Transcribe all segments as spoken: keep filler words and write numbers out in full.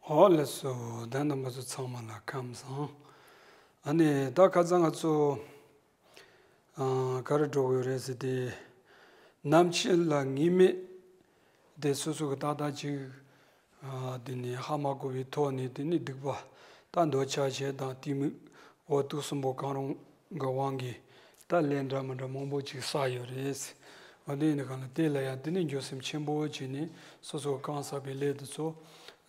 ཨོ་ལགས་སོ། ད་རྣམ་པ་ཚོ་ཚང་མ་ལ་ཁམས་བཟང་། ཨ་ནི་ད་ཁ་སང་ང་ཚོ་ཨ་ག་རེ་འགྲོ་དགོས་རེད་ཟེར་ཏེ། ནམ་འཆི་ལ་ངེས་མེད་དེ་སོ་སོ་གི་ཏག་ཏག་ཅིག་ཨ་དེ་ནི་ཧ་མ་གོ་བའི་ཐོག་ནས་དེ་ནི་སྡིག་པ་ད་འདོད་ཆགས་ཞེ་སྡང་གཏི་མུག་འོ་དུག་གསུམ་པོ་གང་རུང་གི་དབང་གིས་ད་ལས་འདྲ་མི་འདྲ་མང་པོ་ཅིག་བསགས་ཡོད་རེད། འོ་དེ་ཡིན་གང་ལ་དེ་ལ་ཡང་དེ་ནི་འགྱོད་སེམས་ཆེན་པོ་བྱས་ནས་སོ་སོ་གང་བསགས་པའི་ལས་དེ་ཚོ་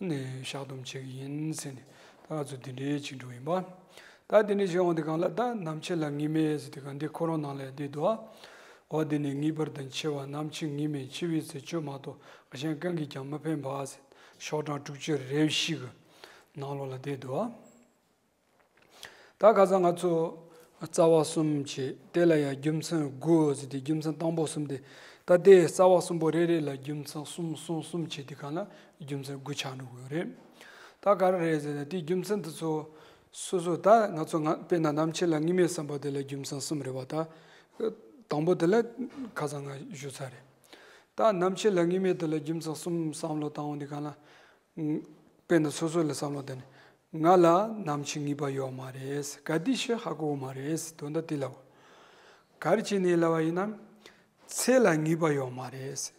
ནི་བཤགས་སྡོམ་བྱེད་ཀྱི་ཡིན་ཟེར་ནས་ད་ང་ཚོ་དེ་འདྲའི་ཅིག་འགྲོ་ཡིན་པ། ད་དེ་འདྲའི་བྱས་འོང་དེ་གང་ལ་ད་ནམ་འཆི་ལ་ངེས་མེད་ཟེར་དེ་གང་འདི་ཁོ་རང་ནང་ལ་བསྡད་འདུག་འོ་དེ་ནི་ངེས་པར་དུ་འཆི་བ་ནམ་འཆི་ངེས་མེད་འཆི་བའི་ཚེ་ཆོས་མ་གཏོགས་གཞན་གང་གིས་ཀྱང་མི་ཕན་པ་ཟེར་ཤོག་གྲངས་དྲུག་ཅུ་རེ་བཞི་གི་ནང་ལོགས་ལ་བསྡད་འདུག་ད་ཁ་སང་ང་ཚོ་རྩ་བ་གསུམ་བྱས་དེ་ལ་ཡང་རྒྱུ་མཚན་དགུ་ཟེར་ཏེ་རྒྱུ་མཚན་དང་པོ་གསུམ་དེ་ད་དེ་རྩ་བ་གསུམ་པོ་རེ་རེ་ལ་རྒྱུ་མཚན་གསུམ་གསུམ་གསུམ་བྱས་དེ་གང་ལ་རྒྱུ་མཚན་དགུ་ཆགས་འགྲོ་གི་ཡོད་རེད། ད་ག་རེ་རེད་ཟེར་ན་དེའི་རྒྱུ་མཚན་དེ་ཚོ་སོ་སོ་ད་ང་ཚོ་ང་དཔེར་ན་ནམ་འཆི་ལ་ངེས་མེད་བསམ་པ་དེ་ལ་རྒྱུ་མཚན་གསུམ་རེད་བ། ད་དང་པོ་དེ་ལ་ཁ་སང་ང་ཞུ་ཚར་རེད། ད་ནམ་འཆི་ལ་ངེས་མེད་དེ་ལ་རྒྱུ་མཚན་གསུམ་བསམ་བློ་བཏང་འོང་དེ་གང་ལ། དཔེར་ན་སོ་སོ་ལ་བསམ་བློ་བཏང་ནས་ང་ལ་ནམ་འཆི་ངེས་པ་ཡོད་མ་རེད། ག་དུས་ཤི་ཧ་གོ་མ་རེད། དོན་དག་དེ་ལ་གོ་ག་རེ་བྱས་ནས་ལབ་པ་ཡིན་ན། ཚེ་ལ་ངེས་པ་ཡོད་མ་རེད།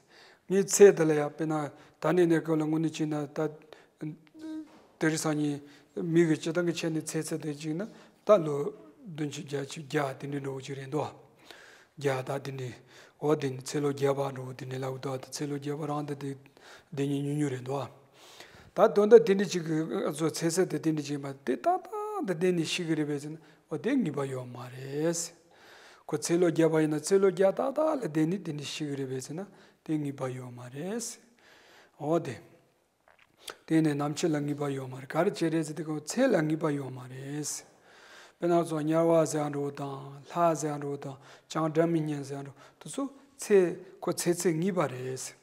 ངའི་ཚེ་འདི་ལ་ཡང་དཔེར་ན་ད་ནས་གནས་སྐབས་ལ་དངོས་གནས་བྱས་ན་ད་དེ་རིང་སང་ཉིན་མི་གི་སྤྱི་བཏང་གི་ཆ་ནས་ཚེ་ཚད་དེ་གཅིག་ན་ད་ལོ་བདུན་ཅུ་བརྒྱད་ཅུ་བརྒྱ་དེ་འདྲའི་འགྲོ་གི་རེད་འདུག་བརྒྱ་དང་དེ་འདྲའི། འོ་དེ་ནི་ཚེ་ལོ་བརྒྱ་པ་འགྲོ་དེ་ནི་ལབ་འདུག་ད་ཚེ་ལོ་བརྒྱ་པ་རང་དེ་དེ་དེ་ཉིད་ཉུང་ཉུང་རེད་འདུག་ད་དོན་དག་དེ་འདྲ་ཅིག་གི་ཚོ་ཚེ་ཚད་དེ་དེ་འདྲ་ཅིག་མ་དེ་ཏག་ཏག་དེ་བསྡད་ནས་ཤི་གི་རེད་པས་ཟེར་ན་འོ་དེ་ངེས་པ་ཡོད་མ་རེད། ཁོ་ཚེ་ལོ་བརྒྱ་པ་ཡིན་ན་ཚེ་ལོ་བརྒྱ་ཏག་ཏག་ལ་བསྡད་ནས་དེ་འདྲ་ཤི་གི་རེད་པས་ཟེར་ན་དེ་ངེས་པ་ཡོད་མ་རེད། འོ་དེ། དེ་ནས་ནམ་འཆི་ལ་ངེས་པ་ཡོད་མ་རེད། ག་རེ་བྱས་རེད་ཟེར་དུས་ཚེ་ལ་ངེས་པ་ཡོད་མ་རེད། དཔེར་ན་ཚོ་དམྱལ་བ་ཟེར་ཡང་འགྲོ་དང་ལྷ་ཟེར་ཡང་འགྲོ་དང་བྱང་སྒྲ་མི་སྙན་ཟེར་ཡང་འགྲོ་དེ་ཚོ་ཚེ་ཁོ་ཚེ་ཚད་ངེས་པ་རེད།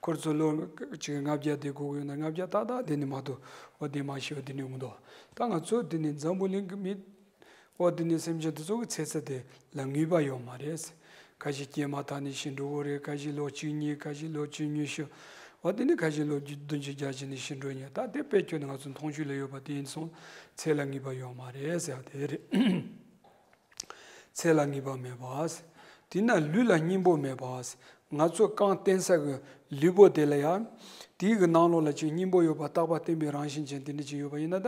ཁོ་ཚོ་ལོ་གཅིག་ལྔ་བརྒྱ་དེ་དགོས་ཀྱི་ཡོད་ན་ལྔ་བརྒྱ་ཏག་ཏག་དེ་ནས་མ་གཏོགས་འོ་དེ་མ་ཤི་བ་དེ་ནས་འོང་དོ། ད་ང་ཚོ་དེ་ནས་འཛམ་བུ་གླིང་གི་མི། འོ་དེ་ནི་སེམས་ཅན་དེ་ཚོ་གི་ཚེ་ཚད་དེ་ལ་ངེས་པ་ཡོད་མ་རེད། ཁ་ཤས་སྐྱེས་མ་ཐག་ནས་ཤི་འགྲོ་གི་རེད། ཁ་ཤས་ལོ་བཅུ་གཉིས། ཁ་ཤས་ལོ་བཅུ་ཉི་ཤུ། འོ་དེ་ནི་ཁ་ཤས་ལོ་བདུན་ཅུ་བརྒྱད་ཅུ་ནས་ཤི་འགྲོ་ཉེན། ད་དེ་དཔེ་ཁྱོན་ནས་ང་ཚོ་མཐོང་ཆོས་ལ་ཡོད་པ་དེ་ཡིན་སོང་ཚེ་ལ་ངེས་པ་ཡོད་མ་རེད་ཟེར་བ་དེ་རེད། ཚེ་ལ་ངེས་པ་མེད་པ། དེས་ན་ལུས་ལ་སྙིང་པོ་མེད་པ། ང་ཚོ་གང་བསྟེན་ས་གི་ལུས་པོ་དེ་ལ་ཡང་དེའི་གི་ནང་ལོགས་ལ་ཅིག་སྙིང་པོ་ཡོད་པ་རྟག་པ་བརྟན་པའི་རང་བཞིན་ཅན་དེ་འདྲ་ཅིག་ཡོད་པ་ཡིན་ན་ད་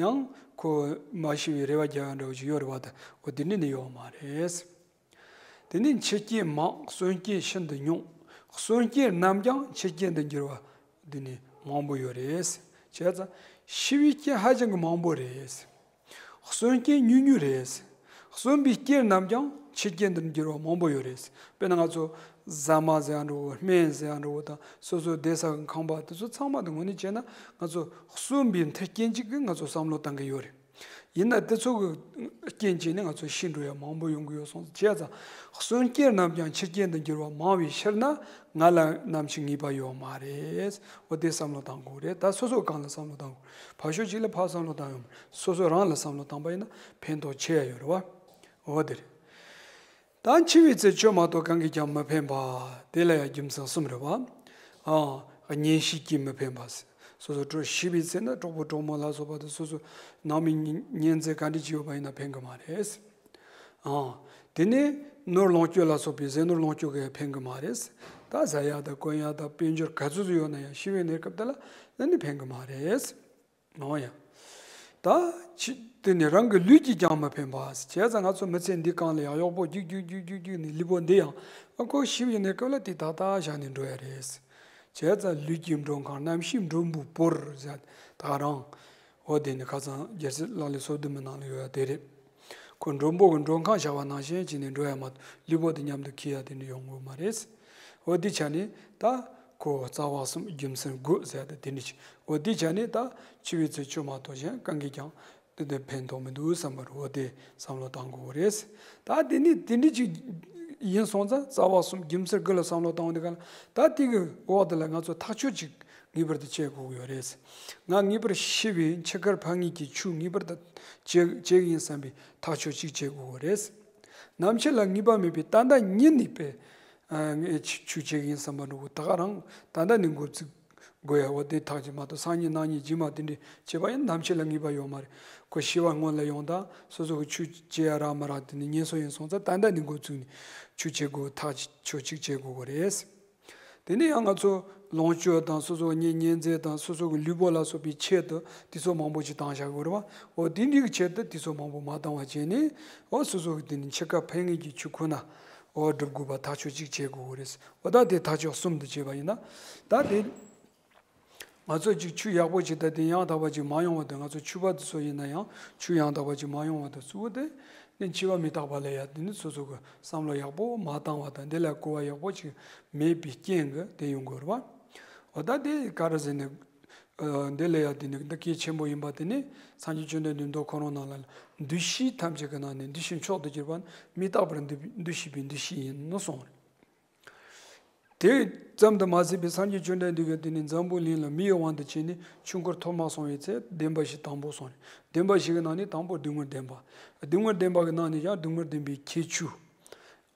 ཡང་ཁོ་མ་ཤི་བའི་རེ་བ་རྒྱག་ཡ་འདྲ་བོ་ཅིག་ཡོད་རེད་བ། ད་འོ་དེ་འདྲ་ནི་ཡོད་མ་རེད། དེ་ནི་འཆི་རྐྱེན་མང་གསོན་རྐྱེན་ཤིན་ཏུ་ཉུང་། གསོན་རྐྱེན་རྣམས་ཀྱང་འཆི་རྐྱེན་དུ་འགྱུར་བ་འདི་ནི་མང་པོ་ཡོད་རེད། བྱས་ཙང་ཤི་བའི་རྐྱེན་ཧ་ཅང་གི་མང་པོ་རེད། གསོན་རྐྱེན་ཉུང་ཉུང་རེད། གསོན་པའི་རྐྱེན་རྣམས་ཀྱང་འཆི་རྐྱེན་དུ་འགྱུར་བ་མང་པོ་ཡོད་རེད། དཔེར་ན་ང་ཚོ་ཟ་མ་ཟེར་ཡང་འགྲོ་གི་སྨན་ཟེར་ཡང་འགྲོ་གི་དང་སོ་སོའི་བསྡད་ས་གི་ཁང་པ་དེ་ཚོ་ཚང་མ་དེ་དངོས་གནས་བྱས་ན་ང་ཚོ་གསོན་པའི་མཐུན་རྐྱེན་ཅིག་གི་ང་ཚོ་བསམ་བློ་བཏང་གི་ཡོད་རེད། ཡིན་ན་དེ་ཚོ་གི་རྐྱེན་བྱས་ནས་ང་ཚོ་ཤི་འགྲོ་ཡ་མང་པོ་ཡོང་གི་ཡོད་སོང་བྱས་ཙང་གསོན་རྐྱེན་རྣམས་ཀྱང་འཆི་རྐྱེན་དུ་འགྱུར་བ་མང་བའི་ཕྱིར་ན་ང་ལ་ནམ་འཆི་ངེས་པ་ཡོད་མ་རེད། འོ་དེ་བསམ་བློ་བཏང་དགོས་རེད། ད་སོ་སོ་གང་ལ་བསམ་བློ་བཏང་དགོས། ཕར་ཕྱོགས་གཅིག་ལ་ཕར་བསམ་བློ་བཏང་ཡོང་མ་རེད། སོ་སོ་རང་ལ་བསམ་བློ་བཏང་པ་ཡིན་ན་ཕན་ཐོགས་ཆེ་ཡ་ཡོད་རེད་བ། འོ་དེ་རེད། ད་འཆི་བའི་ཚེ་ཆོས་མ་གཏོགས་གང་གིས་ཀྱང་མི་ཕན་པ། དེ་ལ་ཡང་རྒྱུ་མཚན་གསུམ་རེད་བ། ཨ། གཉེན་བཤེས་ཀྱིས་མི་ཕན་པ། སོ་སོ་གྲོགས་ཤི་བའི་ཚེ་ན་གྲོགས་པོ་གྲོགས་མོ་ལ་སོགས་པ་དེ་སོ་སོ་ནང་མི་གཉེན་ཚན་ག་འདྲ་ཅིག་ཡོད་པ་ཡིན་ན་ཕན་གི་མ་རེད། ཨ། དེ་ནས་ནོར་ལོངས་སྤྱོད་ལ་སོགས་པའི་ཟས་ནོར་ལོངས་སྤྱོད་གིས་ཕན་གི་མ་རེད། ད་ཟ་ཡག་དང་གོན་ཡག་དང་དཔལ་འབྱོར་ག་ཚོད་ཚོད་ཡོད་ན་ཡང་ཤི་བའི་གནས་སྐབས་དེ་ལ་ནི་ཕན་གི་མ་རེད། འོ་ཡ། ད་ཕྱི་དེ་ནི་རང་གི་ལུས་ཀྱིས་ཀྱང་མི་ཕན་པ། བྱས་ཙང་ང་ཚོ་མི་ཚེ་འདི་གང་ལ་ཡང་གཡོག་པོ་རྒྱུག་རྒྱུག་རྒྱུག་རྒྱུག་རྒྱུག་ནས་ལུས་པོ་འདི་ཡང་ཨ་ཁོ་ཤི་བའི་གནས་སྐབས་ལ་དེ་ཏག་ཏག་བཞག་ནས་འགྲོ་ཡ་རེད། བྱས་ཙང་ལུས་ཀྱི་མགྲོན་ཁང་རྣམ་ཤེས་མགྲོན་པོའི་བོར་ཟེར་ད་རང་། འོ་དེ་ནི་ཁ་སང་རྒྱལ་སྲས་ལག་ལེན་སོ་བདུན་མའི་ནང་ལ་ཡོད་ཡ་དེ་རེད། ཁོ་མགྲོན་པོ་གི་མགྲོན་ཁང་བཞག་པ་ནང་བཞིན་བྱས་ནས་འགྲོ་ཡ་མ་གཏོགས་ལུས་པོ་དེ་མཉམ་དུ་འཁྱེར་ཡ་དེ་འདྲ་ཡོང་གི་མ་རེད། འོ་དེ་ཆ་ནས་ད་ཁོ་རྩ་བ་གསུམ་རྒྱུ་མཚན་དགུ་ཟེར་ཏེ་དེ་འདྲ་ཅིག་འོ་དེ་ཆ་ནས་ད་འཆི་བའི་ཚེ་ཆོས་མ་གཏོགས་གཞན་གང་གིས་ཀྱང་དེ་འདྲ་ཕན་ཐོགས་མི་འདུག་བསམ་པར་འོ་དེ་བསམ་བློ་བཏང་དགོས་རེད། ད་དེ་ནི་དེ་འདྲ་ཅིག་ཡིན་སོང་ཙང་རྩ་བ་གསུམ་རྒྱུ་མཚན་དགུ་ལ་བསམ་བློ་བཏང་བ་འདི་ག་ལ་ད་དེ་གི་འོག་དེ་ལ་ང་ཚོ་ཐག་གཅོད་ཅིག་ངེས་པར་དུ་བྱེད་དགོས་ཀྱི་ཡོད་རེད། ང་ངེས་པར་ཤི་བའི་འཆི་ཁར་ཕངས་ངེས་ཀྱི་ཆོས་ངེས་པར་དུ་བྱེད་བྱེད་ཀྱི་ཡིན་བསམ་པའི་ཐག་གཅོད་ཅིག་བྱེད་དགོས་ཀྱི་རེད། ནམ་འཆི་ལ་ངེས་པ་མེད་པའི་ད་ལྟ་ཉིད་ནས་པའི་ཨ་ངས་ཆོས་བྱེད་ཀྱི་ཡིན་བསམ་པ་འགྲོ་གི་ད་ག་རང་ད་ལྟ་ནས་འགོ་བཙུགས་ དགོས་ཡ། འོ་དེ་ཐག་གཅོད་མ་གཏོགས་སང་ཉིན་གནངས་ཉིན་རྗེས་མ་དེ་འདྲ་བྱས་པ་ཡིན་ན་ནམ་ཕྱེད་ལ་ངེས་པ་ཡོད་མ་རེད། ཁོ་ཤི་བ་སྔོན་ལ་ཡོང་དང་སོ་སོ་གི་ཆོས་བྱེད་ཡ་རག་མ་རག་དེ་ནི་ངན་སོང་ཡིན་སོང་ཙང་ད་ལྟ་ནས་འགོ་བཙུགས་ནས་ཆོས་བྱེད་དགོས། ཐག་ཆོད་ཅིག་བྱེད་དགོས་གི་རེད། དེ་ནས་ཡང་ང་ཚོ་ལོངས་སྤྱོད་དང་སོ་སོ་གི་གཉེན་ཉེ་ཚན་དང་སོ་སོ་གི་ལུས་པོ་ལ་སོགས་པའི་ཆེད་དུ་དེ་ཚོ་མང་པོ་ཞིག་བཏང་བཞག་གི་རེད་བ། འོ་དེ་འདྲའི་ཆེད་དུ་དེ་ཚོ་མང་པོ་མ་བཏང་བ་བྱས་ནས་འོ་སོ་སོ་གི་དེ་ནི་འཆི་ཁ་ཕན་ངེས་ཀྱི་ཆོས་ཁོ་ན་འོ་སྒྲུབ་དགོས་པ་ཐག་ཆོད་ཅིག་བྱེད་དགོས་གི་རེད། འོ་ད་དེ་ཐག་ཆོད་གསུམ་དུ་བྱས་པ་ཡིན་ན་ད་དེ། ང་ཚོ་ཅིག་ཆོས་ཡག་པོ་ཅིག་ད་དེ་ཡང་དག་པ་ཅིག་མ་ཡོང་བ་དང་། ང་ཚོ་ཆོས་པ་དེ་ཚོ་ཡིན་ན་ཡང་ཆོས་ཡང་དག་པ་ཅིག་མ་ཡོང་བ་དང་། གཙོ་བོ་དེ་ནི་འཆི་བ་མི་རྟག་པ་ལ་ཡ་དེ་ནི་སོ་སོ་གི་བསམ་བློ་ཡག་པོ་མ་བཏང་བ་དང་། འདི་ལ་གོ་བ་ཡག་པོ་ཅིག་མེད་པའི་རྐྱེན་གྱིས་དེ་ཡོང་དགོས་རེད་བ། འོ་ད་དེ་ག་རེ་ཟེར་ནས་འདི་ལ་ཡ་དེ་ནི་འདི་གལ་ཆེན་པོ་ཡིན་པ་དེ་ནི་སངས་རྒྱས་བཅོམ་ལྡན་འདས་མདོ་ཁོ་རང་ནང་ལ་འདུ་ཤེས་ཐམས་ཅད་ཀྱི་ནང་ནས་འདུ་ཤེས་མཆོག་ཏུ་གྱུར་པ་ནི་མི་རྟག་པར་འདུ་འདུ་ཤེས་པའི་འདུ་ཤེས་ཡིན་ནོ་གསུངས་རེད། དེ་ཙམ་དུ་མ་ཟད་པའི་སངས་རྒྱས་བཅོམ་ལྡན་འདས་ཀྱིས་དེ་ནི་འཛམ་བུ་གླིང་ལ་མིའི་དབང་དུ་བྱས་ནས་ཆོས་འཁོར་ཐོག་མར་སོང་བའི་ཚེ་བདེན་པ་བཞི་དང་པོ་གསུངས་རེད། བདེན་པ་བཞི་གི་ནང་ནས་དང་པོ་སྡུག་བསྔལ་བདེན་པ། སྡུག་བསྔལ་བདེན་པ་གི་ནང་ནས་ཀྱང་སྡུག་བསྔལ་བདེན་པའི་ཁྱད་ཆོས་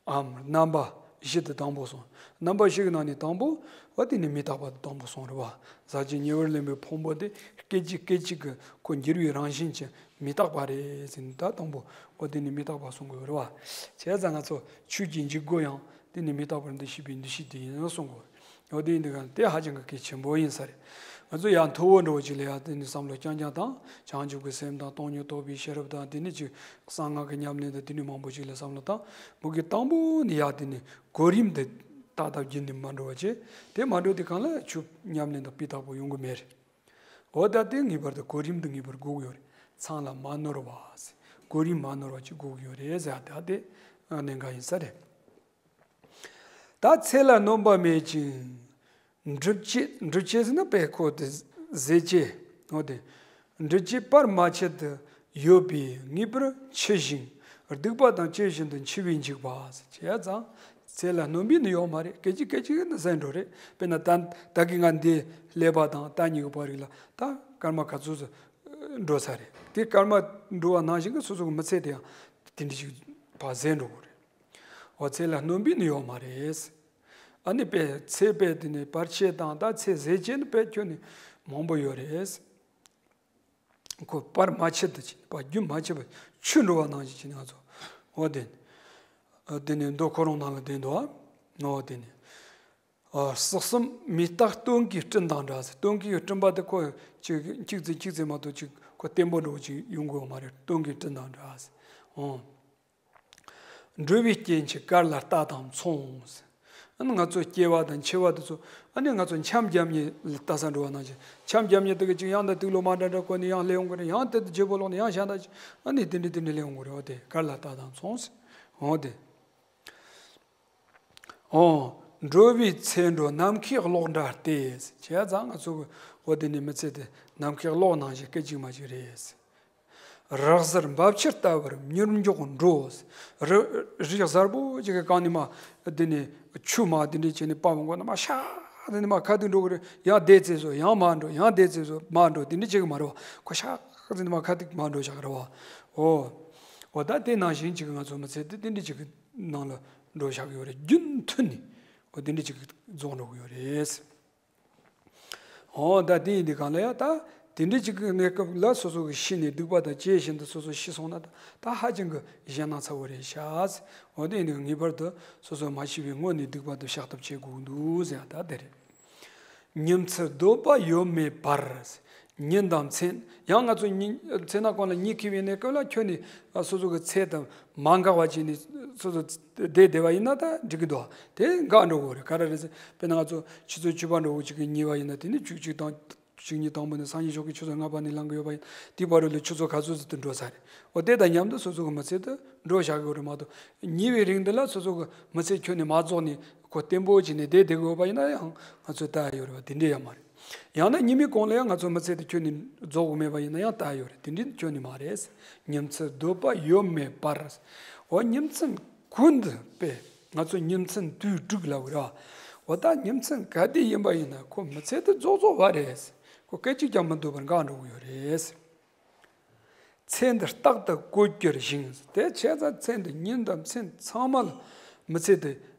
འམ་རྣམ་པ་བཞི་དེ་དང་པོ་གསུངས། རྣམ་པ་བཞི་གི་ནང་ནས་དང་པོ་བ་དེ་ནི་མི་རྟག་པ་དེ་དང་པོ་གསུངས་རེད་བ། ཟག་བཅས་ཉེ་བར་ལེན་པའི་ཕུང་པོ་དེ་སྐད་ཅིག་སྐད་ཅིག་གི་ཁོ་འགྱུར་བའི་རང་བཞིན་གྱིས་མི་རྟག་པ་རེད་ཟེར་ནས་ད་དང་པོ་བ་དེ་ནི་མི་རྟག་པ་གསུང་དགོས་རེད་བ། བྱས་ཙང་ང་ཚོ་ཆོས་ཀྱི་འཇུག་སྒོ་ཡང་དེ་ནི་མི་རྟག་པར་འདུ་ཤེས་པའི་འདུ་ཤེས་དེ་ཡིན་གསུང་དགོས། འོ་དེ་ཡིན་དུས་གང་དེ་ཧ་ཅང་གི་གལ་ཆེན་པོ་ཡིན་ས་རེད། ང་ཚོ་ཡང་མཐོ་བོ་འགྲོ་བ་ཅིག་ལ་ཡང་དེ་ནི་བསམ་བློ་རྐྱང་རྐྱང་དང་བྱང་ཆུབ་ཀྱི་སེམས་དང་སྟོང་ཉིད་རྟོགས་པའི་ཤེས་རབ་དང་དེ་ནི་ཅིག་གསང་སྔགས་ཀྱི་ཉམས་ལེན་དང་དེ་ནི་མང་པོ་ཅིག་ལ་བསམ་བློ་བཏང་། མུ་གེ་དང་པོ་ནི་ཡང་དེ་ནི་གོ་རིམ་དེ་ཏག་ཏག་བརྒྱུད་ནས་མ་འགྲོ་བ་བྱས། དེ་མ་འགྲོ་དུས་གང་ལ་ཆོས་ཉམས་ལེན་དང་སྤུས་དག་པོ་ཡོང་གི་མེད་རེད། འོ་ད་དེ་ངེས་པར་དུ་གོ་རིམ་དུ་ངེས་པར་དགོས་ཀྱི་ཡོད་རེད། ཚང་ལ་མ་ནོར་བ་ཟེར། གོ་རིམ་མ་ནོར་བ་ཅིག་དགོས་ཀྱི་ཡོད་རེད་ཟེར་ཡ་ད་དེ་གནད་འགག་ཡིན་ས་རེད། ད་ཚེ་ལ་སྣོན་པ་མེད་ཅིང་། འགྲུབ་བྱེད་འགྲུབ་བྱེད་ཟེར་ན་དཔེ་ཁོ་དེ་ཟད་བྱེད། འོ་དེ་འགྲུབ་བྱེད་བར་མ་ཆད་དུ་ཡོད་པས་ངེས་པར་འཆི་ཞིང་སྡིག་པ་དང་བཅས་བཞིན་དུ་འཆི་བས་འཇིག་པ་ཟེར་བྱས་ཙང་། ཚེ་ལ་སྣོན་པ་ནི་ཡོད་མ་རེད། སྐད་ཅིག་སྐད་ཅིག་ནི་ཟད་འགྲོ་རེད། དཔེར་ན་ད་ད་གིན་ང་འདི་སླེབས་པ་དང་ད་གཉིས་ཀྱི་བར་རིགས་ལ་ད་སྐར་མ་ག་ཚོད་ཙམ་འགྲོ་ས་རེད། དེ་སྐར་མ་འགྲོ་བ་ནང་བཞིན་གྱི་སོ་སོ་གི་མི་ཚེ་དེ་ཡང་དེ་འདྲ་ཞིག་ཕར་ཟད་འགྲོ་གི་རེད། འོ་ཚེ་ལ་སྣོན་པ་ནི་ཡོད་མ་རེད། ཨ་ནི་དཔེ་ཚེ་དཔེ་དེ་ནི་བར་ཆད་དང་ད་ཚེ་ཟད་བྱེད་ནི་དཔེ་ཁྱོན་ནས་མང་པོ་ཡོད་རེད། ཁོ་བར་མ་ཆད་དུ་བྱས་ནས་བར་རྒྱུན་མ་ཆད་པར་ཆུ་འགྲོ་བ་ནང་བཞིན་བྱས་ནས་ང་ཚོ་འོ་དེ་ནི་དེ་ནི་མདོ་ཁོ་རང་ནང་ལ་བསྟན་འདུག་འོ་དེ་ནི་ཨ་སྲེག་གསུམ་མི་རྟག་སྟོན་ཀའི་སྤྲིན་དང་འདྲ་ཟེར། སྟོན་ཀའི་སྤྲིན་པ་དེ་ཁོ་ཅིག་གཅིག་ཙམ་གཅིག་ཙམ་མ་གཏོགས་ཅིག་ཁོ་བརྟན་པོ་འགྲོ་ཅིག་ཡོང་གི་ཡོད་མ་རེད། སྟོན་ཀའི་སྤྲིན་དང་འདྲ་ཟེར། འོ། འགྲོ་བའི་སྐྱེ་མཆེད་དཀར་ལ་ལྟ་དང་མཚུངས། ཨ་ནི་ང་ཚོ་སྐྱེ་བ་དང་འཆི་བ་དེ་ཚོ་ཨ་ནི་ང་ཚོ་འཆམ་རྒྱབ་ནས་ལྟ་ས་འགྲོ་བ་ནང་བཞིན། འཆམ་རྒྱབ་ནས་དེ་ག་ཅིག་ཡང་ད་དུག་ལོག་མ་འདྲ་འདྲ་བསྐོར་ནས་ཡང་སླེབས་ཡོང་གི་རེད། ཡང་དེ་དུ་བརྗེ་པོ་ལོག་ནས་ཡང་གཞན་དག་ཅིག་ཨ་ནི་དེ་འདྲ་དེ་འདྲ་སླེབས་ཡོང་གི་རེད། འོ་དེ་དཀར་ལ་ལྟ་དང་མཚུངས། འོ་དེ། འོ། འགྲོ་བའི་ཚེ་འགྲོ་ནམ་མཁའི་གློག་འདྲ་སྟེ། བྱས་ཙང་ང་ཚོ་གི་འོ་དེ་ནི་མི་ཚེ་དེ་ནམ་མཁའི་གློག་ནང་བཞིན་སྐད་ཅིག་མ་གཅིག་རེད། རི་གཟར་འབབ་ཆུ་ལྟ་བུར་མྱུར་མགྱོགས་འགྲོ། རི་རི་གཟར་པོ་ཅིག་གི་སྒང་ནས་མར་དེ་ནི་ཆུ་མར་དེ་འདྲ་བྱས་ནས་བབས་འགྲོ་ན་མར་ཤག་དེ་ནས་མར་ཁ་ཐུག་འགྲོ་གི་རེད། ཡང་བསྡད་ཚེ་བཟོ་ཡང་མར་འགྲོ། ཡང་བསྡད་ཚེ་བཟོ་མར་འགྲོ། དེ་འདྲ་བྱེད་གི་མ་རེད་བ། ཁོ་ཤག་དེ་ནས་མར་ཁ་ཐུག་མར་འགྲོ་བཞག་གི་རེད་བ། འོ། འོ་ད་དེ་ནང་བཞིན་ཅིག་གི་ང་ཚོ་མི་ཚེ་དེ་དེ་འདྲ་ཅིག་གི་ནང་ལ་འགྲོ་བཞག་གི་ཡོད་རེད། རྒྱུན་མཐུད་ནས་འོ་དེ་འདྲ་ཅིག་རྫོགས་འགྲོ་གི་ཡོད་རེད། འོ་ད་དེ་ཡིན་དུས་གང་ལ་ཡང་ད་དེ་འདྲ་ཅིག་གི་གནས་སྐབས་ལ་སོ་སོ་གི་ཤི་ནས་སྡིག་པ་དང་བཅས་བཞིན་དུ་སོ་སོ་ཤི་སོང་ན་ད་ད་ཧ་ཅང་གི་ཞེད་སྣང་ཚ་བོ་རེད་ཤག་འོ་དེ་ཡིན་དུས་ངེས་པར་དུ་སོ་སོ་མ་ཤི་བའི་སྔོན་ནས་སྡིག་པ་དེ་བཤགས་ཐབས་བྱེད་དགོས་འདུག་ཟེར་ཡ་ད་དེ་རེད། ཉིན་མཚན་སྡོད་པ་ཡོད་མེད་བར། ཉིན་དང་མཚན། ཡང་ང་ཚོ་ཉིན་མཚན་ནག་གང་ལ་གཉིད་ཁུག་པའི་གནས་སྐབས་ལ་ཁྱོན་ནས་སོ་སོ་གི་ཚེ་དང་མ་འགག་པ་བྱས་ནས་སོ་སོ་བསྡད་བསྡད་པ་ཡིན་ན་ད་འགྲིག་གི་འདུག་དེ་འགག་འགྲོ་གི་རེད། ག་རེ་རེད་ཟེར། དཔེར་ན་ང་ཚོ་ཆུ་ཚོད་བཅུ་པ་འགྲོ་གི་ཅིག་གི་ཉལ་བ་ཡིན་ན་དེ་ནི་བཅུ་གཅིག་དང་བཅུ་གཉིས་དང་པོ་ནས་སང་ཉིན་ཞོགས་ཀྱི་ཆུ་ཚོད་ལྔ་པ་ནས་ལངས་གི་ཡོད་པ་ཡིན། དེ་བར་དུ་ལ་ཆུ་ཚོད་ག་ཚོད་ཙམ་དུ་འགྲོ་ས་རེད། འོ་དེ་དང་མཉམ་དུ་སོ་སོ་གི་མི་ཚེ་དུ་འགྲོ་བཞག་གི་ཡོད་རེད་མ་གཏོགས། ཉལ་བའི་རིང་འདི་ལ་སོ་སོ་གི་མི་ཚེ་ཁྱོན་ནས་མ་རྫོགས་ནས་ཁོ་བརྟན་པོ་བྱས་ནས་བསྡད་བསྡད་དགོས་པ་ཡིན་ན་ཡང་ང་ཚོ་ལྟ་ཡ་ཡོད་རེད་བ། དེ་འདྲ་ཡང་མ་རེད། ཡང་ན་ཉི་མའི་གོང་ལ་ཡང་ང་ཚོ་མི་ཚེ་དེ་ཁྱོན་ནས་རྫོགས་དགོས་མེད་པ་ཡིན་ན་ཡང་ལྟ་ཡ་ཡོད་རེད། དེ་འདྲ་ཁྱོན་ནས་མ་རེད། ཉིན་མཚན་སྡོད་པ་ཡོད་མེད་པར། འོ་ཉིན་མཚན་ཀུན་ཏུ་དཔེ་ང་ཚོ་ཉིན་མཚན་དུས་དྲུག་ལབ་གི་རེད་བ། འོ་ད་ཉིན་མཚན་ག་དུས་ཡིན་པ་ཡིན་ན་ཁོ་མི་ཚེ་དེ་རྫོགས་རྫོགས་པ་རེད། ཁོ་སྐད་ཅིག་ཀྱང་མི་སྡོད་པར་འགག་འགྲོ་གི་ཡོད་རེད། ཚེ་འདི་རྟག་ཏུ་བཀོད་གྱུར་ཞིང་། དེ་བྱས་ཙང་ཚེ་འདི་ཉིན་དང་མཚན་ཚང་མ་ལ་མི་ཚེ་འདི་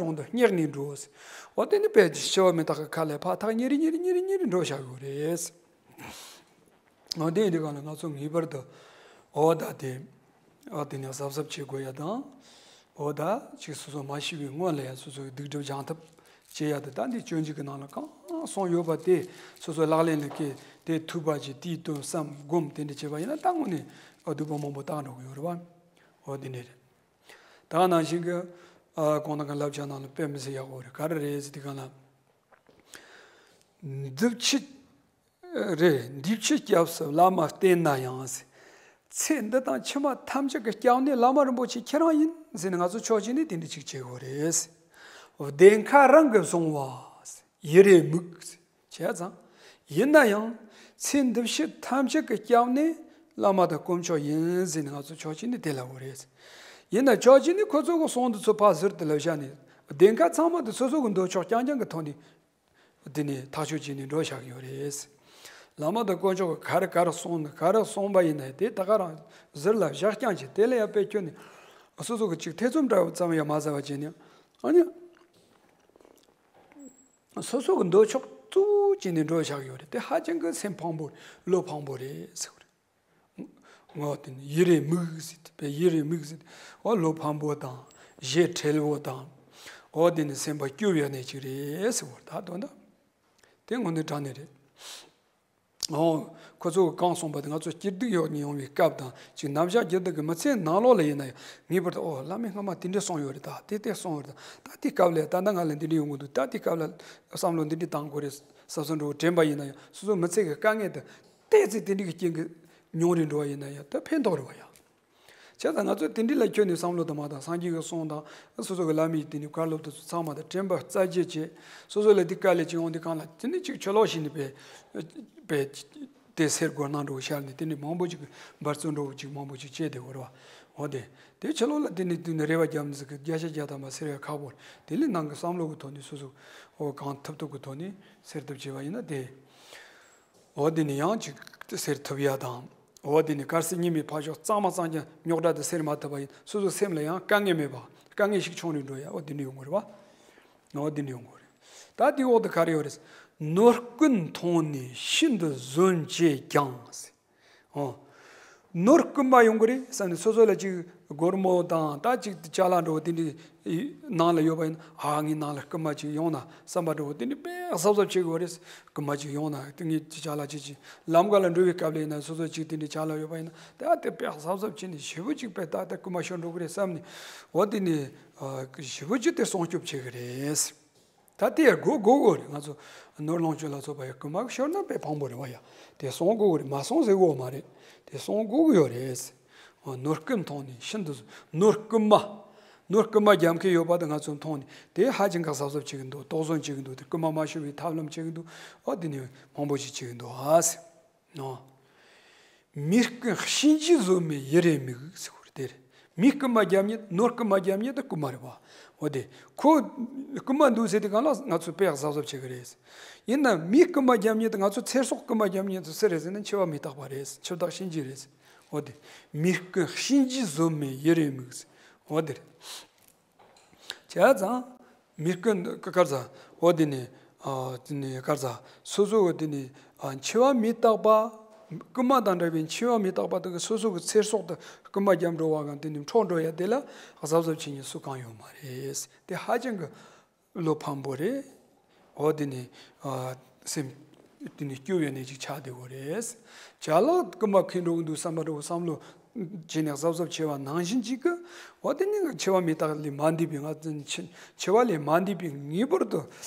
དྲུང་དུ་སྙེགས་ནས་འགྲོ། འོ་དེ་ནི་དཔེ་འཆི་བ་མི་རྟག་གི་ཁ་ལས་ཕར་ཐག་ཉེ་རེ་ཉེ་རེ་ཉེ་རེ་ཉེ་རེ་འགྲོ་བཞག་ཡོད་རེད། འོ་དེ་ཡིན་དུས་གང་ལ་ང་ཚོ་ངེས་པར་དུ་འོ་ད་དེ་འོ་དེ་ནས་གཟབ་གཟབ་བྱེད་དགོས་ཡ་དང་། འོ་ད་ཅིག་སོ་སོ་མ་ཤི་བའི་སྔོན་ལ་ཡ་སོ་སོའི་སྡིག་སྒྲིབ་སྦྱང་ཐབས་བྱེད་ཡ་དེ། ད་འདི་སྤྱོད་འཇུག་གི་ནང་ལ་གང་གསུངས་ཡོད་པ་དེ་སོ་སོའི་ལག་ལེན་ལ་བཀལ་ཏེ་ཐུབ་པ་ཅིག་དེའི་དོན་བསམ་སྒོམ་དེ་འདྲ་བྱས་པ་ཡིན་ན་ད་དངོས་གནས་འོ་སྡིག་པ་མང་པོ་དག་འགྲོ་གི་ཡོད་རེད་བ། འོ་དེ་འདྲ་རེད། ད་ནང་བཞིན་གྱི་ཨ་གོང་དང་གི་བསླབ་བྱ་ནང་ལ་དཔེ་མི་སྲིད་ཡག་པོ་རེད། ག་རེ་རེད་ཟེར་དུས་གང་ལ། འདི་ཕྱི་རེད། འདི་ཕྱི་སྐྱབས་སུ་བླ་མ་བསྟེན་ན་ཡང་། ཚེ་འདི་དང་ཕྱི་མ་ཐམས་ཅད་ཀྱི་སྐྱབས་གནས་བླ་མ་རིན་པོ་ཆེ་ཁྱེད་རང་ཡིན་ཟེར་ནས་ང་ཚོ་ཕྱོགས་གཅིག་ནས་དེ་འདྲ་ཅིག་བྱེད་དགོས་རེད། བདེན་ཁ་རང་གིས་བཟུང་བ། ཡི་རེ་མིག་བྱས་ཙང་། ཡིན་ན་ཡང་ཚེ་འདི་ཕྱི་ཐམས་ཅད་ཀྱི་སྐྱབས་གནས་བླ་མ་དང་དཀོན་མཆོག་ཡིན་ཟེར་ནས་ང་ཚོ་ཕྱོགས་གཅིག་ནས་དེ་ལབ་དགོས་རེད། ཡིན་ན་ཕྱོགས་གཅིག་ནས་ཁོ་ཚོ་གི་གསུང་འདི་ཚོ་ཕར་ཟུར་དུ་ལབ་བཞག་ནས། བདེན་ཁ་ཚང་མ་དེ་སོ་སོ་གི་འདོད་ཕྱོགས་རྐྱང་རྐྱང་གི་ཐོག་ནས་དེ་ནས་ཐག་གཅོད་བྱས་ནས་འགྲོ་བཞག་གི་ཡོད་རེད། བླ་མ་དང་དཀོན་མཆོག་གིས་ག་རེ་ག་རེ་གསུངས་ན། ག་རེ་གསུངས་པ་ཡིན་ན་དེ་ད་ག་རང་ཟུར་ལ་བཞག་རྐྱང་བྱས། དེ་ལ་ཡང་དཔེ་ཁྱོན་ནས་སོ་སོ་གི་ཅིག་ཐེ་ཚོམ་འདྲ་བོ་ཙམ་ཡང་མ་ཟ་བ་བྱས་ནས། ཨ་ནི་སོ་སོ་གི་འདོད་ཕྱོགས་གཙོ་བོ་བྱས་ནས་འགྲོ་བཞག་ཡོད་རེད། དེ་ཧ་ཅང་གི་སེམས་ཕངས་པོ་བློ་ཕངས་པོ་རེད་ཟེར་བ་རེད། ངོ་དེ་ནི་ཡི་རེ་མིག་ཟེར་དེ། ཡི་རེ་མིག་ཟེར་དེ། འོ་བློ་ཕངས་པོ་དང་ཞེ་ཁྲེལ་བོ་དང་། འོ་དེ་ནི་སེམས་པ་སྐྱོ་བའི་གནས་ཅིག་རེད་ཟེར་བ་རེད། ད་དོན་དག་དེ་དངོས་གནས་དྲང་གནས་རེད། འོ། ཁོ་ཚོ་གིས་གང་གསུངས་པ་དེ་ང་ཚོ་སྐྱིད་སྡུག་ཡོང་ཡོང་བའི་སྐབས་དང་། ཅིག་ནམ་ཞག་སྐྱིད་སྡུག་གི་མི་ཚེའི་ནང་ལོགས་ལ་ཡིན་ན་ཡང་། ངེས་པར་དུ་འོ་བླ་མས་སྔ་མ་དེ་འདྲས་གསུངས་ཡོད་རེད། ད་དེ་དེ་གསུངས་ཡོད་རེད། ད་ད་དེའི་སྐབས་ལ་ད་ལྟ་ང་ལ་འདི་འདྲས་ཡོང་གི་འདུག་ད་དེའི་སྐབས་ལ་བསམ་བློ་འདི་འདྲས་བཏང་དགོས་རེད་བསམ་བསམ་འགྲོ་དྲན་པ་ཡིན་ན་ཡང་། སོ་སོའི་མི་ཚེ་གི་དཀའ་ངལ་དེ་ཏོག་ཙམ་དེ་འདྲས་ཀྱི་རྐྱེན་གྱིས་ཉུང་རུ་འགྲོ་བ་ཡིན་ན་ཡང་ད་ཕན་ཐོགས་རེད་བ་ཡ། བྱས་ཙང་ང་ཚོས་དེ་འདྲས་ལ་ཁྱོན་ནས་བསམ་བློ་དང་མ་དང་། སངས་རྒྱས་ཀྱི་གསུང་དང་སོ་སོ་གི་བླ་མའི་དེ་ནས་བཀའ་སློབ་དེ་ཚོ་ཚང་མ་དང་དྲན་པ་རྩ་བརྒྱད་བྱས། སོ་སོ་ལ་དེ་དཀའ་ལས་ཅིག་ཡོང་དུས་གང་ལ་དེ་ནས་ཅིག་ཆུ་ལོག་བྱས་ནས་པས་པས་དེ་སེལ་དགོས་གནང་འགྲོ་ཤར་ནས། དེ་ནས་མང་པོ་ཅིག་འབད་བརྩོན་འགྲོ་ཅིག་མང་པོ་ཅིག་བྱས་དེ་གོ་ར་བ། འོ་དེ་དེ་ཆུ་ལོག་ལ་དེ་ནས་དེ་ནས་རེ་བ་བརྒྱབ་ནས་ཟིག་གི་བརྒྱ་ཆ་བརྒྱ་ཐམ་པ་སེལ་བའི་ཁག་པོ་རེད། དེ་ལས་ནང་གི་བསམ་བློ་གི་ཐོག་ནས་སོ་སོ་འོ་གང་ཐུབ་ཐུབ་གི་ཐོག་ནས་སེལ་ཐུབ་བྱས་པ་ཡིན་ན་དེ། འོ་དེ་ནི་ཡང་ཅིག་སེལ་ཐུབ་ཡ་དང་། འོ་དེ་ནི་དཀར་ཟས་གཉིས་མེད་ཕར་ཕྱོགས་གཙང་མ་གཙང་རྐྱང་རྙོག་དྲ་དེ་སེལ་མ་ཐུབ་པ་ཡིན། སོ་སོའི་སེམས་ལ་ཡང་དཀའ་ངལ་མེད་པ། དཀའ་ངལ་ཞིག་བྱུང་རུང་འགྲོ་ཡ། འོ་དེ་འདྲ་ཡོང་གི་རེད་བ། འོ་དེ་འདྲ་ཡོང་གི་རེད། ད་དེའི་འོག་ཏུ་ག་རེ་ཡོད་རེད། ནོར་རྐུན་མཐོང་ནས་ཤིན་ཏུ་བཟོད་བྱེད་ཀྱང་། འོ། ནོར་རྐུན་མ་ཡོང་གི་རེད་བསམ་ནས། སོ་སོ་ལ་ཅིག་སྒོར་མོ་དང་ད་ཅིག་ཅ་ལག་འགྲོ་བ་དེ་འདྲའི་ནང་ལ་ཡོད་པ་ཡིན་ན། ཨ་ངའི་ནང་ལ་རྐུན་མ་ཅིག་ཡོང་ན་བསམ་པ་འགྲོ་བ་དེ་འདྲའི་དཔེ་གཟབ་གཟབ་བྱེད་དགོས་རེད། རྐུན་མ་ཅིག་ཡོང་ན་དེ་ངའི་ཅ་ལག་ཅིག་ཅིག་ལམ་ཁ་ལ་འགྲོ་བའི་སྐབས་ལ་ཡིན་ན། སོ་སོ་ཅིག་དེ་འདྲའི་ཅ་ལག་ཡོད་པ་ཡིན་ན། ད་དེ་དཔེ་གཟབ་གཟབ་བྱས་ནས་ཞེ་པོ་ཅིག་དཔེ་ད་ལྟ་རྐུན་མ་ཤོར་འགྲོ་གི་རེད་བསམ་ནས། འོ་དེ་ནས་ཨ་ཞེ་པོ་ཅིག་དེ་སྲུང་སྐྱོབ་བྱེད་ཀྱི་རེད། ད་དེ་ཡང་དགོས་དགོས་དགོས་རེད། ང་ཚོ་ནོར་ལོངས་སྤྱོད་ལ་སོགས་པ་ཡང་རྐུན་མ་ཤོར་ན་དཔེ་ཕངས་པོ་རེད་བ་ཡ། དེ་སྲུང་དགོས་དགོས་རེད། མ་སྲུང་ཟེར་དགོས་མ་རེད། དེ་སྲུང་དགོས་ཀྱི་ཡོད་རེད། ནོར་རྐུ་མཐོང་ནས་ཤིན་ཏུ་གཟབ། ནོར་རྐུན་མ། ནོར་རྐུན་མ་རྒྱབ་མཁན་ཡོད་པ་དེ་ང་ཚོ་མཐོང་ནས་དེ་ཧ་ཅང་གི་གཟབ་གཟབ་བྱེད་ཀྱི་འདུག་དོགས་ཟོན་བྱེད་ཀྱི་འདུག་དེ་རྐུན་མ་མ་ཤོར་བའི་ཐབས་ལམ་བྱེད་ཀྱི་འདུག་འོ་དེ་ནས་མང་པོ་ཞིག་བྱེད་ཀྱི་འདུག་ཨ་ཟེར། ཨོ། མི་རྐུ་གཤིན་རྗེ་བཟོ་མི་ཡི་རེ་མིག་ཟེར་བ་རེད་དེ་རེད། མི་རྐུན་མ་རྒྱབ་མཁན་ནོར་རྐུན་མ་རྒྱབ་མཁན་དེ་རྐུན་མ་རེད་བ། འོ་དེ་ཁོ་རྐུན་མ་འདུག་ཟེར་དུས་སྒང་ལ་ང་ཚོ་དཔེ་གཟབ་གཟབ་བྱེད་ཀྱི་རེད། ཡིན་ན་མི་རྐུན་མ་རྒྱབ་མཁན་དེ་ང་ཚོ་ཚེ་སྲོག་རྐུན་མ་རྒྱབ་མཁན་དེ་སུ་རེད་ཟེར་ན་འཆི་བ་མི་རྟག་པ་རེད། འཆི་བདག་གཤིན་རྗེ་རེད། འོ་དེ། མི་རྐུ་གཤིན་རྗེ་བཟོ་མི་ཡི་རེ་མིག་འོ་དེ་རེད། བྱས་ཙང་། མི་རྐུ་ག་རེ་ཟ། འོ་དེ་ནི། ཨ་དེ་ནི་ག་རེ་ཟ། སོ་སོ་གི་དེ་ནི། ཨ་འཆི་བ་མི་རྟག་པ། རྐུན་མ་དང་འདྲ་བའི་འཆི་བ་མི་རྟག་པ་དེ་གི་སོ་སོ་གི་ཚེ་སྲོག་དེ་རྐུན་མ་རྒྱབ་འགྲོ་བ་གང་དེ་ནི་འཕྲོག་འགྲོ་ཡ་དེ་ལ་གཟབ་གཟབ་བྱེད་མཁན་སུ་གང་ཡོད་མ་རེད། དེ་ཧ་ཅང་གི་བློ་ཕམ་པོ་རེད། འོ་དེ་ནི། ཨ་སེམས། དེ་ནི་སྐྱོ་བའི་གནས་ཅིག་ཆགས་བསྡད་ཡོད་རེད། ཅ་ལག་རྐུན་མ་ཁེངས་འགྲོ་གི་འདུག་བསམ་པ་འདྲ་བོ་བསམ་བློ། བྱས་ནས་གཟབ་གཟབ་བྱས་པ་ནང་བཞིན་ཅིག་གི་འོ་དེ་ནི་འཆི་བ་མི་རྟག་ལས་མ་འདས་པའི་ང་ཚོ་འཆི་འཆི་བ་ལས་མ་འདས་པའི་ངེས་པར་དུ་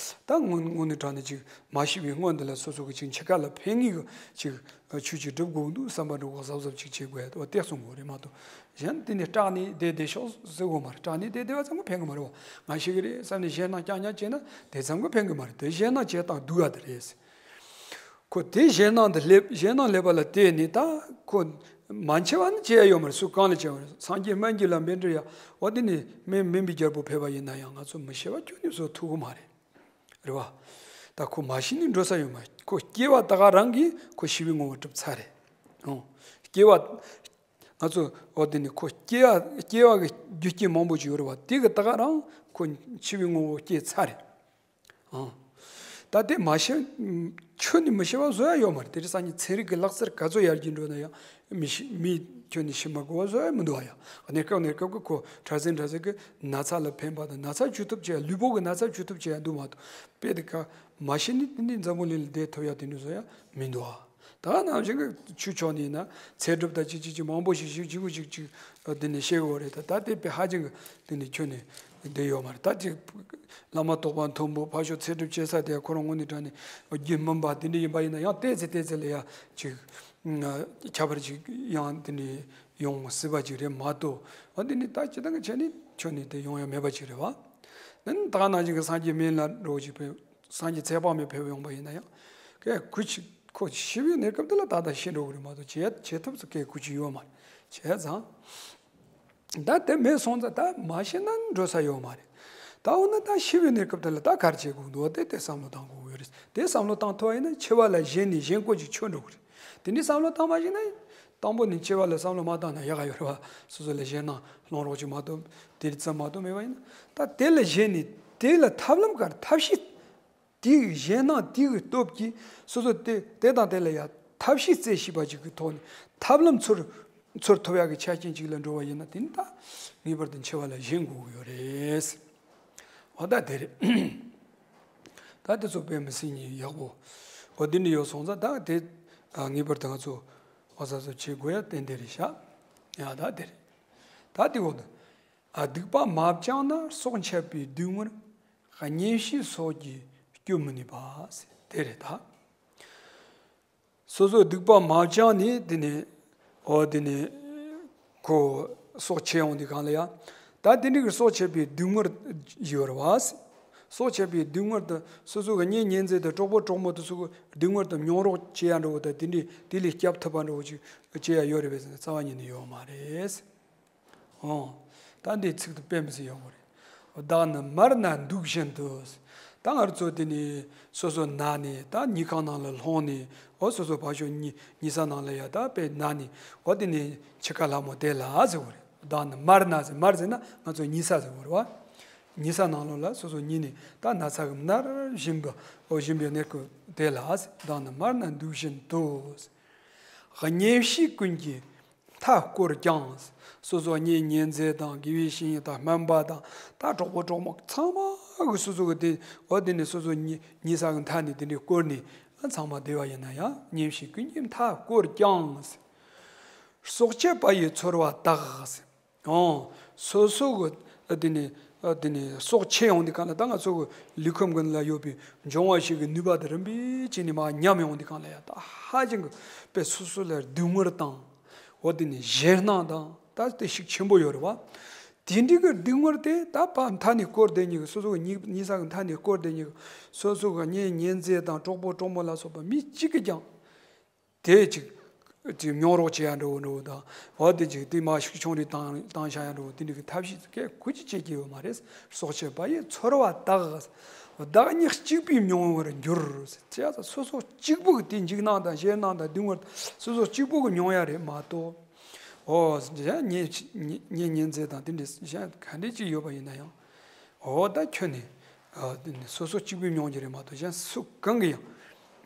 ད་དངོས་དངོས་གནས་དྲང་གནས་ཅིག་མ་ཤི་བའི་སྔོན་དུ་ལ་སོ་སོ་གི་ཅིག་འཆི་ཁ་ལ་ཕན་ངེས་གི་ཅིག་ཆོས་ཅིག་སྒྲུབ་དགོས་འདུག་བསམ་པ་འདྲ་བོ་གཟབ་གཟབ་ཅིག་བྱེད་དགོས་ཡ་དེ་གསུང་དགོས་རེད་མ་གཏོགས། གཞན་དེ་ནས་སྐྲག་ནས་བསྡད་བསྡད་ཤོག་ཟེར་དགོས་མ་རེད། སྐྲག་ནས་བསྡད་བསྡད་པ་ཙམ་གྱིས་ཕན་གི་མ་རེད་བ། ང་ཤི་གི་རེད་བསམ་ནས་ཞེད་སྣང་རྐྱང་རྐྱང་བྱས་ན་དེ་ཙམ་གྱིས་ཕན་གི་མ་རེད། དེ་ཞེད་སྣང་བྱས་སྟངས་སྡུག་ག་དེ་རེད། ཁོ་དེ་ཞེད་སྣང་དེ་སླེབས་ཞེད་སྣང་སླེབས་པ་ལ་བརྟེན་ནས་ད་ཁོ་མ་འཆི་བ་ནི་བྱེད་ཡ་ཡོད་མ་རེད། སུ་གང་ལ་བྱེད་པ་རེད། སངས་རྒྱས་སྨན་གྱི་ལམ་པཎ་གྲུབ་ཡ་འོ་དེ་ནི་སྨན་སྨན་པའི་རྒྱལ་པོ་ཕེབས་པ་ཡིན་ན་ཡང་ང་ཚོ་མི་ཤི་བ་ཁྱོན་ནས་བཟོ་ཐུབ་གི་མ་རེད། རེད་བ། ད་ཁོ་མ་ཤི་ནས་འགྲོ་ས་ཡོད་མ་རེད། ཁོ་སྐྱེ་བ་ད་ག་རང་གིས་ཁོ་ཤི་བའི་ངོ་བོ་གྲུབ་ཚར་རེད། ཨོ། སྐྱེ་བ། ང་ཚོ་འོ་དེ་ནི་ཁོ་སྐྱེ་བ་སྐྱེ་བ་གི་རྒྱུ་རྐྱེན་མང་པོ་ཞིག་ཡོད་རེད་བ། དེ་གི་ད་ག་རང་ཁོ་འཆི་བའི་ངོ་བོ་སྐྱེས་ཚར་རེད། ཨང་། ད་དེ་མ་ཤི་ཁྱོན་ནས་མི་ཤི་བ་བཟོ་ཡ་ཡོད་མ་རེད། དེ་རིང་སང་ཉིན་ཚན་རིག་གི་ལག་རྩལ་ག་ཚོད་ཡར་རྒྱས་འགྲོ་ན་ཡང་མི་ཤི་མི་ཁྱོན་ནས་ཤི་མ་དགོས་པ་བཟོ་ཡ་མི་འདུག་བ་ཡ། གནས་སྐབས་གནས་སྐབས་ཀྱི་ཁོ་ཕྲ་སྲིན་ཕྲ་སྲིན་གྱི་ན་ཚ་ལ་ཕན་པ་དང་ན་ཚ་བཅོས་ཐབས་བྱེད་ཡ་ལུས་པོ་གི་ན་ཚ་བཅོས་ཐབས་བྱེད་ཡ་འདུག་མ་གཏོགས་དཔེ་དེ་ག་མ་ཤི་ནས་དེ་ནས་འཛམ་བུ་གླིང་ལ་བསྡད་ཐུབ་ཡ་དེ་འདྲ་བཟོ་ཡ་མི་འདུག་བ། ད་ནང་བཞིན་གྱི་ཆོས་ཕྱོགས་ནས་ཡིན་ན་ཚེ་སྒྲུབ་དང་ཅི་ཅི་ཅི་མང་པོ་ཞིག་ཞིག་ཅི་གུ་ཅིག་ཅིག་འདི་ནས་བཤད་དགོས་རེད། ད་ད་དེ་དཔེ་ཧ་ཅང་གི་འདི་ནས་ཁྱོན་ནས་བསྡད་ཡོད་མ་རེད། ད་ཅིག་བླ་མ་དོགས་པ་མཐོན་པོ་ཕར་ཕྱོགས་ཚེ་སྒྲུབ་བྱེད་ས་དེ་ཁོ་རང་དངོས་གནས་དྲང་ནས་རྒྱུད་སྨིན་པ་དེ་འདྲ་ཡིན་པ་ཡིན་ན་ཡང་ཏོག་ཙམ་ཏོག་ཙམ་ལ་ཡ་ཅིག་ཁྱད་པར་ཅིག་ཡང་དེ་འདྲ་ཡོང་སྲིད་པ་ཅིག་རེད་མ་གཏོགས། འོ་འདི་ནི་ད་སྤྱིར་བཏང་གི་ཆ་ནས་ཁྱོན་ནས་དེ་ཡོང་ཡ་མེད་པ་ཅིག་རེད་བ། ད་ནི་ད་ག་ནང་བཞིན་གྱི་སངས་རྒྱས་སྨན་བླ་འདྲ་བོ་ཅིག་ཕེབས། སངས་རྒྱས་ཚེ་དཔག་མེད་ཕེབས་ཡོང་པ་ཡིན་ན་ཡང་། ཀྱེ་ཁོ་ཤི་ཁོ་ཤི་བའི་གནས་སྐབས་དེ་ལ་ད་ལྟ་ཤི་འགྲོ་གི་རེད་མ་གཏོགས་བྱེད་བྱེད་ཐབས་སུ་ཀྱེ་ཁོ་ཅི་ཡོད་མ་རེད། བྱས་ཙང་། ད་དེ་མེད་སོང་ཙང་ད་མ་ཤི་ན་འགྲོ་ས་ཡོད་མ་རེད། ད་འོ་ན་ད་ཤི་བའི་གནས་སྐབས་དེ་ལ་ད་ག་རེ་བྱེད་དགོས་འདུག་དེ་དེ་བསམ་བློ་བཏང་དགོས་ཡོད་རེད། དེ་བསམ་བློ་བཏང་ཐུབ་པ་ཡིན་ན་འཆི་བ་ལ་ཞེན་ནས་ཞེན་ཁོག་ཅིག་ཆོད་འགྲོ་གི་རེད། དེ་འདྲའི་བསམ་བློ་བཏང་མ་ཤེས་ན། དང་པོ་ནས་འཆི་བ་ལ་བསམ་བློ་མ་བཏང་ན་ཡག་ག་ཡོད་རེད་བ། སོ་སོ་ལ་ཞེད་སྣང་སློང་རོགས་ཅིག་མ་གཏོགས་དེ་ཙམ་མ་གཏོགས་མེད་པ་ཡིན་ན། ད་དེ་ལ་ཞེན་ནས་དེ་ལ་ཐབས་ལམ་ག་རེ་ཐབས་ཤེས། དེའི་ཞེད་སྣང་དེའི་སྟོབས་ཀྱིས་སོ་སོ་དེ་དེ་དང་དེ་ལ་ཡང་ཐབས་ཤེས་རྩད་ཤེས་པ་ཅིག་གི་ཐོག་ནས་ཐབས་ལམ་ཚོར་ཚོར་ཐུབ་ཡག་གི་ཆ་རྐྱེན་ཅིག་ལ་འགྲོ་བ་ཡིན་ན་དེ་ནི་ད་ངེས་པར་དུ་འཆི་བ་ལ་ཞེན་དགོས་ཀྱི་ཡོད་རེད། འོ་ད་དེ་རེད། ད་དེ་ཚོ་དཔེ་མི་སྲིད་ནི་ཡག་པོ། འོ་འདི་འདྲ་ཡོད་སོང་ཙང་ད་དེ་ངེས་པར་དུ་ང་ཚོ་འོ་ཟབ་ཟབ་བྱེད་དགོས་ཡ་ཏན་ཏན་རེད་ཤག་ཡ་ད་དེ་རེད། ད་དེ་འོ་ད། སྡིག་པ་མ་བསྐྱངས་ན་སྲོག་འཆད་པའི་སྡུག་བསྔལ། གཉེན་བཤེས་སོགས་ཀྱིས་སྐྱོབ་མི་ནུས་པ། དེ་རེད་ད། སོ་སོ་སྡིག་པ་མ་བསྐྱངས་ནས་དེ་ནས་འོ་དེ་ནས་ཁོ་སྲོག་ཆད་ཡོང་དུས་གང་ལ་ཡ། ད་དེ་འདྲ་གི་སྲོག་ཆད་པའི་སྡུག་བསྔལ་ཡོད་རེད་བ། སྲོག་ཆད་པའི་སྡུག་བསྔལ་དུ་སོ་སོ་གི་གཉེན་ཉེ་ཚན་དང་གྲོགས་པོ་གྲོགས་མོ་དེ་ཚོ་གི་སྡུག་བསྔལ་དུ་མྱོང་རོགས་བྱེད་ཡ་འདྲ་བོ་དང་དེ་འདྲའི་དེ་ལས་སྐྱོབ་ཐུབ་པ་འདྲ་བོ་ཅིག་བྱེད་ཡ་ཡོད་རེད་པས་ཟེར་ན་རྩ་བ་ཉིད་ནས་ཡོད་མ་རེད། ཨོ། ད་འདི་ཚིག་ཏུ་དཔེ་མི་སྲིད་ཡག་པོ་རེད། བདག་ནི་མལ་ན་འདུག་བཞིན་དུ། ད་ང་ཚོ་དེ་ནི་སོ་སོ་ན་ནས་ད་ཉལ་ཁང་ནང་ལ་ལྷུང་ནས་ཨོ་སོ་སོ་ཕར་ཕྱོགས་ཉལ་ཉལ་ས་ནང་ལ་ཡ་ད་དཔེ་ན་ནས་ཨོ་དེ་ནི་འཆི་ཁ་ལྷ་མོ་དེ་ལ་ཟེར་བ་རེད། བདག་ནི་མལ་ན་ཟེར་མལ་ཟེར་ན་ང་ཚོ་ཉལ་ས་ཟེར་བ་རེད་བ། ཉལ་ས་ནང་ལོགས་ལ་སོ་སོ་ཉལ་ནས་ད་ན་ཚ་གི་མནར་བཞིན་པ་ཨོ་བཞིན་པའི་གནས་སྐབས་དེ་ལ་ཟེར། བདག་ནི་མལ་ན་འདུག་བཞིན་དུ། གཉེན་བཤེས་ཀུན་གྱིས་མཐའ་བསྐོར་ཀྱང་། སོ་སོ་གཉེན་ཉེ་ཚན་དང་དགེ་བའི་བཤེས་གཉེན་དང་སྨན་པ་དང་ད་གྲོགས་པོ་གྲོགས་མོ་ཚང་མ་གི་སོ་སོ་གི་དེ་འོ་དེ་ནས་སོ་སོ་ཉལ་ཉལ་ས་གི་མཐའ་ནས་དེ་འདྲའི་བསྐོར་ནས་ཚང་མ་བསྡད་པ་ཡིན་ན་ཡང་། གཉེན་བཤེས་ཀུན་གྱིས་མཐའ་བསྐོར་ཀྱང་། སྲོག་ཆད་པ་ཡི་ཚོར་བ་དག། ཨོ། སོ་སོ་གི་དེ་ནས་དེ་ནས་སྲོག་ཆད་ཡོང་དུས་གང་ལ་ད་ང་ཚོ་གི་ལུས་ཁམས་ཀུན་ལ་ཡོད་པའི་འབྱུང་བ་བཞི་གི་ནུས་པ་དེ་རིམ་པས་བྱས་ནས་མར་ཉམས་ཡོང་དུས་གང་ལ་ཡ་ད་ཧ་ཅང་གི་དཔེ་སོ་སོ་ལ་སྡུག་བསྔལ་དང་། འོ་དེ་ནས་ཞེད་སྣང་དང་ ད་དེ་ཤུགས་ཆེན་པོ་ཡོད་རེད་བ། དེ་འདྲའི་གི་སྡུག་བསྔལ་དེ་ད་ཕར་མཐའ་ནས་བསྐོར་བསྡད་མཁན་གྱི་སོ་སོ་གི་ཉེ་ཉེ་ས་གི་མཐའ་ནས་བསྐོར་བསྡད་མཁན་གྱི་སོ་སོ་གི་གཉེན་ཉེ་ཚན་དང་གྲོགས་པོ་གྲོགས་མོ་ལ་སོགས་པ་མི་གཅིག་གིས་ཀྱང་དེ་ཅིག་ཅིག་མྱོང་རོགས་བྱེད་ཡ་འདྲ་བོ་འདྲ་བོ་དང་། འོ་དེ་ཅིག་དེ་མར་ཤུགས་ཆུང་རེ་བཏང་བཏང་བཞག་ཡ་འདྲ་བོ་དེ་འདྲའི་གི་ཐབས་ཤེས་སྐད་ཁུ་ཅིག་བྱེད་ཀྱི་ཡོད་མ་རེད། སྲོག་ཆད་པ་ཡི་ཚོར་བ་དག། བདག་ཉིད་གཅིག་པུས་མྱོང་བར་འགྱུར། ཅེས་སོ་སོ་གཅིག་པུ་གི་དེ་འཇིགས་སྣང་དང་ཞེད་སྣང་དང་སྡུག་བསྔལ་སོ་སོ་གཅིག་པུ་གིས་མྱོང་ཡ་རེད་མ་གཏོགས། འོ་གཞན་གཉེན་གཉེན་ཉེ་ཚན་དང་དེ་འདྲའི་གཞན་ག་འདྲ་ཅིག་ཡོད་པ་ཡིན་ན་ཡང་། འོ་ད་ཁྱོན་ནས་ཨ་དེ་ནི་སོ་སོ་གཅིག་པུས་མྱོང་རྒྱུ་རེད་མ་གཏོགས་གཞན་སུ་གང་གིས་ཡང་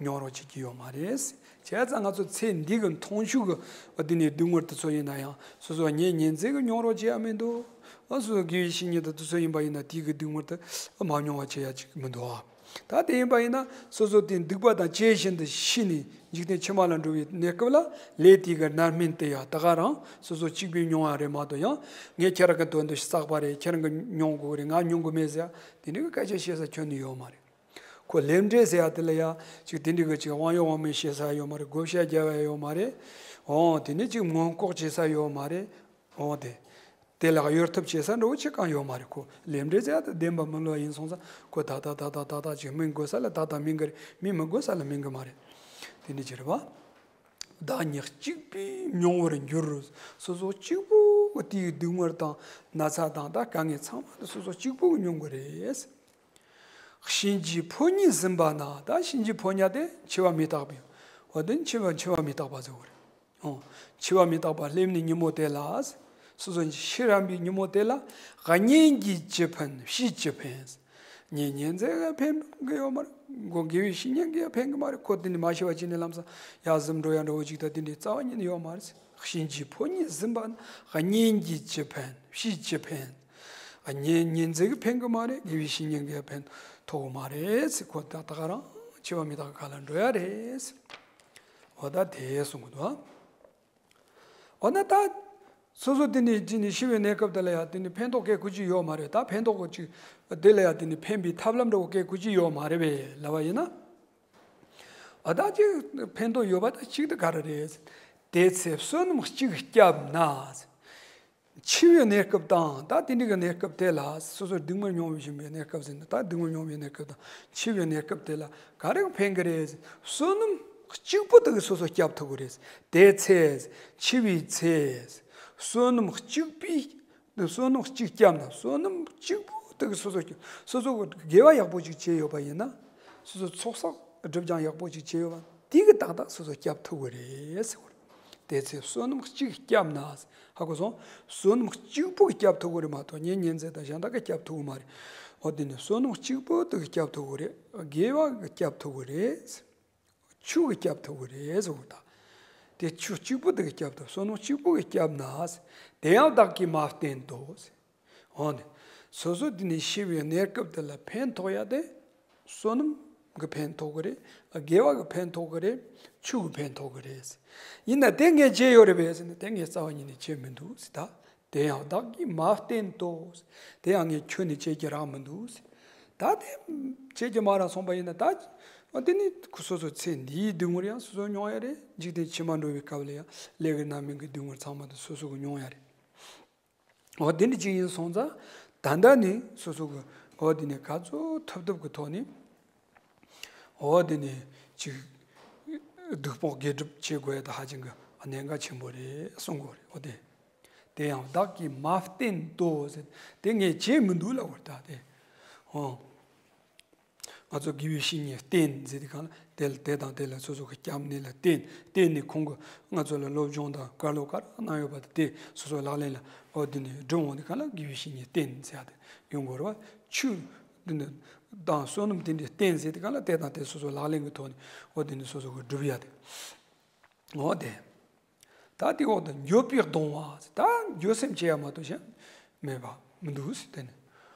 མྱོང་རོགས་བྱེད་ཀྱི་ཡོད་མ་རེད། བྱས་ཙང་ང་ཚོ་ཚེ་འདི་གི་མཐོང་ཆོས་ཀྱི་ཨ་དེ་ནི་སྡུག་བསྔལ་དེ་ཚོ་ཡིན་ན་ཡང་སོ་སོ་གཉེན་ཉེ་ཚན་གྱིས་མྱོང་རོགས་བྱེད་ཡ་མི་འདུག་ཨ་སོ་སོ་དགེ་བའི་བཤེས་གཉེན་དང་དེ་ཚོ་ཡིན་པ་ཡིན་ན་དེ་གི་སྡུག་བསྔལ་དེ་མ་མྱོང་བ་བྱེད་ཡ་ཅིག་མི་འདུག་ཨ། ད་དེ་ཡིན་པ་ཡིན་ན་སོ་སོ་དེ་སྡིག་པ་དང་བཅས་བཞིན་དུ་ཤི་ནས་འཇིག་རྟེན་ཕྱི་མ་ལ་འགྲོ་བའི་གནས་སྐབས་ལ་ལས་དེ་གི་རྣམ་སྨིན་དེ་ཡང་ད་ག་རང་སོ་སོ་གཅིག་པུས་མྱོང་བ་རེད་མ་གཏོགས། ཡང་ངས་ཁྱེད་རང་གི་དོན་དུ་བསགས་པ་རེད། ཁྱེད་རང་གིས་མྱོང་དགོས་རེད། ང་མྱོང་གི་མེད་ཟེར་ཡ་དེ་འདྲའི་གི་སྐད་ཆ་བཤད་ས་ཁྱོན་ནས་ཡོད་མ་རེད། ཁོ་ལས་འབྲས་ཟེར་ཡ་དེ་ལ་ཡ་ཅིག་དེ་འདྲའི་གི་ཅིག་དབང་ཡོད་དབང་མེད་བཤད་ས་ཡོད་མ་རེད། བགོ་བཤའ་རྒྱག་ཡ་ཡོད་མ་རེད། འོ་དེ་ནས་ཅིག་སྔོན་འགོག་བྱེད་ས་ཡོད་མ་རེད། འོ་དེ། དེ་ལ་གཡོལ་ཐབས་བྱེད་ས་འདྲ་བོ་ཅིག་གང་ཡོད་མ་རེད། ཁོ་ལས་འབྲས་ཟེར་ཡ་དེ་བདེན་པ་མི་བསླུ་བ་ཡིན་སོང་ཙང་ཁོ་ད་ལྟ་ད་ལྟ་ད་ལྟ་ཅིག་སྨིན་དགོས་ས་ལ་ད་ལྟ་སྨིན་གི་རེད། སྨིན་མི་དགོས་ས་ལ་སྨིན་གི་མ་རེད། དེ་འདྲ་ཅིག་རེད་བ། བདག་ཉིད་གཅིག་པུས་མྱོང་བར་འགྱུར། སོ་སོ་གཅིག་པུ་གིས་དེའི་སྡུག་བསྔལ་དང་ན་ཚ་དང་ད་དཀའ་ངལ་ཚང་མ་དེ་སོ་སོ་གཅིག་པུ་གིས་མྱོང་གི་རེད། གཤིན་རྗེའི་ཕོ་ཉས་ཟིན་པ་ན། ད་གཤིན་རྗེའི་ཕོ་ཉ་དེ་འཆི་བ་མི་རྟག་པའི། འོ་དེ་འཆི་བ་འཆི་བ་མི་རྟག་པ་ཟེར་བ་རེད། འོ། འཆི་བ་མི་རྟག་པ་སླེབས་ནས་ཉིན་མོ་དེ་ལ། སོ་སོ་ཤི་རན་པའི་ཉིན་མོ་དེ་ལ། གཉེན་གྱིས་ཅི་ཕན་བྱིས་ཅི་ཕན། གཉེན་ཉེ་ཚན་གྱིས་ཕན་གི་ཡོད་མ་རེད། མགོ་དགེ་བའི་བཤེས་གཉེན་གྱིས་ཕན་གི་མ་རེད། ཁོ་དེ་ནས་མ་ཤི་བ་བྱས་ནས་ལམ་སང་ཡར་གཟིམ་འགྲོ་ཡ་འདྲ་བོ་ཅིག་དང་དེ་འདྲའི་རྩ་བ་ཉིད་ནས་ཡོད་མ་རེད། གཤིན་རྗེའི་ཕོ་ཉས་ཟིན་པ་ན། གཉེན་གྱིས་ཅི་ཕན་བྱིས་ཅི་ཕན། གཉེན་ཉེ་ཚན་གྱིས་ཕན་གི་མ་རེད། དགེ་བའི་བཤེས་གཉེན་གྱིས་ཕན་ཐོགས་གི་མ་རེད་ཟེར། ཁོ་ད་ད་ག་རང་འཆི་བ་མི་རྟག་གི་ཁ་ལ་འགྲོ་ཡ་རེད་ཟེར། འོ་ད་དེ་གསུང་གི་འདུག་ཨ། འོ་ན་ད་སོ་སོ་དེ་ནས་དེ་ནས་ཤི་བའི་གནས་སྐབས་དེ་ལ་ཡ་དེ་ནས་ཕན་ཐོགས་སྐད་ཁུ་ཅི་ཡོད་མ་རེད། ད་ཕན་ཐོགས་ཀྱི་ཅིག་དེ་ལ་ཡ་དེ་ནས་ཕན་པའི་ཐབས་ལམ་འདྲ་བོ་སྐད་ཁུ་ཅི་ཡོད་མ་རེད་པས་ལབ་པ་ཡིན་ན། འོ་ད་ཅིག་ཕན་ཐོགས་ཡོད་པ་ད་གཅིག་དེ་ག་རེ་རེད། དེ་ཚེ་བསོད་ནམས་གཅིག་བསྐྱབས་ན། འཆི་བའི་གནས་སྐབས་དང་ད་དེ་འདྲའི་གི་གནས་སྐབས་དེ་ལ། སོ་སོ་སྡུག་བསྔལ་མྱོང་བཞིན་པའི་གནས་སྐབས་ཟེར་ན་ད་སྡུག་བསྔལ་མྱོང་བའི་གནས་སྐབས་དང་འཆི་བའི་གནས་སྐབས་དེ་ལ་ག་རེ་ཕན་གི་རེད། བསོད་ནམས་གཅིག་པོ་དེ་གིས་སོ་སོ་བསྐྱབ་ཐུབ་གི་རེད། དེ་ཚེ་འཆི་བའི་ཚེ་བསོད་ནམས་གཅིག་པུས། བསོད་ནམས་གཅིག་བསྐྱབས་ན། བསོད་ནམས་གཅིག་པོ་དེ་གིས་སོ་སོ་སོ་སོ་དགེ་བ་ཡག་པོ་ཅིག་བྱས་ཡོད་པ་ཡིན་ན། སོ་སོ་ཚོགས་བསགས་སྒྲིབ་སྦྱང་ཡག་པོ་ཅིག་བྱས་ཡོད་པ་དེ་གིས་ཏག་ཏག་སོ་སོ་བསྐྱབ་ཐུབ་གི་རེད་ཟེར་བ་རེད། དེ་ཚེ་བསོད་ནམས་གཅིག་བསྐྱབས་ན། ཧ་གོ་སོང་། བསོད་ནམས་གཅིག་པོ་གིས་བསྐྱབ་ཐུབ་གི་རེད་མ་གཏོགས་གཉེན་ཉེ་ཚན་དང་གཞན་དག་གིས་བསྐྱབ་ཐུབ་གི་མ་རེད། འོ་དེ་ནི་བསོད་ནམས་གཅིག་པོ་དེ་གིས་བསྐྱབ་ཐུབ་གི་རེད། དགེ་བ་གིས་བསྐྱབ་ཐུབ་གི་རེད། ཆོས་ཀྱིས་བསྐྱབ་ཐུབ་གི་རེད་ཟེར་བ་དང་། དེ་ཆོས་གཅིག་པོ་དེ་གིས་བསྐྱབ་ཐུབ། བསོད་ནམས་གཅིག་པོ་གིས་བསྐྱབས་ན། དེ་ཡང་བདག་གིས་མ་བསྟེན་ཏོ། འོ་ནི། སོ་སོ་དེ་ནས་ཤི་བའི་གནས་སྐབས་དེ་ལ་ཕན་ཐོགས་ཡ་དེ། བསོད་ནམས་ཀྱིས་ཕན་ཐོགས་གི་རེད། དགེ་བ་གིས་ཕན་ཐོགས་གི་རེད། ཆོས་ཀྱིས་ཕན་ཐོགས་གི་རེད། ཡིན་ན་དེ་ངས་བྱས་ཡོད་རེད་པས་ཟེར་ན་དེ་ངས་རྩ་བ་ཉིད་ནས་བྱས་མི་འདུག་ཟེར་ད། དེ་ཡང་བདག་གིས་མ་བསྟེན་ཏོ། དེ་ཡང་ངས་ཁྱོན་ནས་བྱེད་ཀྱི་རག་མི་འདུག་ཟེར། ད་དེ་བྱེད་ཀྱི་མ་རག་སོང་པ་ཡིན་ན་ད། འོ་དེ་ནི་སོ་སོ་ཚེ་འདིའི་སྡུག་བསྔལ་ཡང་སོ་སོ་མྱོང་ཡ་རེད། འཇིག་རྟེན་ཕྱི་མ་འགྲོ་བའི་སྐབས་ལ་ཡང་ལས་ཀྱི་རྣམ་སྨིན་གྱི་སྡུག་བསྔལ་ཚང་མ་དེ་སོ་སོ་གིས་མྱོང་ཡ་རེད། འོ་དེ་འདྲ་ཅིག་ཡིན་སོང་ཙང་ད་ལྟ་ནི་སོ་སོ་གི་འོ་དེ་ནི་ག་ཚོད་ཐུབ་ཐུབ་ཀྱི་ཐོག་ནས་འོ་དེ་ནི་ཅིག་སྡིག་སྤོང་དགེ་སྒྲུབ་བྱེད་དགོས་ཡ་ད་ཧ་ཅང་གི་གནད་འགག་ཆེན་པོ་རེད་གསུང་དགོས་རེད། འོ་དེ་དེ་ཡང་བདག་གིས་མ་བསྟེན་ཏོ་ཟེར་དེ་ངས་བྱས་མི་འདུག་ལབ་དགོས་རེད་ད་དེ། འོ། ང་ཚོ་དགེ་བའི་བཤེས་གཉེན་བསྟེན་ཟེར་དུས་སྒང་ལ་དེ་ལ་དེ་དང་དེ་ལ་སོ་སོ་གི་སྐྱབས་གནས་ལ་བསྟེན། བསྟེན་ནས་ཁོང་གིས་ང་ཚོ་ལ་སློབ་སྦྱོང་དང་བཀའ་སློབ་ག་རེ་གནང་ཡོད་པ་དེ་དེ་སོ་སོའི་ལག་ལེན་ལ་འོ་དེ་ནས་སྒྲུབ་འོང་དུས་སྒང་ལ་དགེ་བའི་བཤེས་གཉེན་བསྟེན་ཟེར་ཡ་དེ་ཡོང་དགོས་རེད་བ། ཆོས་འདི་ནི་དང་བསོད་ནམས་དེ་འདྲའི་བསྟེན་ཟེར་དུས་སྒང་ལ་དེ་དང་དེ་སོ་སོའི་ལག་ལེན་གྱི་ཐོག་ནས་འོ་དེ་ནས་སོ་སོ་གིས་སྒྲུབ་ཡ་དེ། འོ་དེ། ད་དེ་འོག་ཏུ་འགྱོད་པས་གདུང་བ། ད་འགྱོད་སེམས་བྱེད་ཡ་མ་གཏོགས་གཞན་མེད་པ་མི་འདུག་ཟེར་དེ་ནི།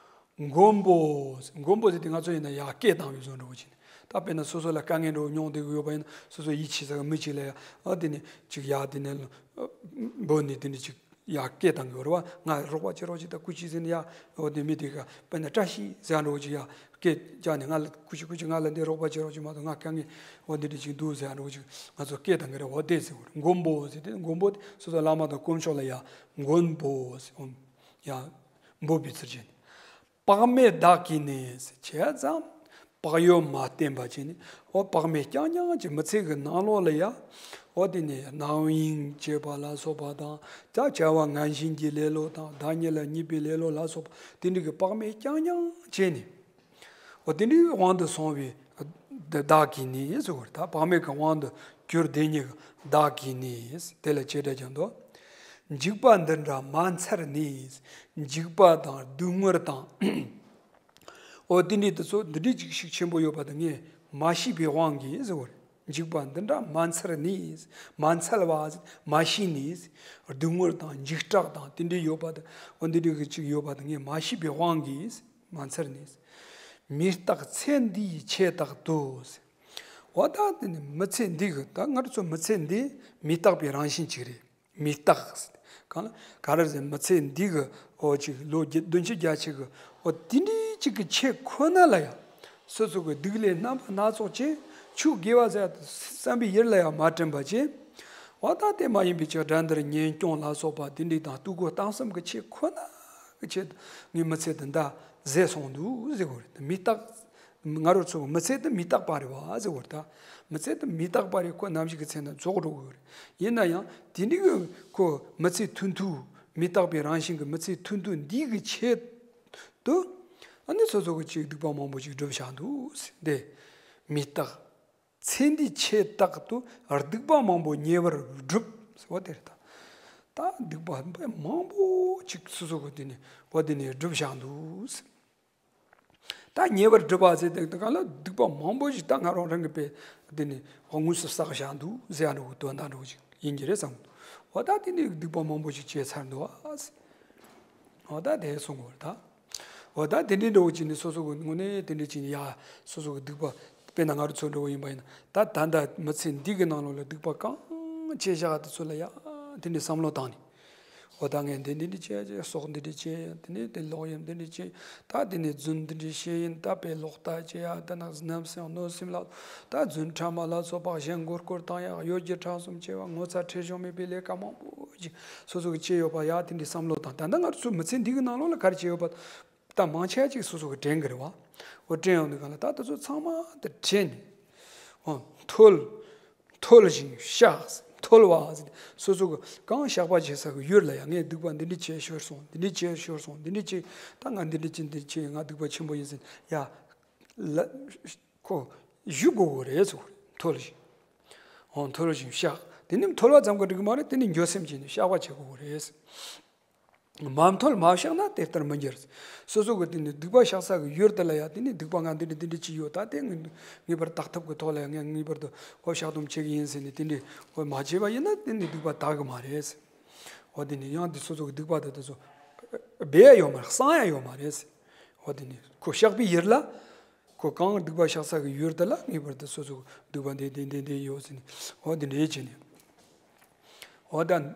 མགོན་པོ། མགོན་པོ་ཟེར་དེ་ང་ཚོ་ཡིན་ན་ཡར་སྐད་བཏང་བའི་བཟོ་འདྲ་བོ་བྱས་ནས། ད་དཔེར་ན་སོ་སོ་ལ་དཀའ་ངལ་འདྲ་བོ་མྱོང་བསྡད་ཀྱི་ཡོད་པ་ཡིན་ན་སོ་སོ་ཡིད་ཆེས་ས་གི་མི་གཅིག་ལ་ཡ་ཨ་དེ་ནི་ཅིག་ཡར་དེ་ནི་འབོད་ནས་དེ་ནི་ཅིག་ ཡ་སྐད་བཏང་གི་ཡོད་རེད་བ། ང་རོགས་པ་བྱེད་རོགས་བྱེད་ད་སྐུ་མཁྱེན་ཟེར་ནས་ཡ། འོ་དེ་མི་དེ་ག་དཔེར་ན་བཀྲ་ཤིས་ཟེར་འགྲོ་གི་ཡ་སྐད་རྒྱག་ནས་ང་ལ་སྐུ་མཁྱེན་སྐུ་མཁྱེན་ང་ལ་འདི་རོགས་པ་བྱེད་རོགས་བྱེད་མ་གཏོགས་ང་དཀའ་ངལ་འོ་འདི་འདྲ་ཅིག་འདུག་ཟེར་འགྲོ་གི་ང་ཚོ་སྐད་བཏང་གི་རེད། འོ་དེ་ཟེར་གི་རེད། མགོན་པོ་ཟེར་དེ་མགོན་པོ་དེ་སོ་སོ་བླ་མ་དང་དཀོན་མཆོག་ལ་ཡ་མགོན་པོ་ཟེར། འོ་ཡ་འབོད་པའི་ཚུལ་བྱས་ནས། དཔག་མེད་བདག་གིས་ནི་ཟེར་བྱས་ཙང་། བག་ཡོད་མ་བསྟེན་པ་བྱས་ནས་འོ་དཔག་མེད་རྐྱང་རྐྱང་གི་མི་ཚེ་གི་ནང་ལོགས་ལ་ཡ། འོ་དེ་ནས་རྣམ་གཡེང་བྱེད་པ་ལ་སོགས་པ་དང་། ད་བྱ་བ་ངན་ཞེན་གྱི་ལེ་ལོ་དང་། བདག་ཉིད་ལ་གཉིས་པའི་ལེ་ལོ་ལ་སོགས་པ་དེ་འདྲ་གི་བག་མེད་རྐྱང་རྐྱང་བྱས་ནས། འོ་དེ་འདྲའི་དབང་དུ་སོང་བའི་བདག་གིས་ནི་ཟེར་བ་རེད། ད་བག་མེད་ཀྱི་དབང་དུ་གྱུར་དེ་ཉིད་ཀྱི་བདག་གིས་ནི་དེ་ལ་བྱེད་སྒྲ་ཀྱང་འདུག་འཇིགས་པ་འདི་འདྲ་མ་འཚལ་ནས། འཇིགས་པ་དང་སྡུག་བསྔལ་དང་། འོ་དེ་འདྲའི་དེ་ཚོ་འདི་འདྲའི་ཅིག་ཤུགས་ཆེན་པོ་ཡོད་པ་དེ་ངས་མ་ཤེས་པའི་དབང་གིས་ཟེར་བ་རེད། འཇིགས་པ་འདི་འདྲ་མ་འཚལ་ནས། མ་འཚལ་བ་མ་ཤེས་ནས། སྡུག་བསྔལ་དང་འཇིགས་སྐྲག་དང་དེ་འདྲའི་ཡོད་པ་དེ། འོ་འདི་འདྲའི་ཅིག་ཡོད་པ་དེ་ངས་མ་ཤེས་པའི་དབང་གིས། མ་འཚལ་ནས། མི་རྟག་ཚེ་འདིའི་ཆོས་རྟག་ཏུ། འོ་ད་དེ་ནི་མི་ཚེ་འདི་གི་ད་ང་ཚོ་མི་ཚེ་འདི་མི་རྟག་པའི་རང་བཞིན་ཅིག་རེད། མི་རྟག་གང་ལ་ག་རེ་ཟེར། མི་ཚེ་འདི་གི་འོ་ཅིག་ལོ་བརྒྱད་བདུན་ཅུ་བརྒྱད་ཅུ་གི་འོ་དེ་འདྲའི་ཅིག་གི་ཆོས་ཁོ་ན་ལ་ཡང་སོ་སོ་གི་སྡིག་ལས་རྣམ་པ་སྣ་ཚོགས་ཅན་ཆོས་དགེ་བ་ཟེར་བསམ་པའི་ཡུལ་ལ་ཡང་མ་དྲན་པ་ཅན། འོ་ད་དེ་མ་ཡིན་པའི་ཅིག་དགྲ་འདུལ་གཉེན་སྐྱོང་ལ་སོགས་པ་དེ་འདྲའི་དང་སྡུག་བསྔལ་གཏང་སེམས་ཀྱི་ཆོས་ཁོ་ན། ཀྱི་ཆེད་དུ་ངའི་མི་ཚེ་འདི་འདྲ་ཟད་སོང་འདུག་ཟེར་བ་རེད། མི་རྟག་ང་རང་ཚོ་མི་ཚེ་འདི་མི་རྟག་པ་རེད་བ་ཟེར་བ་རེད་ད། མི་ཚེ་འདི་མི་རྟག་པ་རེད། ཁོ་ནམ་ཞིག་གི་ཚེ་ན་རྫོགས་འགྲོ་གི་རེད། ཡིན་ན་ཡང་དེ་འདྲའི་གི་ཁོ་མི་ཚེ་ཐུང་ཐུང་། མི་རྟག་པའི་རང་བཞིན་གྱི་མི་ཚེ་ཐུང་ཐུང་འདི་གི་ཆེད་དུ། ཨ་ནི་སོ་སོ་གི་ཅིག་སྡིག་པ་མང་པོ་ཅིག་བསྒྲུབས་བཞག་འདུག་ཟེར། འདི་མི་རྟག་ཚེ་འདིའི་ཆོས་རྟག་ཏུ་སྡིག་པ་མང་པོ་ཉེ་བར་བསྒྲུབས་ཟེར་བ་དེ་རེད་ད། ད་སྡིག་པ་མང་པོ་ཅིག་སོ་སོ་གི་དེ་ནས་བ་དེ་ནས་བསྒྲུབས་བཞག་འདུག་ཟེར། ད་ཉེ་བར་བསྒྲུབས་པ་ཟེར་དེ་ག་ལ་སྡིག་པ་མང་པོ་ཞིག་ད་ང་རང་རང་གི་པའི་དེ་ནས་དངོས་སུ་བསགས་བཞག་འདུག་ཟེར་ཡ་འདྲ་བོ་དོན་དག་འདྲ་བོ་ཞིག་ཡིན་གྱི་རེད་བསམ། འོ་ད་དེ་ནས་སྡིག་པ་མང་པོ་ཞིག་བྱས་ཚར་འདུག་ཨ་ཟེར། འོ་ད་དེ་གསུང་དགོས་རེད་ད། འོ་ད་དེ་འདྲའི་འདྲ་བོ་ཅིག་ནི་སོ་སོ་གི་ངོས་ནས་དེ་འདྲའི་ཅིག་ནི་ཡ་སོ་སོ་གི་སྡིག་པ་དཔེར་ན་ང་རང་ཚོ་འདྲ་བོ་ཡིན་པ་ཡིན་ན་ད་ད་ལྟ་མི་ཚེ་འདི་གི་ནང་ལོགས་ལ་སྡིག་པ་གང་བྱས་བཞག་དེ་ཚོ་ལ་ཡ་དེ་འདྲའི་བསམ་བློ་བཏང་ནས། འོ་ད་ངས་འདི་འདི་འདྲ་བྱས་ཀྱི་སྲོག་འདི་འདྲ་བཅད་ཡིན། དེ་ནས་དེ་ལོག་ཡིན། འདི་འདྲ་བྱས་ད་དེ་ནས་རྫུན་འདི་འདྲ་བཤད་ཡིན། ད་དཔེ་ལོག་ལྟ་བྱས་ཡ་ད་ནག་རྣམ་སེམས་གནོད་སེམས་ལ་ད་རྫུན་ཕྲ་མ་ལ་སོགས་པ་གཞན་མགོ་སྐོར་བཏང་ཡ་གཡོ་སྒྱུ་ཁྲམ་གསུམ་བྱས་པ་ངོ་ཚ་ཁྲེལ་གཞུང་མེད་པའི་ལས་ཀ་མང་པོ་ཅིག་སོ་སོ་གི་བྱས་ཡོད་པ་ཡ་དེ་འདྲའི་བསམ་བློ་བཏང་། ད་ལྟ་ང་ཚོ་མི་ཚེ་འདི་གི་ནང་ལོགས་ལ་ག་རེ་བྱས་ཡོད་པ་ད་མང་ཆེ་བ་ཅིག་སོ་སོ་གི་དྲན་གི་རེད་བ། འོ་དྲན་ཡོང་དུས་གང་ལ་ད་དེ་ཚོ་ཚང་མ་དེ་དྲན་ནས་འོ་མཐོལ། མཐོལ་ཞིང་བཤགས། མཐོལ་བ་ཟེར་ཏེ་སོ་སོ་གི་གང་བཤགས་པ་བྱེད་ས་གི་ཡུལ་ལ་ཡ་ངས་སྡིག་པ་འདི་འདྲ་བྱས་ཤོར་སོང་། འདི་འདྲ་བྱས་ཤོར་སོང་། འདི་འདྲ་བྱས་ད་ང་འདི་འདྲ་བྱས་འདི་བྱས་ང་སྡིག་པ་ཆེན་པོ་ཡིན་ཟེར་ཡ་ལ་ཁོ་ཞུ་དགོས་གི་རེད་ཟེར་གི་རེད། མཐོལ་ཞིང་འོ་མཐོལ་ཞིང་བཤགས། དེ་ནི་མཐོལ་བ་ཙམ་གྱིས་འགྲིག་གི་མ་རེད། དེ་ནི་འགྱོད་སེམས་བྱས་ནས་བཤགས་པ་བྱེད་དགོས་གི་རེད། མ་མཐོལ་མ་བཤགས་ན་དེ་ལྟར་མི་འགྱུར། སོ་སོ་གི་དེ་ནི་སྡིག་པ་བཤགས་ས་གི་ཡུལ་དེ་ལ་ཡ་དེ་ནི་སྡིག་པ་ང་འདི་འདྲ་འདི་འདྲ་ཅིག་ཡོད། ད་དེ་ངེས་ངེས་པར་དག་ཐབས་ཀྱི་ཐོག་ལ་ཡ་ངས་ངེས་པར་དུ་འོ་བཤགས་སྡོམ་བྱེད་ཀྱི་ཡིན་ཟེར་ནས་དེ་འདྲ་འོ་མ་བྱས་པ་ཡིན་ན་དེ་ནི་སྡིག་པ་དག་གི་མ་རེད། འོ་དེ་ནི་ཡང་དེ་སོ་སོ་གི་སྡིག་པ་དེ་དེ་ཚོ་སྦས་ཡ་ཡོད་མ་རེད། གསང་ཡ་ཡོད་མ་རེད། འོ་དེ་ནི་ཁོ་བཤགས་པའི་ཡུལ་ལ་ཁོ་གང་སྡིག་པ་བཤགས་ས་གི་ཡུལ་དེ་ལ་ངེས་པར་དུ་སོ་སོ་གི་སྡིག་པ་འདི་འདི་འདི་འདི་ཡོད་ཟེར་ནས་འོ་དེ་འདྲ་བྱས་ནས་འོ་ད།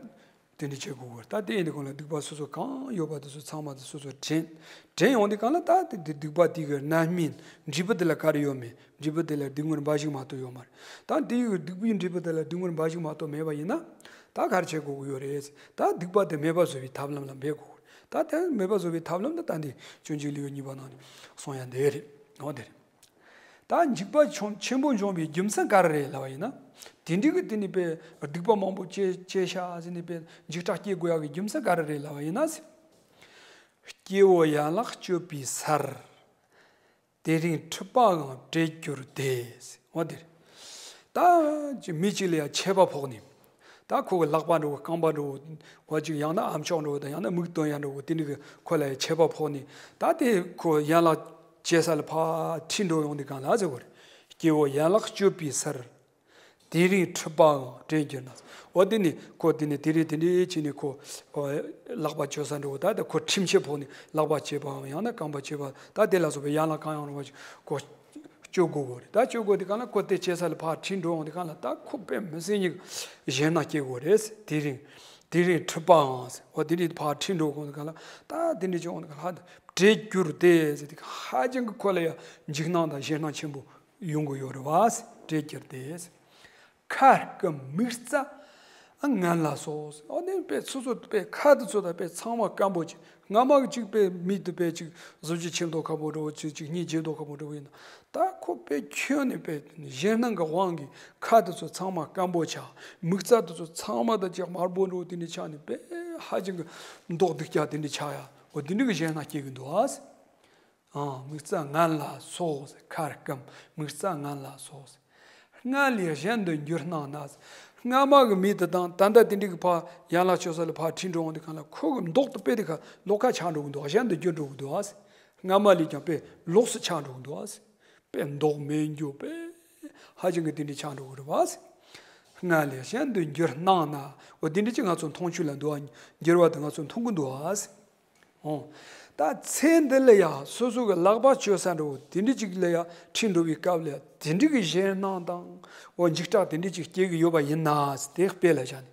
དེ་འདྲ་བྱེད་དགོས་གི་རེད། ད་དེ་ཡིན་དུས་གང་ལ་སྡིག་པ་སོ་སོ་གང་ཡོད་པ་དེ་ཚོ་ཚང་མ་དེ་སོ་སོ་དྲན། དྲན་ཡོང་དུས་གང་ལ་ད་དེ་དེ་སྡིག་པ་དེ་གི་རྣམ་སྨིན་འབྲས་བུ་དེ་ལ་ག་རེ་ཡོད་མེད། འབྲས་བུ་དེ་ལ་སྡུག་བསྔལ་འབའ་ཞིག་མ་གཏོགས་ཡོད་མ་རེད། ད་དེ་ཡི་སྡིག་པའི་འབྲས་བུ་དེ་ལ་སྡུག་བསྔལ་འབའ་ཞིག་མ་གཏོགས་མེད་པ་ཡིན་ན་ད་ག་རེ་བྱེད་དགོས་གི་ཡོད་རེད། ད་སྡིག་པ་དེ་མེད་པ་བཟོ་བའི་ཐབས་ལམ་ལ་འབད་དགོས་གི་རེད། ད་དེ་མེད་པ་བཟོ་བའི་ཐབས་ལམ་དེ་ད་འདི་སྤྱོད་འཇུག་ལེའུ་གཉིས་པ་ནང་ནས་གསུང་ཡ་འདི་རེད། འོ་དེ་རེད། ད་འཇིགས་པ་ཆུང་ཆེན་པོ་འབྱུང་བའི་རྒྱུ་མཚན་ག་རེ་རེད་ལབ་པ་ཡིན་ན། དེ་འདྲའི་གི་དེ་ནི་པའི་སྡིག་པ་མང་པོ་སྐྱེ་སྐྱེ་ཤ་ཟེར་ནི་པའི་འཇིགས་སྐྲག་སྐྱེ་དགོས་ཡག་གི་རྒྱུ་མཚན་ག་རེ་རེད་ལབ་པ་ཡིན་ན། སྐྱེ་བོ་ཡན་ལག་གཅོད་པའི་སར། དེ་རིང་འཁྲིད་པའང་བྲལ་གྱུར་ཏེ། འོ་དེ་རེད། ད་ཅི་མི་གཅིག་ལ་ཡང་ཆད་པ་ཕོག་ནས། ད་ཁོ་གི་ལག་པ་འགྲོ་རྐང་པ་འགྲོ་བ་ཅིག་ཡང་ན་ཨ་མཆོག་འགྲོ་བ་དང་ཡང་ན་མིག་སྟོན་ཡ་འགྲོ་བ་དེ་འདྲ་གི་ཁོ་ལ་ཡང་ཆད་པ་ཕོག་ནས་ད་དེ་ཁོ་ཡན་ལག་བཅད་ས་ལ་ཕར་ཁྲིད་འགྲོ་ཡོང་དུས་གང་ལ་ཟེར་བ་རེད། སྐྱེ་བོ་ཡན་ལག་གཅོད་པའི་སར། དེ་རིང་འཁྲིད་པའང་བྲལ་གྱུར་ན། འོ་དེ་ནི་ཁོ་དེ་ནི་དེ་རིང་དེ་འདྲའི་ཕྱིན་ནས་ཁོ་ལག་པ་གཅོད་ས་འགྲོ་བ་ད་དེ་ཁོ་ཁྲིམས་ཆད་ཕོག་ནས་ལག་པ་བཅད་པའམ་ཡང་ན་རྐང་པ་བཅད་པ་ད་དེ་ལ་སོགས་པའི་ཡན་ལག་གང་ཡང་རུང་བ་ཞིག་ཁོ། སྤྱོད་དགོས་གོ་རེད། ད་སྤྱོད་དགོས་དེ་གང་ལ་ཁོ་དེ་བྱེད་ས་ལ་ཕར་ཁྲིད་འགྲོ་འོང་དེ་གང་ལ་ད་ཁོ་དཔེ་མི་སྲིད་ཉིག་ཞེད་སྣང་སྐྱེ་གོ་རེད། དེ་རིང་ དེ་རིང་འཁྲིད་པའང་ཟེར། འོ་དེ་འདྲའི་ཕར་ཁྲིད་འགྲོ་དགོས་ག་ལ། ད་དེ་འདྲའི་ཅིག་འོང་ག་ལ། བྲེལ་གྱུར་ཏེ་ཟེར། དེ་ཧ་ཅང་གི་ཁོ་ལ་ཡང་འཇིགས་སྣང་དང་ཞེད་སྣང་ཆེན་པོ་ཡོང་གི་ཡོད་རེད་བ་ཟེར། བྲེལ་གྱུར་ཏེ་ཟེར། ཁ་སྐམ་མིག་རྩ་ངན་ལ་སོགས་ཟེར། འོ་ནི་དཔེ་སོ་སོ་དཔེ་ཁ་དེ་ཚོ་དང་དཔེ་ཚང་མ་སྐམ་པོ་ཅིག། སྔ་མ་གི་ཅིག་དཔེ་མི་དེ་དཔེ་ཅིག་གཟི་བརྗིད་ཆེ་མདོག་ཁ་པོ་འདྲ་བོ་ཅིག། ཅིག་སྙིང་རྗེ་མདོག་ཁ་པོ་འདྲ་བོ་ཡིན་ན། ད་ཁོ་དཔེ་ཁྱོན་ནས་དཔེ་ཞེད་སྣང་གི་དབང་གིས་ཁ་དེ་ཚོ་ཚང་མ་སྐམ་པོ་ཆགས། མིག་རྩ་དེ་ཚོ་ཚང་མ་ད་ཅིག་དམར་པོ་འདྲ་བོ་དེ་འདྲ་ཆགས་ནས། དཔེ་ཧ་ཅང་གི་མདོག་སྡུག་ཅག་དེ་འདྲ་ཆགས་ཡ། འོ་དེ་འདྲ་གི་ཞེད་སྣང་སྐྱེ་གི་འདུག་ཨ། ཨང་། མིག་རྩ་ངན་ལ་སོགས་ཟེར། ཁ་སྐམ་མིག་རྩ་ངན་ལ་སོགས་ཟེར། སྔར་ལས་གཞན་དུ་འགྱུར་སྣང་ན་ཟེར། སྔ་མ་གི་མི་དེ་དང་ད་ལྟ་དེ་འདྲ་གི་ཕར་ཡན་ལག་ཆོས་ས་ལ་ཕར་ཁྲིད་འགྲོ་འོང་དུས་སྒང་ལ་ཁོ་གི་མདོག་དེ་དཔེ་དེ་ཁ་ལོག་ཁ་ཆགས་འགྲོ་གི་འདུག། གཞན་དུ་འགྱུར་འགྲོ་གི་འདུག་ཨ་ཟེར། སྔ་མ་ལས་ཀྱང་དཔེ་ལོགས་སུ་ཆགས་འགྲོ་གི་འདུག་ཨ་ཟེར། དཔེ་མདོག་མེད་རྒྱུ་དཔེ་ཧ་ཅང་གི་དེ་འདྲ་ཆགས་འགྲོ་གི་རེད་བ་ཟེར། སྔར་ལས་གཞན་དུ་འགྱུར་སྣང་ན། འོ་དེ་འདྲ་ཅིག་ང་ཚོ་མཐོང་ཆོས་ལ་འདུག་ཨ། འགྱུར་བ་དེ་ང་ཚོ་མཐོང་གི་འདུག་ཨ་ཟེར། འོ། ད་ཚེ་འདི་ལ་ཡང་སོ་སོ་གི་ལག་པ་གཅོད་ས་འདྲ་བོ་དེ་འདྲ་ཅིག་ལ་ཡང་ཁྲིད་འགྲོ་བའི་སྐབས་ལ་ཡང་དེ་འདྲ་གི་ཞེད་སྣང་དང་། འོ་འཇིགས་སྐྲག་དེ་འདྲ་ཅིག་སྐྱེ་གི་ཡོད་པ་ཡིན་ན་ཟེར། དེ་དཔེ་ལ་བཞག་ནས།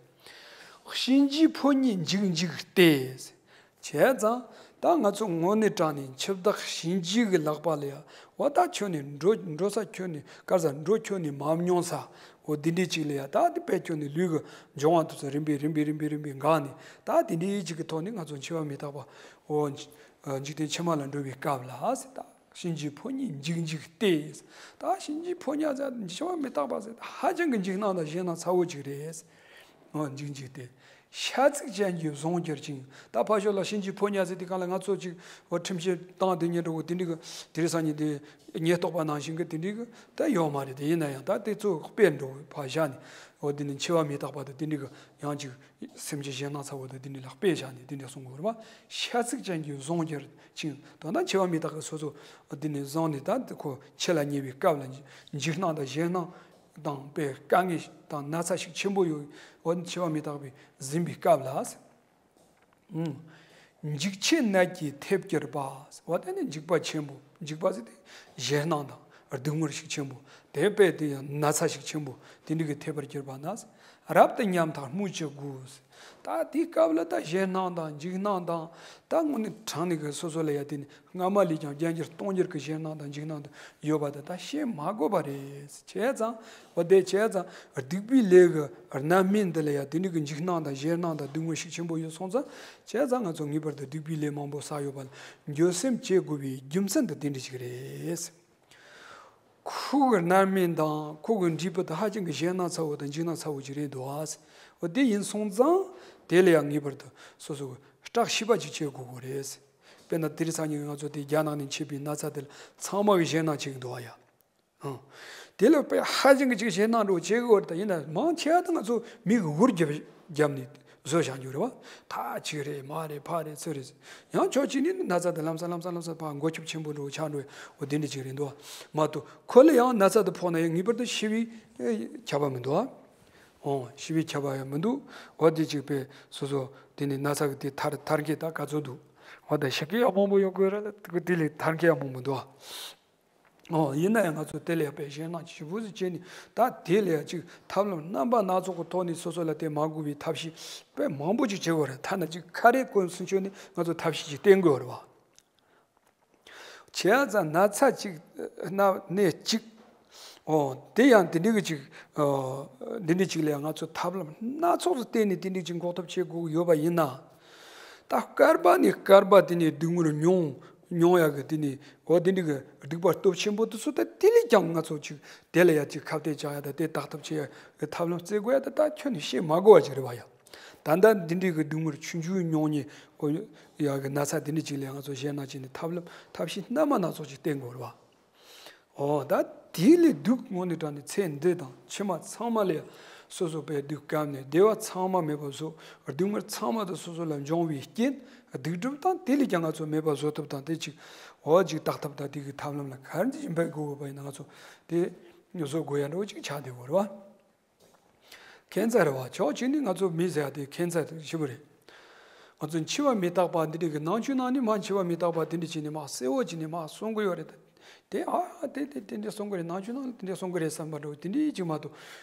གཤིན་རྗེའི་ཕོ་ཉས་འཇིགས་འཇིགས་ཏེ་ཟེར། བྱས་ཙང་ད་ང་ཚོ་དངོས་གནས་དྲང་ནས་འཆི་བདག་གཤིན་རྗེ་གི་ལག་པ་ལ་ཡང་འོ་ད་ཁྱོན་ནས་འགྲོ་འགྲོ་ས་ཁྱོན་ནས་དཀར་ས་འགྲོ་ཁྱོན་ནས་མ་མྱོང་ས། འོ་འདི་འདྲའི་ཅིག་ལ་ཡང་ད་དེ་དཔེ་ཁྱོན་ནས་ལུས་ཀྱི་འབྱུང་བ་དེ་ཚོ་རིམ་པས་རིམ་པས་རིམ་པས་རིམ་པས་འགག་ནས། ད་དེ་འདྲའི་ཅིག་གི་ཐོག་ནས་ང་ཚོ་འཆི་བ་མི་རྟག་པ། འོ་འཇིག་རྟེན་ཕྱི་མ་ལ་འགྲོ་བའི་སྐབས་ལ་ཟེར། ད་གཤིན་རྗེའི་ཕོ་ཉས་འཇིགས་འཇིགས་ཏེ་ཟེར། ད་གཤིན་རྗེའི་ཕོ་ཉ་ཟེར་འཆི་བ་མི་རྟག་པ་ཟེར་ཧ་ཅང་གི་འཇིགས་སྣང་དང་ཞེད་སྣང་ཚ་བོ་ཅིག་རེད། འོ་འཇིགས་འཇིགས་ཏེ། ཤ་ཚིག་ཅན་གྱིས་བཟུང་གྱུར་ཅིང་། ད་ཕར་ཕྱོགས་ལ་གཤིན་རྗེའི་ཕོ་ཉ་ཟེར་དུས་སྒང་ལ་ང་ཚོ་ཅིག་འོ་ཁྲིམས་ཆད་བཏང་དེ་ཉིད་འགྲོ་གི་དེ་འདྲ་གི་དེ་རིང་སང་ཉིན་དེ་ཉེན་རྟོག་པ་ནང་བཞིན་གི་དེ་འདྲ་གི་ད་ཡོད་མ་རེད། དེ་ཡིན་ན་ཡང་ད་དེ་ཚོ་དཔེ་འགྲོ་ཕར་བཞག་ནས། འོ་དེ་ནི་འཆི་བ་མི་རྟག་པ་དང་དེ་འདྲ་གི་ཡང་ཅིག་སེམས་ཅན་ཞེད་སྣང་ཚ་བོ་དང་དེ་འདྲ་ལ་དཔེ་བཞག་ནས་དེ་འདྲ་གསུང་དགོས་རེད་བ། ཤ་ཚིག་ཅན་གྱིས་བཟུང་གྱུར་ཅིང་། དོན་དག་འཆི་བ་མི་རྟག་གི་སོ་སོ་དེ་ནས་བཟུང་ནས་ད་ཁོ་འཆི་ལ་ཉེ་བའི་སྐབས་ལ་འཇིགས་སྣང་དང་ཞེད་སྣང་དང་དཔེ་དཀའ་ངལ་དང་ན་ཚ་ཞིག་ཆེན་པོ་ཡོད། འོ་འཆི་བ་མི་རྟག་པའི་ཟིན་པའི་སྐབས་ལ། འཇིགས་ཆེན་ནད་ཀྱིས་ཐེབས་གྱུར་པ། འོ་དེ་ནི་འཇིགས་པ་ཆེན་པོ། འཇིགས་པ་ཟེར་དེ་ཞེད་སྣང་དང་སྡུག་བསྔལ་ཞིག་ཆེན་པོ། དེ་དཔེ་དེ་ཡང་ན་ཚ་ཞིག་ཆེན་པོ་དེ་འདྲ་གི་ཐེབས་པར་གྱུར་པ་ན། རབ་ཏུ་ཉམ་ཐག་སྨོས་ཅི་དགོས། ད་དེའི་སྐབས་ལ་ད་ཞེད་སྣང་དང་འཇིགས་སྣང་དང་། ད་དངོས་གནས་དྲང་གནས་ཀྱི་སོ་སོ་ལ་ཡ་དེ་ནི་སྔ་མ་ལས་ཀྱང་བརྒྱ་འགྱུར་སྟོང་འགྱུར་གྱི་ཞེད་སྣང་དང་འཇིགས་སྣང་དང་ཡོད་པ་དེ་ད་བཤད་མ་དགོས་པ་རེད། བྱས་ཙང་། འོ་དེ་བྱས་ཙང་སྡིག་པའི་ལས་ཀྱི་རྣམ་སྨིན་འདི་ལ་ཡང་དེ་འདྲ་གི་འཇིགས་སྣང་དང་ཞེད་སྣང་དང་སྡུག་བསྔལ་ཤུགས་ཆེན་པོ་ཡོད་སོང་ཙང་། བྱས་ཙང་ང་ཚོ་ངེས་པར་དུ་སྡིག་པའི་ལས་མང་པོ་བསགས་ཡོད་པ་ལ་འགྱོད་སེམས་བྱེད་དགོས་པའི་རྒྱུ་མཚན་དེ་དེ་འདྲ་ཞིག་རེད། ཁོ་གི་རྣམ་སྨིན་དང་ཁོ་གི་འབྲས་བུ་དེ་ཧ་ཅང་གི་ཞེད་སྣང་ཚ་བོ་དང་འཇིགས་སྣང་ཚ་བོ་ཅིག་རེད་འདུག་ཨ། འོ་དེ་ཡིན་སོང་ཙང་དེ་ལ་ཡང་ངེས་པར་དུ་སོ་སོ་གི་བརྟག་ཞིབ་པ་ཅིག་བྱེད་དགོས་དགོས་རེད། དཔེར་ན་དེ་རིང་སང་ཉིན་ང་ཚོ་དེ་རྒྱ་ནག་ནས་མཆེད་པའི་ན་ཚ་དེ་ལ་ཚང་མ་གི་ཞེད་སྣང་བྱེད་ཀྱི་འདུག་ཨ་ཡ། ཨང་། དེ་ལ་དཔེ་ཧ་ཅང་གི་ཅིག་ཞེད་སྣང་འགྲོ་བྱེད་དགོས་རེད། ད་ཡིན་ན་མང་ཆེ་བ་ད་ང་ཚོ་མི་གི་འུར་རྒྱབ་རྒྱབ་ནས་བཟོ་བཞག་རྒྱུ་རེད་བ། ད་ཅིག་རེད་མ་རེད་ཕ་རེད་ཚུར་རེད། ཡང་ཕྱོགས་གཅིག་ནས་ན་ཚ་དེ་ལམ་སང་ལམ་སང་ལམ་སང་ཕར་མགོ་ཁྱབ་ཆེན་པོ་འགྲོ་ཆགས་འགྲོ་འོ་དེ་འདྲ་ཅིག་རེད་འདུག་བ། མ་གཏོགས་ཁོ་ལ་ཡང་ན་ཚ་དེ་ཕོག་ན་ཡང་ངེས་པར་དུ་ཤི་བའི་ཁྱབ་པ་མི་འདུག་བ། ཨོ་ཤི་བའི་ཁྱབ་པ་ཡང་མི་འདུག་འོ་དེ་ཅིག་པས་སོ་སོ་དེ་ནས་ན་ཚ་གི་དེ་ཐར་ཐར་མཁན་ད་ག་ཚོད་འདུག་འོ་ད་ཤི་མཁན་ཡང་མང་པོ་ཡོང་གི་རེད། དེ་ལས་ཐར་མཁན་ཡང་མང་པོ་འདུག་བ། ཨོ། ཡིན་ན་ཡང་ང་ཚོ་དེ་ལས་དཔེ་ཞེད་སྣང་ཞེ་པོ་ཟིག་བྱས་ནས་ད་དེ་ལས་ཅིག་ཐབས་ལམ་རྣམ་པ་སྣ་ཚོགས་ཀྱི་ཐོག་ནས་སོ་སོ་ལ་དེ་མ་འགུལ་བའི་ཐབས་ཤེས་དཔེ་མང་པོ་ཅིག་བྱེད་དགོས་རེད། ཐ་ན་ཅིག་ཁ་རས་གོན་སུན་ཆོད་ནས་ང་ཚོ་ཐབས་ཤེས་ཅིག་བསྟེན་དགོས་རེད་བ། བྱས་ཙང་ན་ཚ་ཅིག་ན་ནད་ཅིག་ཨོ་དེ་ཡང་དེ་འདྲ་གི་ཅིག་ཨོ་འདི་འདྲ་ཅིག་ལ་ཡང་ང་ཚོ་ཐབས་ལམ་སྣ་ཚོགས་སུ་བསྟེན་ནས་དེ་འདྲ་ཅིག་འགོག་ཐབས་བྱེད་དགོས་ཡོད་པ་ཡིན་ན། ད་སྐར་མ་ནས་སྐར་མ་དེ་ནས་སྡུག་བསྔལ་མྱོང་མྱོང་ཡག་གི་དེ་ནས་འོ་དེ་འདྲ་གི་སྡིག་པ་སྟོབས་ཆེན་པོ་དེ་ཚོ་ད་དེ་ལས་ཀྱང་ང་ཚོ་ཅིག་དེ་ལ་ཡ་ཅིག་ཁ་གཏད་བཅག་ཡ་ད་དེ་དག་ཐབས་བྱེད་ཡ་གི་ཐབས་ལམ་བཙལ་དགོས་ཡ་ད་ད་ཁྱོན་ནས་བཤད་མ་དགོས་པ་ཅིག་རེད་བ་ཡ། ད་ལྟ་འདི་འདྲའི་གི་སྡུག་བསྔལ་ཆུང་ཆུང་མྱོང་ནས་འོ་ཡ་གི་ན་ཚ་དེ་འདྲ་ཅིག་ལ་ང་ཚོ་ཞེད་སྣང་བྱས་ནས་ཐབས་ལམ་ཐབས་ཤེས་སྣ་མ་སྣ་ཚོགས་ཅིག་བསྟེན་དགོས་རེད་བ། འོ་ད་དེ་ལས་སྡུག་དངོས་གནས་དྲང་གནས་ཚེ་འདི་དང་ཕྱི་མ་ཚང་མ་ལས་སོ་སོ་པའི་སྡུག་སྐམ་ནས་བདེ་བ་ཚང་མ་མེད་པ་བཟོ། སྡུག་བསྔལ་ཚང་མ་དང་སོ་སོ་ལ་འབྱུང་བའི་རྐྱེན་སྡིག་སྒྲིབ་དང་དེ་ལས་ཀྱང་ང་ཚོ་མེད་པ་བཟོ་ཐབས་དང་དེ་ཅིག་འོ་ཅིག་བརྟག་ཐབས་དང་དེ་གི་ཐབས་ལམ་ལ་ག་རེ་ཅིག་འབད་དགོས་པ་ཡིན་ན་ང་ཚོ་དེ་བཟོ་དགོས་ཡ་འདྲ་བོ་ཅིག་ཆགས་བསྡད་དགོས་རེད་བ། ཁྱད་མཚར་རེད་བ། ཕྱོགས་གཅིག་ནས་ང་ཚོ་མི་ཟེར་ཡ་དེ་ཁྱད་མཚར་ཞེ་པོ་རེད། ང་ཚོ་འཆི་བ་མི་རྟག་པ་འདི་འདྲ་གི་ནང་ཆོས་ནང་ནས་མ་འཆི་བ་མི་རྟག་པ་དེ་འདྲ་བྱས་ནས་མ་གསལ་བོ་བྱས་ནས་མ་གསུང་གི་ཡོད་རེད། དེ་ཨ་དེ་དེ་དེ་འདྲ་གསུང་གི་རེད། ནང་ཆོས་ནང་ལ་དེ་འདྲ་གསུང་གི་རེད་བསམ་པ་འདྲ་བོ་དེ་འདྲ་ཅིག་མ་གཏོགས།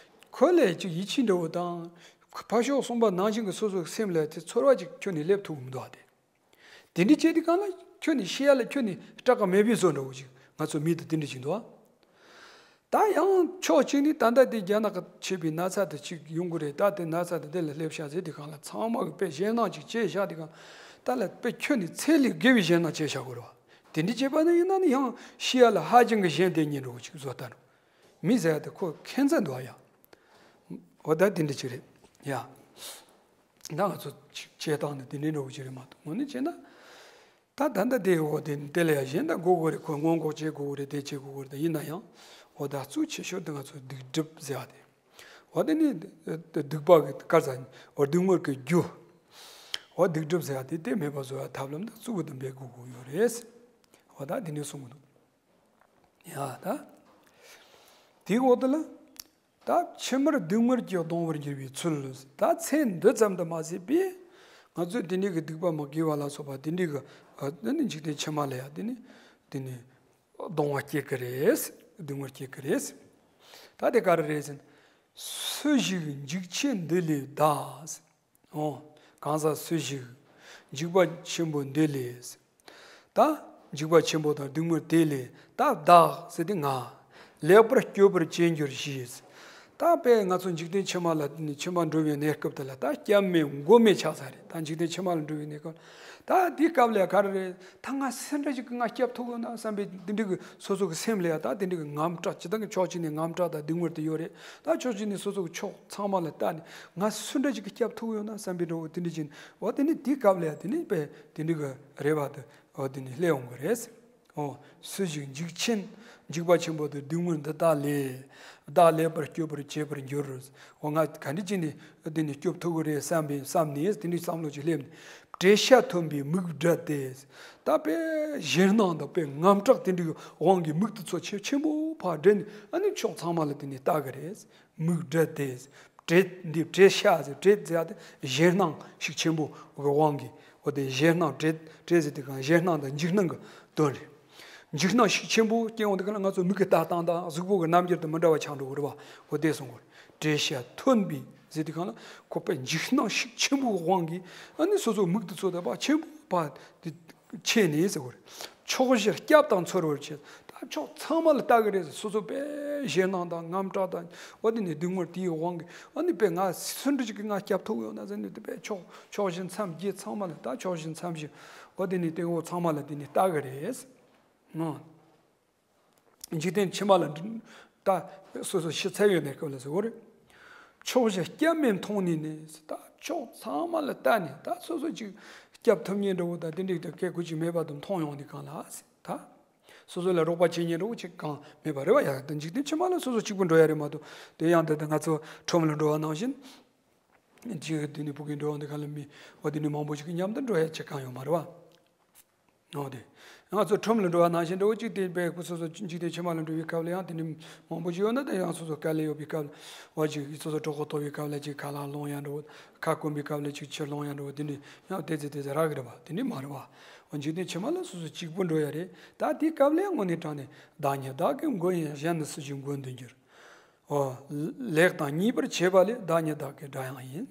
ཁོ་ལས་ཅིག་ཡིད་ཆེས་འདྲ་བོ་དང་ ཕར་ཕྱོགས་གསུངས་པ་ནང་བཞིན་གྱི་སོ་སོའི་སེམས་ལ་དེ་ཚོར་བ་ཅིག་ཁྱོན་ནས་སླེབས་ཐུབ་ཀྱི་མི་འདུག་ཨ། དེ་དེ་འདྲ་བྱས་དུས་སྒང་ལ་ཁྱོན་ནས་ཤི་ཡ་ལ་ཁྱོན་ནས་སྐྲག་ག་མེད་པའི་བཟོ་འདྲ་བོ་ཅིག་ང་ཚོ་མི་དེ་དེ་འདྲ་ཅིག་འདུག་ཨ། ད་ཡང་ཕྱོགས་གཅིག་ནས་ད་ལྟ་དེ་རྒྱ་ནག་གི་མཆེད་པའི་ན་ཚ་དེ་ཅིག་ཡོང་གི་རེད། ད་དེ་ན་ཚ་དེ་དེ་ལ་སླེབས་ཤག་ཟེར་དུས་སྒང་ལ་ཚང་མ་གི་དཔེ་ཞེད་སྣང་ཅིག་བྱས་བཞག་དུས་སྒང་ད་ལ་དཔེ་ཁྱོན་ནས་ཚད་ལས་བརྒལ་བའི་ཞེད་སྣང་བྱས་བཞག་གི་རེད་བ། དེ་འདྲ་བྱས་པ་ན་ཡིན་ན་ནི་ཡང་ཤི་ཡ་ལ་ཧ་ཅང་གི་ཞེན་དེ་ཉིན་འགྲོ་ཅིག་བཟོ་ལྟ་འགྲོ། མི་ཟེར་ཡ་དེ་ཁོ་ཁྱད་མཚར་འདུག་ཨ་ཡ། འོ་ད་དེ་འདྲ་ཅིག་རེད་ཡ། ད་ང་ཚོ་ཅིག་བྱེད་སྟངས་ནི་དེ་འདྲའི་འགྲོ་གི་ཅིག་རེད་མ་གཏོགས་དངོས་གནས་བྱས་ན། ད་ད་ལྟ་དེ་འོ་དེ་དེ་ལ་ཡ་གཞན་དག་དགོས་དགོས་རེད། ཁོ་སྔོན་འགོག་བྱེད་དགོས་དགོས་རེད། དེ་བྱེད་དགོས་དགོས་རེད། ད་ཡིན་ན་ཡང་འོ་ད་གཙོ་ཆེ་ཤོས་དེ་ང་ཚོ་སྡིག་སྒྲིབ་ཟེར་བ་དེ། འོ་དེ་ནི་སྡིག་པ་གི་དཀར་ཟ་འོ་སྡིག་དམོད་ཀྱི་རྒྱུ། འོ་སྡིག་སྒྲིབ་ཟེར་བ་དེ་དེ་མེད་པ་བཟོ་བའི་ཐབས་ལམ་དེ་གཙོ་བོ་དེ་འབད་དགོས་དགོས་ཡོད་རེད། འོ་ད་དེ་ནས་གསུང་གི་འདུག་ཡ་ད། དེའི་འོག་ཏུ་ལ། ད་ཕྱི་མར་སྡིག་དམོད་ཀྱིས་གདུང་བར་འགྱུར་བའི་ཚུལ། ད་ཚེ་འདི་ཙམ་དུ་མ་ཟད་པས་ང་ཚོས་དེ་འདྲའི་གི་སྡིག་པ་མི་དགེ་བ་ལ་སོགས་པ་དེ་འདྲའི་གི་ཨ་དེ་ནི་འཇིག་རྟེན་ཕྱི་མ་ལ་ཡང་དེ་ནི་དེ་ནི་གདུང་བ་སྐྱེ་གི་རེད། སྡིག་དམོད་སྐྱེ་གི་རེད། ད་དེ་ག་རེ་རེད་ཟེར་ན། སུ་ཞིག་འཇིགས་ཆེན་འདི་ལས་བདག་འོ། གང་ཟག་སུ་ཞིག་འཇིགས་པ་ཆེན་པོ་འདི་ལས། ད་འཇིགས་པ་ཆེན་པོ་དང་སྡིག་དམོད་དེ་ལས་ད་བདག་ཟེར་དེ་ང་ལེགས་པར་སྐྱོབ་པར་བྱེད་འགྱུར་ཞེས། ད་དཔེ་ང་ཚོ་འཇིག་རྟེན་ཕྱི་མ་ལ་ནི་ཕྱི་མ་འགྲོ་བའི་གནས་སྐབས་དེ་ལ་ད་སྐྱབས་མེད་མགོན་མེད་ཆགས་ཚར་རེད། ད་འཇིག་རྟེན་ཕྱི་མ་ལ་འགྲོ་བའི་གནས་སྐབས་ད་དེའི་སྐབས་ལ་ག་རེ་རེད། ད་ང་སུ་འདྲ་ཞིག་གིས་ང་སྐྱབས་ཐུབ་ཡོང་ན་བསམ་པའི་དེ་འདྲ་གི་སོ་སོ་གི་སེམས་ལ་ཡང་ད་དེ་འདྲ་གི་དངངས་སྐྲག་ཇི་ལྟར་གི་ཕྱོགས་གཅིག་ནས་དངངས་སྐྲག་དང་སྡིག་དམོད་དེ་ཡོད་རེད། ད་ཕྱོགས་གཅིག་ནས་སོ་སོ་གི་ཕྱོགས་ཚང་མ་ལ་ལྟ་ནས་ང་སུ་འདྲ་ཞིག་གིས་སྐྱབས་ཐུབ་ཡོང་ན་བསམ་པའི་འགྲོ་བ་དེ་འདྲ་ཅིག་འོ་དེ་ནི་དེའི་སྐབས་ལ་ཡང་དེ་ནི་དཔེ་དེ་འདྲ་གི་རེ་བ་དེ་འོ་དེ་ནི་སླེབས་འོང་གི་རེད། འོ་སུ་ཞིག་འཇིགས་ཆེན་འཇིགས་པ་ཆེན་པོ་དང་སྡིག་དམོད་འདི་དག་ལས་བདག་ལེགས་པར་སྐྱོབ་པར་བྱེད་པར་འགྱུར། འོ་ང་ག་འདྲ་ཅིག་ནས་འདི་ནས་སྐྱོབ་ཐུབ་ཀྱི་རེད་བསམ་པའི་བསམ་ནས་དེ་འདྲའི་བསམ་བློ་ཅིག་སླེབས་ནས་བྲེད་ཤ་ཐོན་པའི་མིག་བགྲད་དེ། ད་དཔེ་ཞེད་སྣང་དང་དཔེ་དངངས་སྐྲག་དེ་འདྲའི་དབང་གིས་མིག་དེ་ཚོ་ཆེ་ཆེན་པོ་ཕར་བགྲད་ནས་ཨ་ནི་ཕྱོགས་ཚང་མ་ལ་དེ་ནས་ལྟ་གི་རེད། མིག་བགྲད་དེ། བྲེད་འདི་བྲེད་ཤ་ཟེར་བྲེད་ཟེར་ཡ་དེ་ཞེད་སྣང་ཤུགས་ཆེན་པོ་གི་དབང་གིས་འོ་དེ་ཞེད་སྣང་བྲེད་བྲེད་ཟེར་དུས་སྒང་ཞེད་སྣང་དང་འཇིགས་སྣང་གི་དོན་རེད། འཇིགས་སྣང་ཤུགས་ཆེན་པོ་སྐྱེ་འོང་དུས་སྒང་ལ་ང་ཚོ་མིག་གི་ལྟ་སྟངས་དང་གཟུགས་པོ་གི་རྣམ་འགྱུར་དེ་མི་འདྲ་བ་ཆགས་འགྲོ་གི་རེད་བ། འོ་དེ་སོང་གི་རེད། བྲེད་ཤ་ཐོན་པའི་ཟེར་དུས་སྒང་ལ་ཁོ་པའི་འཇིགས་སྣང་ཤུགས་ཆེན་པོའི་དབང་གིས་ཨ་ནི་སོ་སོའི་མིག་དེ་ཚོ་དེ་ཕར་ཆེན་པོ་ཕར་དེ་ཆེ་ནས་ཟེར་གོ་རེད། ཕྱོགས་བཞིར་སྐྱབས་དང་འཚོལ་བར་བྱེད། ད་ཕྱོགས་ཚང་མ་ལ་ལྟ་གི་རེད་ཟེར། སོ་སོ་དཔེ་ཞེད་སྣང་དང་དངངས་སྐྲག་དང་འོ་དེ་ནས་སྡིག་དམོད་དེའི་དབང་གིས་ཨ་ནི་དཔེ་ང་སུ་འདྲ་ཅིག་གིས་ང་སྐྱབས་ཐུབ་ཡོང་ན་ཟེར་ནས་དེ་དཔེ་ཕྱོགས་ཕྱོགས་བཞི་མཚམས་བརྒྱད་ཚང་མ་ལ་ད་ཕྱོགས་བཞི་མཚམས་བཞི་འོ་དེ་ནས་སྟེང་འོག་ཚང་མ་ལ་དེ་ནས་ལྟ་གི་རེད། ཨང་། འཇིག་རྟེན་ཕྱི་མ་ལ་འགྲོ། ད་སོ་སོ་ཤི་ཚར་ཡོད་ནས་སྐབས་ལ་ཟེར་གོ་རེད། ཕྱོགས་བཞི་སྐྱབས་མེད་མཐོང་ནས་ནི། ད་ཕྱོགས་ཚང་མ་ལ་ལྟ་ནས་ད་སོ་སོ་ཅིག་སྐྱབས་ཐུབ་མཁན་འདྲ་བོ་དང་དེ་འདྲའི་ད་སྐད་ཁུ་ཅིག་མེད་པ་དང་མཐོང་ཡོང་དུས་སྒང་ལ་ད་སོ་སོ་ལ་རོགས་པ་བྱེད་མཁན་འདྲ་བོ་ཅིག་གང་མེད་པ་རེད་བ། ཡ་ད་འཇིག་རྟེན་ཕྱི་མ་ལ་སོ་སོ་གཅིག་པུ་འགྲོ་ཡ་རེད་མ་གཏོགས། དེ་ཡང་ད་ད་ང་ཚོ་ཁྲོམ་ལ་འགྲོ་བ་ནང་བཞིན་ཅིག་དེ་ནས་ཕ་གིར་འགྲོ་ཡོང་དུས་སྒང་ལ་མི་འོ་དེ་ནས་མང་པོ་ཅིག་གི་མཉམ་དུ་འགྲོ་ཡ་ཅིག་གང་ཡོད་མ་རེད་བ། འོ་དེ། ང་ཚོ་ཁྲོམ་ལ་འགྲོ་བ་ནང་བཞིན་འདྲ་བོ་ཅིག་དེ་བས་སོ་སོ་འཇིག་རྟེན་ཕྱི་མ་ལ་འགྲོ་བའི་སྐབས་ལ་ཡང་དེ་ནི་མང་པོ་ཞིག་ཡོད་ན་དེ་ཡང་སོ་སོ་དཀའ་ལས་ཡོད་པའི་སྐབས་ལ་བ་ཅིག་སོ་སོ་གྲོད་ཁོག་ལྟོགས་པའི་སྐབས་ལ་ཅིག་ཁ་ལག་སློང་ཡ་འདྲ་བོ། ཁ་སྐོམ་པའི་སྐབས་ལ་ཅིག་ཕྱིར་སློང་ཡ་འདྲ་བོ་དེ་འདྲ་ཡང་དེ་ཚེ་དེ་ཚེ་རག་གི་རེད་བ། དེ་འདྲ་མ་རེད་བ། འོ་འཇིག་རྟེན་ཕྱི་མ་ལ་སོ་སོ་གཅིག་པུ་འགྲོ་ཡ་རེད། ད་དེའི་སྐབས་ལ་ཡང་དངོས་གནས་དྲང་ནས་བདག་ཉིད་བདག་གི་མགོན་ཡིན། གཞན་ནི་སུ་ཞིག་མགོན་དུ་འགྱུར། འོ། ལེགས་དང་ཉེས་པར་བྱེད་པ་ལས། བདག་ཉིད་བདག་གི་དགྲ་ཡང་ཡིན།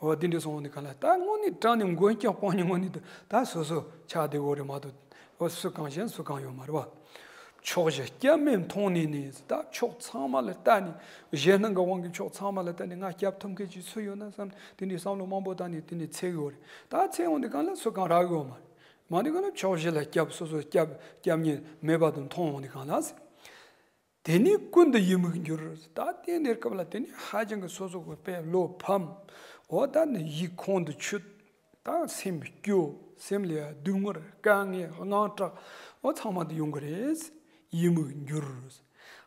འོ་དེ་འདྲ་སོང་ནི་ག་ལ་ད་དངོས་གནས་དྲང་ནས་མགོན་སྐྱབས་དཔང་ཉིད་དངོས་གནས་དུ་ད་སོ་སོ་ཆགས་བསྡད་ཡོད་རེད་མ་གཏོགས། འོ་སུ་གང་གཞན་སུ་གང་ཡོད་མ་རེད་བ། ཕྱོགས་བཞི་སྐྱབས་མེད་མཐོང་ནས་ནི། ད་ཕྱོགས་ཚང་མ་ལ་ལྟ་ནས་ཞེད་སྣང་གི་དབང་གིས་ཕྱོགས་ཚང་མ་ལ་ལྟ་ནས་ང་སྐྱབས་ཐུབ་མཁན་ཅིག་སུ་ཡོད་ན་བསམ་དེ་འདྲའི་བསམ་བློ་མང་པོ་བཏང་ནས་དེ་འདྲའི་འཚོལ་གི་ཡོད་རེད། ད་འཚོལ་འོང་དུས་གང་ལ་སུ་གང་རག་གི་ཡོད་མ་རེད། མ་འདི་གང་ལ་ཕྱོགས་བཞི་ལ་སྐྱབས་སོ་སོ་སྐྱབས་སྐྱབས་མཁན་མེད་པ་དང་མཐོང་འོང་དུས་གང་ལ། དེ་ནས་ཀུན་ཏུ་ཡི་མུག་འགྱུར། ད་དེ་འདིར་སྐབས་ལ་དེ་ནས་ཧ་ཅང་གི་སོ་སོ་གི་དཔེ་བློ་ཕམ། འོ་ད་ནི་ཡིད་ཁོང་དུ་ཆུད། ད་སེམས་སྐྱོ། སེམས་ལ་སྡུག་བསྔལ་དཀའ་ངལ་དངངས་སྐྲག་འོ་ཚང་མ་དེ་ཡོང་གི་རེད། ཡི་མུག་འགྱུར།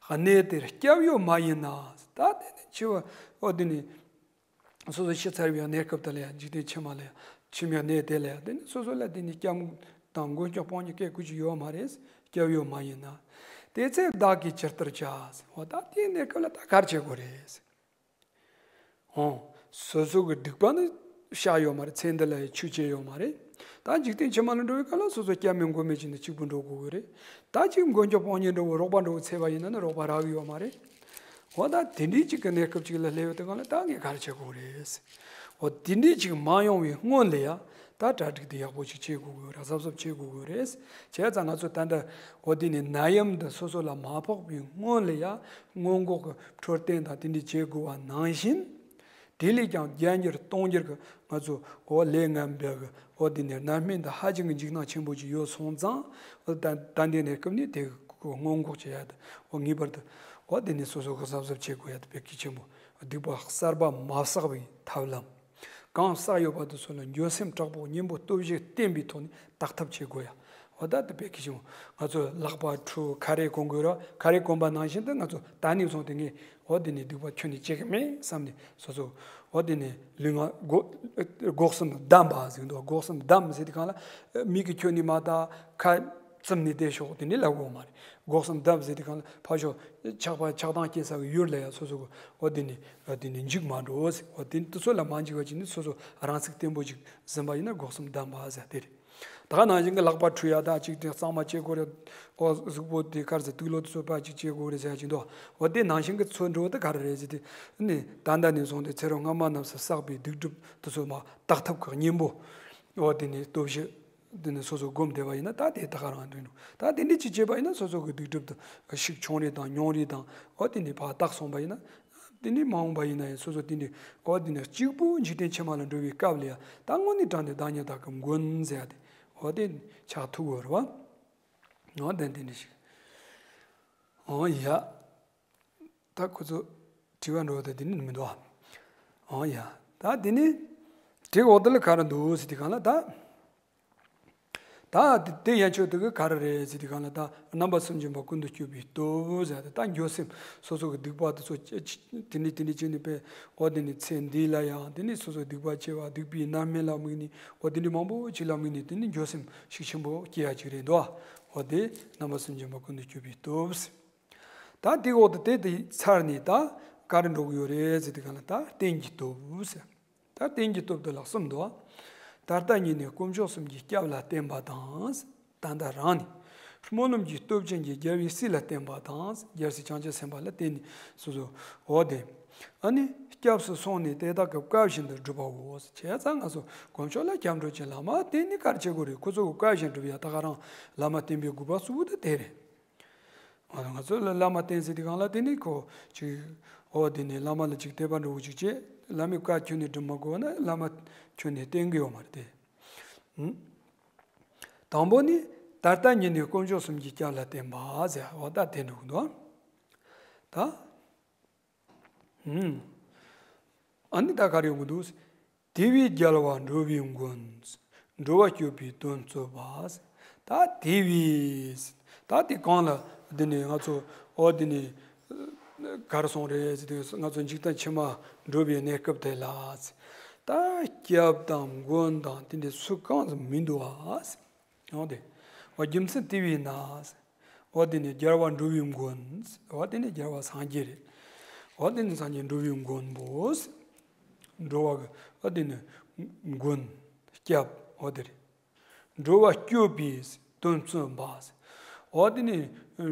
གནས་དེར་སྐྱབས་ཡོད་མ་ཡིན་ན། ད་དེ་ནས་འཆི་བ་འོ་དེ་ནས། སོ་སོ་ཤི་ཚར་བའི་གནས་སྐབས་དེ་ལ་ཡང་འཇིག་རྟེན་ཕྱི་མ་ལ་ཡང་ཕྱི་མའི་གནས་དེ་ལ་ཡང་དེ་ནི་སོ་སོ་ལ་དེ་ནི་སྐྱབས་དང་མགོན་སྐྱབས་དཔང་ཉིད་སྐད་ཀུན་གྱི་ཡོད་མ་རེད། སྐྱབས་ཡོད་མ་ཡིན་ན། དེ་ཚེ་བདག་གིས་ཇི་ལྟར་བྱ། འོ་ད་དེའི་གནས་སྐབས་ལ་ད་ག་རེ་བྱེད་དགོས་རེད། འོ། སོ་སོ་གི་སྡིག་པ་ནི་བཤགས་ཡོད་མ་རེད། ཚེ་འདི་ལ་ཡང་ཆོས་བྱས་ཡོད་མ་རེད། ད་འཇིག་རྟེན་ཕྱི་མ་ལ་འགྲོ་བའི་སྐབས་ལ་སོ་སོ་སྐྱབས་མེད་མགོན་མེད་ཅིག་ནི་གཅིག་པུ་འགྲོ་དགོས་ཀྱི་རེད། ད་ཅིག་མགོན་སྐྱབས་དཔང་ཉིད་འདྲ་བོ་རོགས་པ་འདྲ་བོ་འཚོལ་བ་ཡིན་ན་ནི་རོགས་པ་རག་གི་ཡོད་མ་རེད། འོ་ད་དེ་འདྲའི་ཅིག་གི་གནས་སྐབས་ཅིག་ལ་སླེབས་ཡོད་དུས་སྒང་ལ་ད་ངས་ག་རེ་བྱེད་དགོས་རེད། འོ་དེ་འདྲའི་ཅིག་མ་ཡོང་བའི་སྔོན་ལ་ཡ་ད་གྲ་སྒྲིག་དེ་ཡག་པོ་ཅིག་བྱེད་དགོས་ཀྱི་ཡོད་རེད། གཟབ་གཟབ་བྱེད་དགོས་ཀྱི་ཡོད་རེད། བྱས་ཙང་ང་ཚོ་ད་ལྟ་འོ་དེ་ནས་ནད་ཡམས་འདི་སོ་སོ་ལ་མ་ཕོག་པའི་སྔོན་ལ་ཡ་སྔོན་འགོག་གི་འཕྲོད་བསྟེན་དང་དེ་འདྲ་བྱེད་དགོས་པ་ནང་བཞིན། དེ་ལས་ཀྱང་བརྒྱད་འགྱུར་སྟོང་འགྱུར་གྱི་ང་ཚོ་འོ་ལས་ངན་པའི་གི་འོ་དེ་ནས་རྣམ་སྨིན་དང་ཧ་ཅང་གི་འཇིགས་སྣང་ཆེན་པོ་ཅིག་ཡོད་སོང་ཙང་འོ་ད་ད་འདི་ནས་སྐབས་ནས་དེ་གི་སྔོན་འགོག་བྱེད་ཡ་དེ་འོ་ངེས་པར་དུ་འོ་དེ་ནས་སོ་སོ་གི་གཟབ་གཟབ་བྱེད་དགོས་ཡ་དེ་དཔེ་གལ་ཆེན་པོ། སྡིག་པ་གསར་པ་མ་བསགས་པའི་ཐབས་ལམ། གང་བསགས་ཡོད་པ་དེ་ཚོ་ལ་འགྱོད་སེམས་དྲག་པོ་གཉེན་པོ་སྟོབས་བཞི་བསྟེན་པའི་ཐོག་ནས་དག་ཐབས་བྱེད་དགོས་ཡ། འོ་ད་དེ་དཔེ་གལ་ཆེན་པོ། ང་ཚོ་ལག་པ་ཁྲུ་ཁ་རས་གོན་དགོས་ར། ཁ་རས་གོན་པ་ནང་བཞིན་དུ་ང་ཚོ་ད་ནས་བཟུང་སྟེ་ངས་འོ་དེ་ནས་སྡིག་པ་ཁྱོན་ནས་བྱེད་ཀྱི་མེད་བསམ་ནས་སོ་སོ་འོ་དེ་ནས་ལུས་ངག་སྒོ་སྒོ་གསུམ་བསྡམས་པ་ཟེར་འདུག་སྒོ་གསུམ་བསྡམས་ཟེར་དུས་སྒང་ལ་མིག་གིས་ཁྱོན་ནས་མ་བལྟ། ཁ་བཙུམ་ནས་བསྡད་ཤོག་དེ་འདྲ་ལབ་དགོས་མ་རེད། སྒོ་གསུམ་བསྡམས་ཟེར་དུས་སྒང་ལ་ཕར་ཞོག་ཆགས་པ་ཆགས་སྡང་སྐྱེ་ས་གི་ཡུལ་ལ་ཡང་སོ་སོ་གི་འོ་དེ་ནས་འོ་དེ་ནས་འཇིགས་མ་འགྲོ་ཟེར། འོ་དེ་དེ་ཚོ་ལ་མ་འཇིགས་པ་ཅིག་ནི་སོ་སོ་རང་ཚུགས་བརྟན་པོ་ཅིག་ཟིན་པ་ཡིན་ན་སྒོ་གསུམ་བསྡམས་པ་ཟེར་དེ་རེད། ད་ག་ནང་བཞིན་གྱི་ལག་པ་འཁྲུ་ཡ་དང་ཅིག་དེ་གཙང་མ་བྱེད་དགོས་རེད། འོ་གཟུགས་པོ་དེ་ག་རེ་ཟེར་དུག་ལོག་དེ་ཚོ་ཕར་ཅིག་བྱེད་དགོས་རེད་ཟེར་ཡ་ཅིག་འདུག་འོ་དེ་ནང་བཞིན་གྱི་ཚུར་འགྲོ་བ་དེ་ག་རེ་རེད་ཟེར་དུས་ནི་ད་ལྟ་ནས་བཟུང་སྟེ་ཚེ་རབས་སྔ་མ་རྣམས་སུ་བསགས་པའི་སྡིག་སྒྲིབ་དེ་ཚོ་མར་དག་ཐབས་ཀྱི་གཉེན་པོ། འོ་དེ་ནས་སྟོབས་བཞི་དེ་ནས་སོ་སོ་བསྒོམས་བསྡད་པ་ཡིན་ན་ད་དེ་ད་ག་རང་འགྲིག་འགྲོ། ད་དེ་འདྲ་ཅིག་བྱས་པ་ཡིན་ན་སོ་སོ་གི་སྡིག་སྒྲིབ་དེ་ཤུགས་ཆུང་རེ་དང་ཉུང་རེ་དང་འོ་དེ་ནས་ཕར་དག་སོང་བ་ཡིན་ན། དེ་ནས་མ་འོངས་པ་ཡིན་ན་ཡང་སོ་སོ་དེ་འདྲའི་འོ་དེ་ནས་གཅིག་པུ་འཇིག་རྟེན་ཕྱི་མ་ལ་འགྲོ་བའི་སྐབས་ལ་ཡང་ད་དངོས་གནས་དྲང་གནས་བདག་ཉིད་བདག་གི་མགོན་ཟེར་ཡ་དེ་འོ་དེ་ཆགས་ཐུབ་ཀྱི་ཡོད་རེད་བ། འོ་དེ་འདི་འདྲ་ཞིག་འོ་ཡ། ད་ཁོ་ཚོ་དྲི་བ་འགྲོ་བ་དེ་འདི་ནས་མི་འདུག་ཨ། འོ་ཡ། ད་འདི་ནས་དྲི་འོ་དེ་ལ་ག་རེ་འདུག་ཟེར་དུས་སྒང་ལ་ད། ད་དེ་དེ་ཡན་ཆོད་དེ་གི་ག་རེ་རེད་ཟེར་དུས་སྒང་ལ་ད་རྣམ་པ་སེམས་ཅན་པ་ཀུན་ཏུ་སྤྱོད་པའི་སྟོབས་ཟེར་ཏེ་ད་འགྱོད་སེམས་སོ་སོ་གི་སྡིག་པ་དེ་ཚོ་ཅི་ཅི་དེ་འདྲ་དེ་འདྲ་བྱས་ནས་པས་འོ་དེ་ནས་ཚེ་འདི་ལ་ཡང་དེ་ནས་སོ་སོ་སྡིག་པ་བྱས་པ་སྡིག་པའི་རྣམ་སྨིན་ལ་དམིགས་ནས་འོ་དེ་འདྲ་མང་པོ་ཅིག་ལ་དམིགས་ནས་དེ་ནས་འགྱོད་སེམས་ཤུགས་ཆེན་པོ་སྐྱེ་ཡ་ཅིག་རེད་འདུག་འོ་དེ་རྣམ་པ་སེམས་ཅན་པ་ཀུན་ཏུ་སྤྱོད་པའི་སྟོབས། ད་དེ་འོག་ཏུ་དེ་དེ་ཚར་ནས་ད་ག་རེ་འགྲོ་གི་ཡོད་རེད་ཟེར་དུས་སྒང་ལ་ད་རྟེན་གྱི་སྟོབས་ཟེར། ད་རྟེན་གྱི་སྟོབས་དེ་ལ་གསུམ་འདུག་ད་ལྟ་ཉིད་ནས་དཀོན་མཆོག་གསུམ་གྱི་སྐྱབས་ལ་བརྟེན་པ་དང་། ད་ལྟ་རང་ནི། སྨོན་ལམ་གྱི་སྟོབས་ཅན་གྱི་རྒྱལ་བའི་སྲས་ལ་བརྟེན་པ་དང་། རྒྱལ་སྲས་བྱང་ཆུབ་སེམས་དཔའ་ལ་བརྟེན་ནས་སོ་སོ་འོ་དེ། ཨ་ནི་སྐྱབས་སུ་སོང་ནས་དེ་དག་གི་བཀའ་བཞིན་དུ་སྒྲུབ་པའོ། བྱས་ཙང་ང་ཚོ་དཀོན་མཆོག་ལ་སྐྱབས་འགྲོ་ཅན་བླ་མ་བརྟེན་ནས་ག་རེ་བྱེད་དགོས་རེད། ཁོ་ཚོ་གི་བཀའ་བཞིན་སྒྲུབ་ཡ་ད་ག་རང་བླ་མ་བསྟེན་པའི་དགོས་པ་གཙོ་བོ་དེ་དེ་རེད། ང་ང་ཚོ་ལ་བླ་མ་བསྟེན་ཟེར་དུས་སྒང་ལ་དེ་ནི་ཁོ་ཅིག་འོ་དེ་ནི་བླ་མ་ལ་ཅིག་དད་པ་འདྲ་བོ་ཅིག་བྱེད། བླ་མའི་བཀའ་ཁྱོན་ནས་སྒྲུབ་མ་དགོས་ན་བླ་མ་ཁྱོན་ནས་བསྟེན་གི་ཡོད་མ་རེད་དེ། ཧུམ། དང་པོ་ནི་ད་ལྟ་ཉིད་ནས་དཀོན་མཆོག་གསུམ་གྱི་སྐྱབས་ལ་བརྟེན་པ་ཟེར་བ་ད་དེ་འགྲོ་གི་འདུག་ད། ཧུམ། ཨ་ནི་ད་ག་རེ་ཡོང་གི་འདུག་དེ་བས་རྒྱལ་བ་འགྲོ་བའི་མགོན། འགྲོ་བ་སྐྱོབ་པའི་དོན་རྩོད་པ། ད་དེ་བས། ད་དེ་གང་ལ་འདི་ནི་ང་ཚོ་འོ་འདི་ནི་གར་སོང་རེད་ཟེར་དུས་ང་ཚོ་འཇིག་རྟེན་ཕྱི་མ་འགྲོ་བའི་གནས་སྐབས་དེ་ལ། ད་སྐྱབས་དང་མགོན་དང་དེ་འདྲ་སུ་གང་ཟིག་མི་འདུག་ཨ། འོ་དེ། འོ་རྒྱུ་མཚན་དེ་བས་ན། འོ་དེ་ནི་རྒྱལ་བ་འགྲོ་བའི་མགོན། འོ་དེ་ནི་རྒྱལ་བ་སངས་རྒྱས་རེད། འོ་དེ་ནི་སངས་རྒྱས་འགྲོ་བའི་མགོན་པོ། འགྲོ་བ་གི་འོ་དེ་ནི་མགོན་སྐྱབས་འོ་དེ་རེད། འགྲོ་བ་སྐྱོབ་པའི་དོན་རྩོད་པ། འོ་དེ་ནི་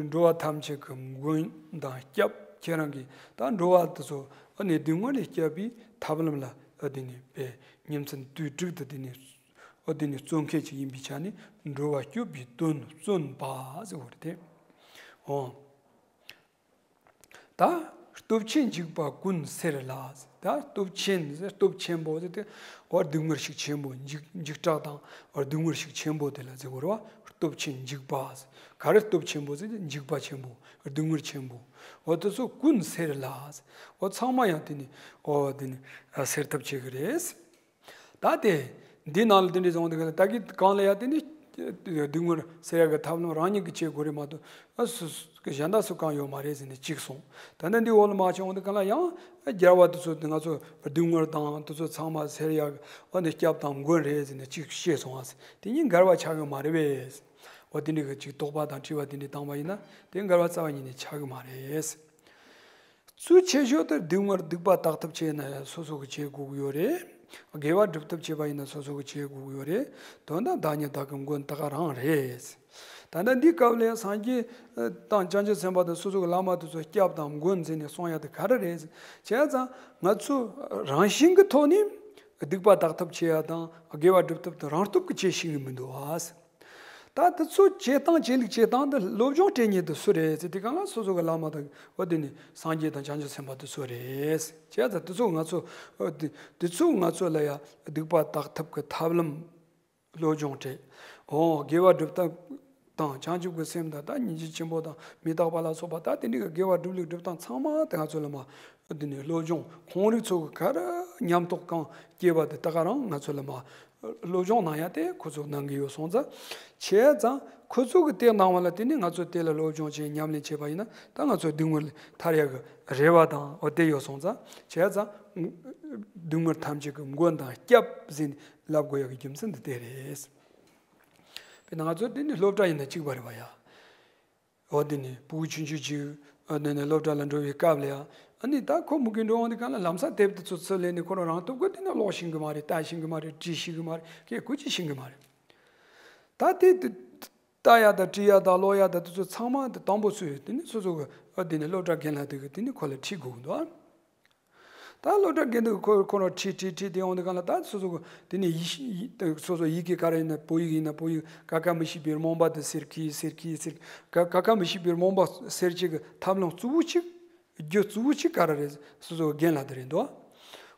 འགྲོ་བ་ཐམས་ཅད་ཀྱི་མགོན་དང་སྐྱབས། ཁྱེད་རང་གིས་ད་འགྲོ་བ་དེ་ཚོ་འོ་ནི་སྡུག་བསྔལ་ལས་སྐྱབས་པའི་ཐབས་ལམ་ལ་འོ་དེ་ནི་པའི་ཉིན་མཚན་དུས་དྲུག་ཏུ་དེ་ནི། འོ་དེ་ནི་རྩོད་མཁན་ཅིག་ཡིན་པའི་ཆ་ནས་འགྲོ་བ་སྐྱོབ་པའི་དོན་རྩོད་པ་ཟེར་བ་རེད་དེ། འོ། ད་སྟོབས་ཆེན་འཇིགས་པ་ཀུན་སེལ་ལ། ད་སྟོབས་ཆེན་ཟེར་སྟོབས་ཆེན་པོ་ཟེར་ཏེ་འོ་སྡུག་བསྔལ་ཤུགས་ཆེན་པོ་འཇིགས་འཇིགས་སྐྲག་དང་འོ་སྡུག་བསྔལ་ཤུགས་ཆེན་པོ་དེ་ལ་ཟེར་བ་རེད་བ། སྟོབས་ཆེན་འཇིགས་པ་ཟེར། ག་རེ་སྟོབས་ཆེན་པོ་ཟེར་ཏེ་འཇིགས་པ་ཆེན་པོ་སྡུག་བསྔལ་ཆེན་པོ་འོ་དེ་ཚོ་ཀུན་སེལ་ལ་ཟེར། འོ་ཚང་མ་ཡང་དེ་ནི་འོ་དེ་ནི་སེལ་ཐབས་བྱེད་ཀྱི་རེད། ད་དེ། འདི་ནང་ལ་དེ་འདྲའི་བཟུང་དེ་ག་ལ་ད་གི་གང་ལ་ཡ་དེ་ནི། སྡུག་བསྔལ་སེལ་ཡ་གི་ཐབས་ལམ་རང་ཉིད་ཀྱིས་བྱེད་དགོས་རེད་མ་གཏོགས། ཨ་སུ་སུ་གཞན་དག་སུ་གང་ཡོད་མ་རེད་ཟེར་ནས་གཅིག་སོང་། ད་ནི་འདི་འོག་ལ་མ་བྱུང་དེ་ག་ལ་ཡང་རྒྱལ་བ་དེ་ཚོ་ང་ཚོ་སྡུག་བསྔལ་དང་དེ་ཚོ་ཚང་མ་སེལ་ཡ་གི་ཨ་ནི་སྐྱབས་དང་མགོན་རེད་ཟེར་ནས་གཅིག་བཤད་སོང་ཨ། དེ་གཉིས་འགལ་བ་ཆགས་ཀྱི་མ་རེད་པས། འོ་དེ་འདྲའི་གི་གཅིག་དོགས་པ་དང་དྲི་བ་དེ་འདྲ་བཏང་བ་ཡིན་ན་དེ་འགལ་བ་རྩ་བ་ཉིད་ནས་ཆགས་ཀྱི་མ་རེད། གཙོ་ཆེ་ཤོས་དེ་སྡུག་བསྔལ་སྡིག་པ་དག་ཐབས་བྱས་ན་ཡང་སོ་སོ་གིས་བྱེད་དགོས་ཀྱི་ཡོད་རེད། དགེ་བ་སྒྲུབ་ཐབས་བྱེད་པ་ཡིན་ན་སོ་སོ་གི་བྱེད་དགོས་ཀྱི་ཡོད་རེད། དོན་དག་བདག་ཉིད་བདག་གི་མགོན་ད་ག་རང་རེད། ད་ལྟ་འདི་སྐབས་ལ་སངས་རྒྱས་དང་བྱང་ཆུབ་སེམས་དཔའ་དང་སོ་སོ་གི་བླ་མ་དེ་ཚོ་སྐྱབས་དང་མགོན་ཟེར་ནས་གསུང་ཡ་དེ་ག་རེ་རེད། བྱས་ཙང་ང་ཚོ་རང་བཞིན་གྱི་ཐོག་ནས་སྡིག་པ་དག་ཐབས་བྱེད་ཡ་དང་དགེ་བ་སྒྲུབ་ཐབས་དེ་རང་སྟོབས་ཀྱིས་བྱེད་ཤེས་ཀྱི་མི་འདུག་ཨ། ད་དེ་ཚོ་བྱེད་སྟངས་བྱེད་ལུགས་བྱེད་སྟངས་འདི་སློབ་སྦྱོང་སྤྲད་མཁན་དེ་སུ་རེད་ཟེར་དུས་སྒང་ལ་སོ་སོ་གི་བླ་མ་དང་འོ་དེ་ནི་སངས་རྒྱས་དང་བྱང་ཆུབ་སེམས་དཔའ་དེ་ཚོ་རེད། བྱས་ཙང་དེ་ཚོ་ང་ཚོ་འོ་དེ་དེ་ཚོ་ང་ཚོ་ལ་ཡ་སྡིག་པ་དག་ཐབས་ཀྱི་ཐབས་ལམ་སློབ་སྦྱོང་སྤྲད། འོ་དགེ་བ་སྒྲུབ་ཐབས་དང་བྱང་ཆུབ་ཀྱི་སེམས་དང་ད་སྙིང་རྗེ་ཆེན་པོ་དང་མི་རྟག་པ་ལ་སོགས་པ་ད་དེ་འདྲའི་གི་དགེ་བ་སྒྲུབ་ལུགས་སྒྲུབ་སྟངས་ཚང་མ་དེ་ང་ཚོ་ལ་མ། འདི་ནི་སློབ་སྦྱོང་ཁོང་རིགས་ཚོ་གི་ག་རེ་ཉམས་རྟོགས་གང་སྐྱེས་པ་དེ་ད་ག་རང་ང་ཚོ་ལ་མ་སློབ་སྦྱོང་གནང་ཡ་དེ་ཁོ་ཚོ་གནང་གི་ཡོད་སོང་ཙང་། བྱས་ཙང་ཁོ་ཚོ་གི་དེ་གནང་བ་ལ་བརྟེན་ནས་ང་ཚོ་དེ་ལ་སློབ་སྦྱོང་བྱས་ཉམས་ལེན་བྱས་པ་ཡིན་ན་ད་ང་ཚོ་སྡུག་བསྔལ་ཐར་ཡ་གི་རེ་བ་དང་འོ་དེ་ཡོད་སོང་ཙང་། བྱས་ཙང་སྡུག་བསྔལ་ཐམས་ཅད་ཀྱི་མགོན་དང་སྐྱབས་ཟེར་ནས་ལབ་དགོས་ཡ་གི་རྒྱུ་མཚན་འདི་དེ་རེད། དཔེར་ན་ང་ཚོ་དེ་ནི་སློབ་གྲྭ་ཡིན་ན་གཅིག་པ་རེད་བ་ཡ། འོ་དེ་ནས་ཕྲུ་གུ་ཆུང་ཆུང་ཅིག་འོ་དེ་ནས་སློབ་གྲྭ་ལ་འགྲོ་བའི་སྐབས་ལ་ཡང་ཨ་ནི་ད་ཁོ་མུ་གེ་འགྲོ་འོང་དུས་སྒང་ལ་ལམ་སང་དེབ་དེ་ཚོ་ཚུར་ལེན་ནས་ཁོ་རང་རང་སྟོབས་ཀྱིས་དེ་ནས་ཀློག་ཤེས་གི་མ་རེད། ལྟ་ཤེས་གི་མ་རེད། བྲིས་ཤེས་གི་མ་རེད། སྐད་བརྐོས་ཅིག་ཤེས་གི་མ་རེད། ད་དེ་དེ་ལྟ་ཡ་དང་བྲིས་ཡ་དང་ཀློག་ཡ་དང་དེ་ཚོ་ཚང་མ་དེ་དང་པོ་ཚུར་དེ་ནས་སོ་སོ་གི་འོ་དེ་ནས་སློབ་གྲྭ་རྒན་ལགས་དེ་གི་དེ་ནས་ཁོ་ལ་ཁྲིད་དགོས་གི་འདུག་ཨ། ད་སློབ་གྲྭ་དགེ་འདུན་ཁོ་ཁོ་རང་ཁྲིད་ཁྲིད་ཁྲིད་དེ་ཡོང་དུས་སྒང་ལ་ད་སོ་སོ་གི་དེ་ནས་ཡི་ཤི་ཡི་སོ་སོ་ཡི་གེ་ག་རེ་ཡིན་ན་བོད་ཡིག་ཡིན་ན་བོད་ཡིག་ཀ་ཁ་མི་ཤེས་པའི་རྨོངས་པ་དེ་སེལ་གི་སེལ་གི་སེལ་ཀ་ཀ་ཁ་མི་ཤེས་པའི་རྨོངས་པ་སེལ་བྱེད་ཀྱི་ཐབས་ལམ་གཙོ་བོ་གཅིག་རྒྱུ་གཙོ་བོ་གཅིག་ག་རེ་རེད། སོ་སོ་གི་རྒན་ལགས་དེ་རེད་འདུག་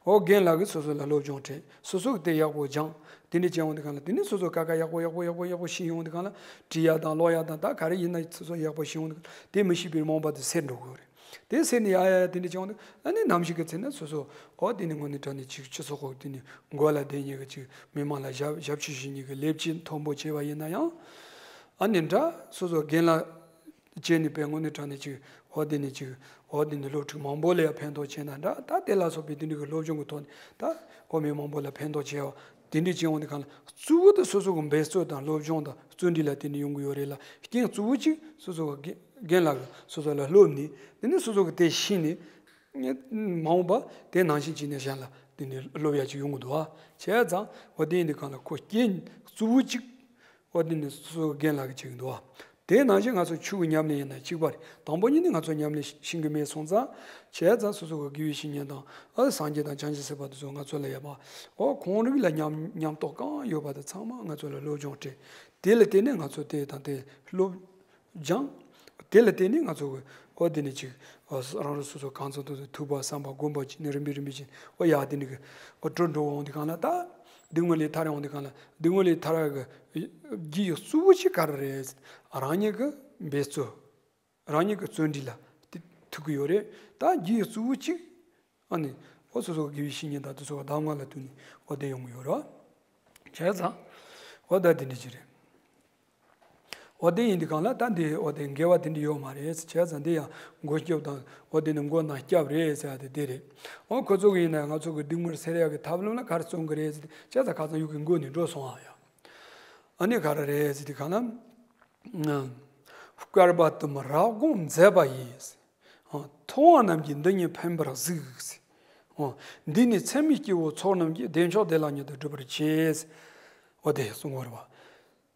འོ་རྒན་ལགས་ཀྱིས་སོ་སོ་ལ་སློབ་སྦྱོང་སྤྲད། སོ་སོ་གི་དེ་ཡག་པོ་སྦྱངས། དེ་འདྲ་བྱས་ཡོང་དུས་སྒང་ལ་དེ་ནས་སོ་སོ་ཀ་ཁ་ཡག་པོ་ཡག་པོ་ཡག་པོ་ཡག་པོ་ཤེས་ཡོང་དུས་སྒང་ལ་བྲིས་ཡ་དང་ཀློག་ཡ་དང་ད་ག་རེ་ཡིན་ན་སོ་སོ་ཡག་པོ་ཤེས་ཡོང་དུས་སྒང་ལ་དེ་མི་ཤེས་པའི་རྨོངས་པ་དེ་སེལ་འགྲོ་གི་ཡོད་རེད། དེ་ཟེར་ནས་ཡ་ཡ་ཡ་དེ་འདྲ་བྱུང་ནས་ཨ་ནི་ནམ་ཞིག་གི་ཚེ་ན་སོ་སོ་ཨོ་དེ་ནི་དངོས་གནས་དྲང་གནས་ཅིག་སྤྱི་ཚོགས་ཁག་དེ་ནི་མགོ་ལ་བསྡད་མཁན་གྱི་ཅིག་མི་མང་ལ་ཞབས་ཞབས་ཕྱི་ཞུ་མཁན་གྱི་ལས་བྱེད་མཐོན་པོ་བྱས་པ་ཡིན་ན་ཡང་། ཨ་ནི་འདྲ་སོ་སོ་རྒན་ལགས་བྱས་ནས་དཔེ་དངོས་གནས་དྲང་གནས་ཅིག་ཨོ་དེ་ནི་ཅིག་ཨོ་དེ་ནི་སློབ་ཕྲུག་མང་པོ་ལ་ཡང་ཕན་ཐོགས་བྱས་ན་འདྲ། ད་དེ་ལ་སོགས་པའི་དེ་འདྲ་གི་སློབ་སྦྱོང་གི་ཐོག་ནས་ད་ཨོ་མི་མང་པོ་ལ་ཕན་ཐོགས་བྱས་པ། དེ་འདྲ་བྱས་ཡོང་དུས་སྒང་ལ་གཙོ་བོ་དེ་སོ་སོ་གི་འབད་རྩོལ་དང་སློབ་སྦྱོང་དང་བརྩོན་འགྲུས་ལ་བརྟེན་ནས་ཡོང་གི་ཡོད་རེད་ལ། རྐྱེན་གཙོ་བོ་གཅིག་སོ་སོ་གི་རྒན་རྒན་ལགས་ཀྱིས་སོ་སོ་ལ་སློབ་ནས་དེ་ནས་སོ་སོ་གི་དེ་ཤེས་ནས་མ་འོངས་པ་དེ་ནང་བཞིན་བྱས་ནས་གཞན་ལ་དེ་ནས་སློབ་ཡ་ཅིག་ཡོང་གི་འདུག་ཨ། བྱས་ཙང་འོ་དེ་ཡིན་དུས་སྒང་ལ་ཁོ་རྐྱེན་གཙོ་བོ་གཅིག་འོ་དེ་ནས་སོ་སོ་གི་རྒན་ལགས་ཀྱིས་བྱེད་ཀྱི་འདུག་ཨ། དེ་ནང་བཞིན་ང་ཚོ་ཆོས་ཀྱི་ཉམས་ལེན་ཡིན་ན་གཅིག་པ་རེད། དང་པོ་ཉིད་ནས་ང་ཚོ་ཉམས་ལེན་ཤེས་ཀྱི་མེད་སོང་ཙང་། བྱས་ཙང་སོ་སོ་གི་དགེ་བའི་བཤེས་གཉེན་དང་ཨ་སངས་རྒྱས་དང་བྱང་ཆུབ་སེམས་དཔའ་དེ་ཚོ་ང་ཚོ་ལ་ཡོད་པ། ཨོ་ཁོང་རིགས་ལ་ཉམས་ཉམས་རྟོགས་གང་ཡོད་པ་དེ་ཚང་མ་ང་ཚོ་ལ་སློབ་སྦྱོང་སྤྲད། དེ་ལ་བརྟེན་ནས་ང་ཚོ་དེ་དང་དེ་སློབ་སྦྱངས། དེ་ལ་བརྟེན་ནས་ང་ཚོ་གི་ཨོ་དེ་ནས་ཅིག་ཨོ་རང་རང་སོ་སོ་གང་ཚོད་དུ་ཐུབ་པ་བསམ་པ་སྒོམ་པ་བྱས་ནས་རིམ་པས་རིམ་པས་བྱས་ཨོ་ཡ་དེ་ནས་གི་ཨོ་གྲོལ་འགྲོ་འོང་དུས་སྒང་ལ་ད་སྡུག་བསྔལ་ལས་ཐར་ཡོང་དུས་སྒང་ལ་སྡུག་བསྔལ་ལས་ཐར་ཡག་གི་རྒྱུ་ཡི་གཙོ་བོ་གཅིག་ག་རེ་རེད། རང་ཉིད་ཀྱི་འབད་རྩོལ། རང་ཉིད་ཀྱི་བརྩོན་འགྲུས་ལ་དེ་ཐུག་གི་ཡོད་རེད། ད་རྒྱུ་ཡི་གཙོ་བོ་གཅིག་ཨ་ནི་ཨོ་སོ་སོ་དགེ་བའི་བཤེས་གཉེན་དང་དེ་ཚོ་གདམས་ངག་ལ་བསྟུན་ནས་ཨོ་དེ་ཡོང་གི་ཡོད་རེད་བ། བྱས་ཙང་ཨོ་ད་དེ་འདྲ་ཅིག་རེད། ཨོ་དེ་ཡིན་དུས་སྒང་ལ་ད་འདི་ཨོ་དེ་འགལ་བ་དེ་འདྲ་ཡོད་མ་རེད། བྱས་ཙང་འདི་ཡང་མགོན་སྐྱབས་དང་ཨོ་དེ་ནི་མགོན་དང་སྐྱབས་རེད་ཟེར་ཡ་དེ་དེ་རེད། ཨོ་ཁོ་ཚོ་གི་ཡིན་ན་ང་ཚོ་གི་སྡུག་བསྔལ་སེལ་ཡག་གི་ཐབས་ལམ་ལ་ག་རེ་བརྩོན་གི་རེད་ཟེར་ཏེ། བྱས་ཙང་ཁ་སང་ཡུལ་གི་མགོ་ནས་འགྲོ་སོང་ཨ་ཡ། ཨ་ནི་ག་རེ་རེད་ཟེར་དུས་སྒང་ལ། བསྐལ་པ་དུ་མར་རབ་སྒོམ་མཛད་པ་ཡིས། ཐུབ་དབང་རྣམས་ཀྱིས་འདི་ཉིད་ཕན་པར་གཟིགས། འདི་ནི་ཚད་མེད་སྐྱེ་བོའི་ཚོགས་རྣམས་ཀྱིས། བདེ་མཆོག་བདེ་བླག་མྱུར་དུ་སྒྲུབ་པར་བྱེད། འོ་དེ་གསུང་བ་རེད་བ།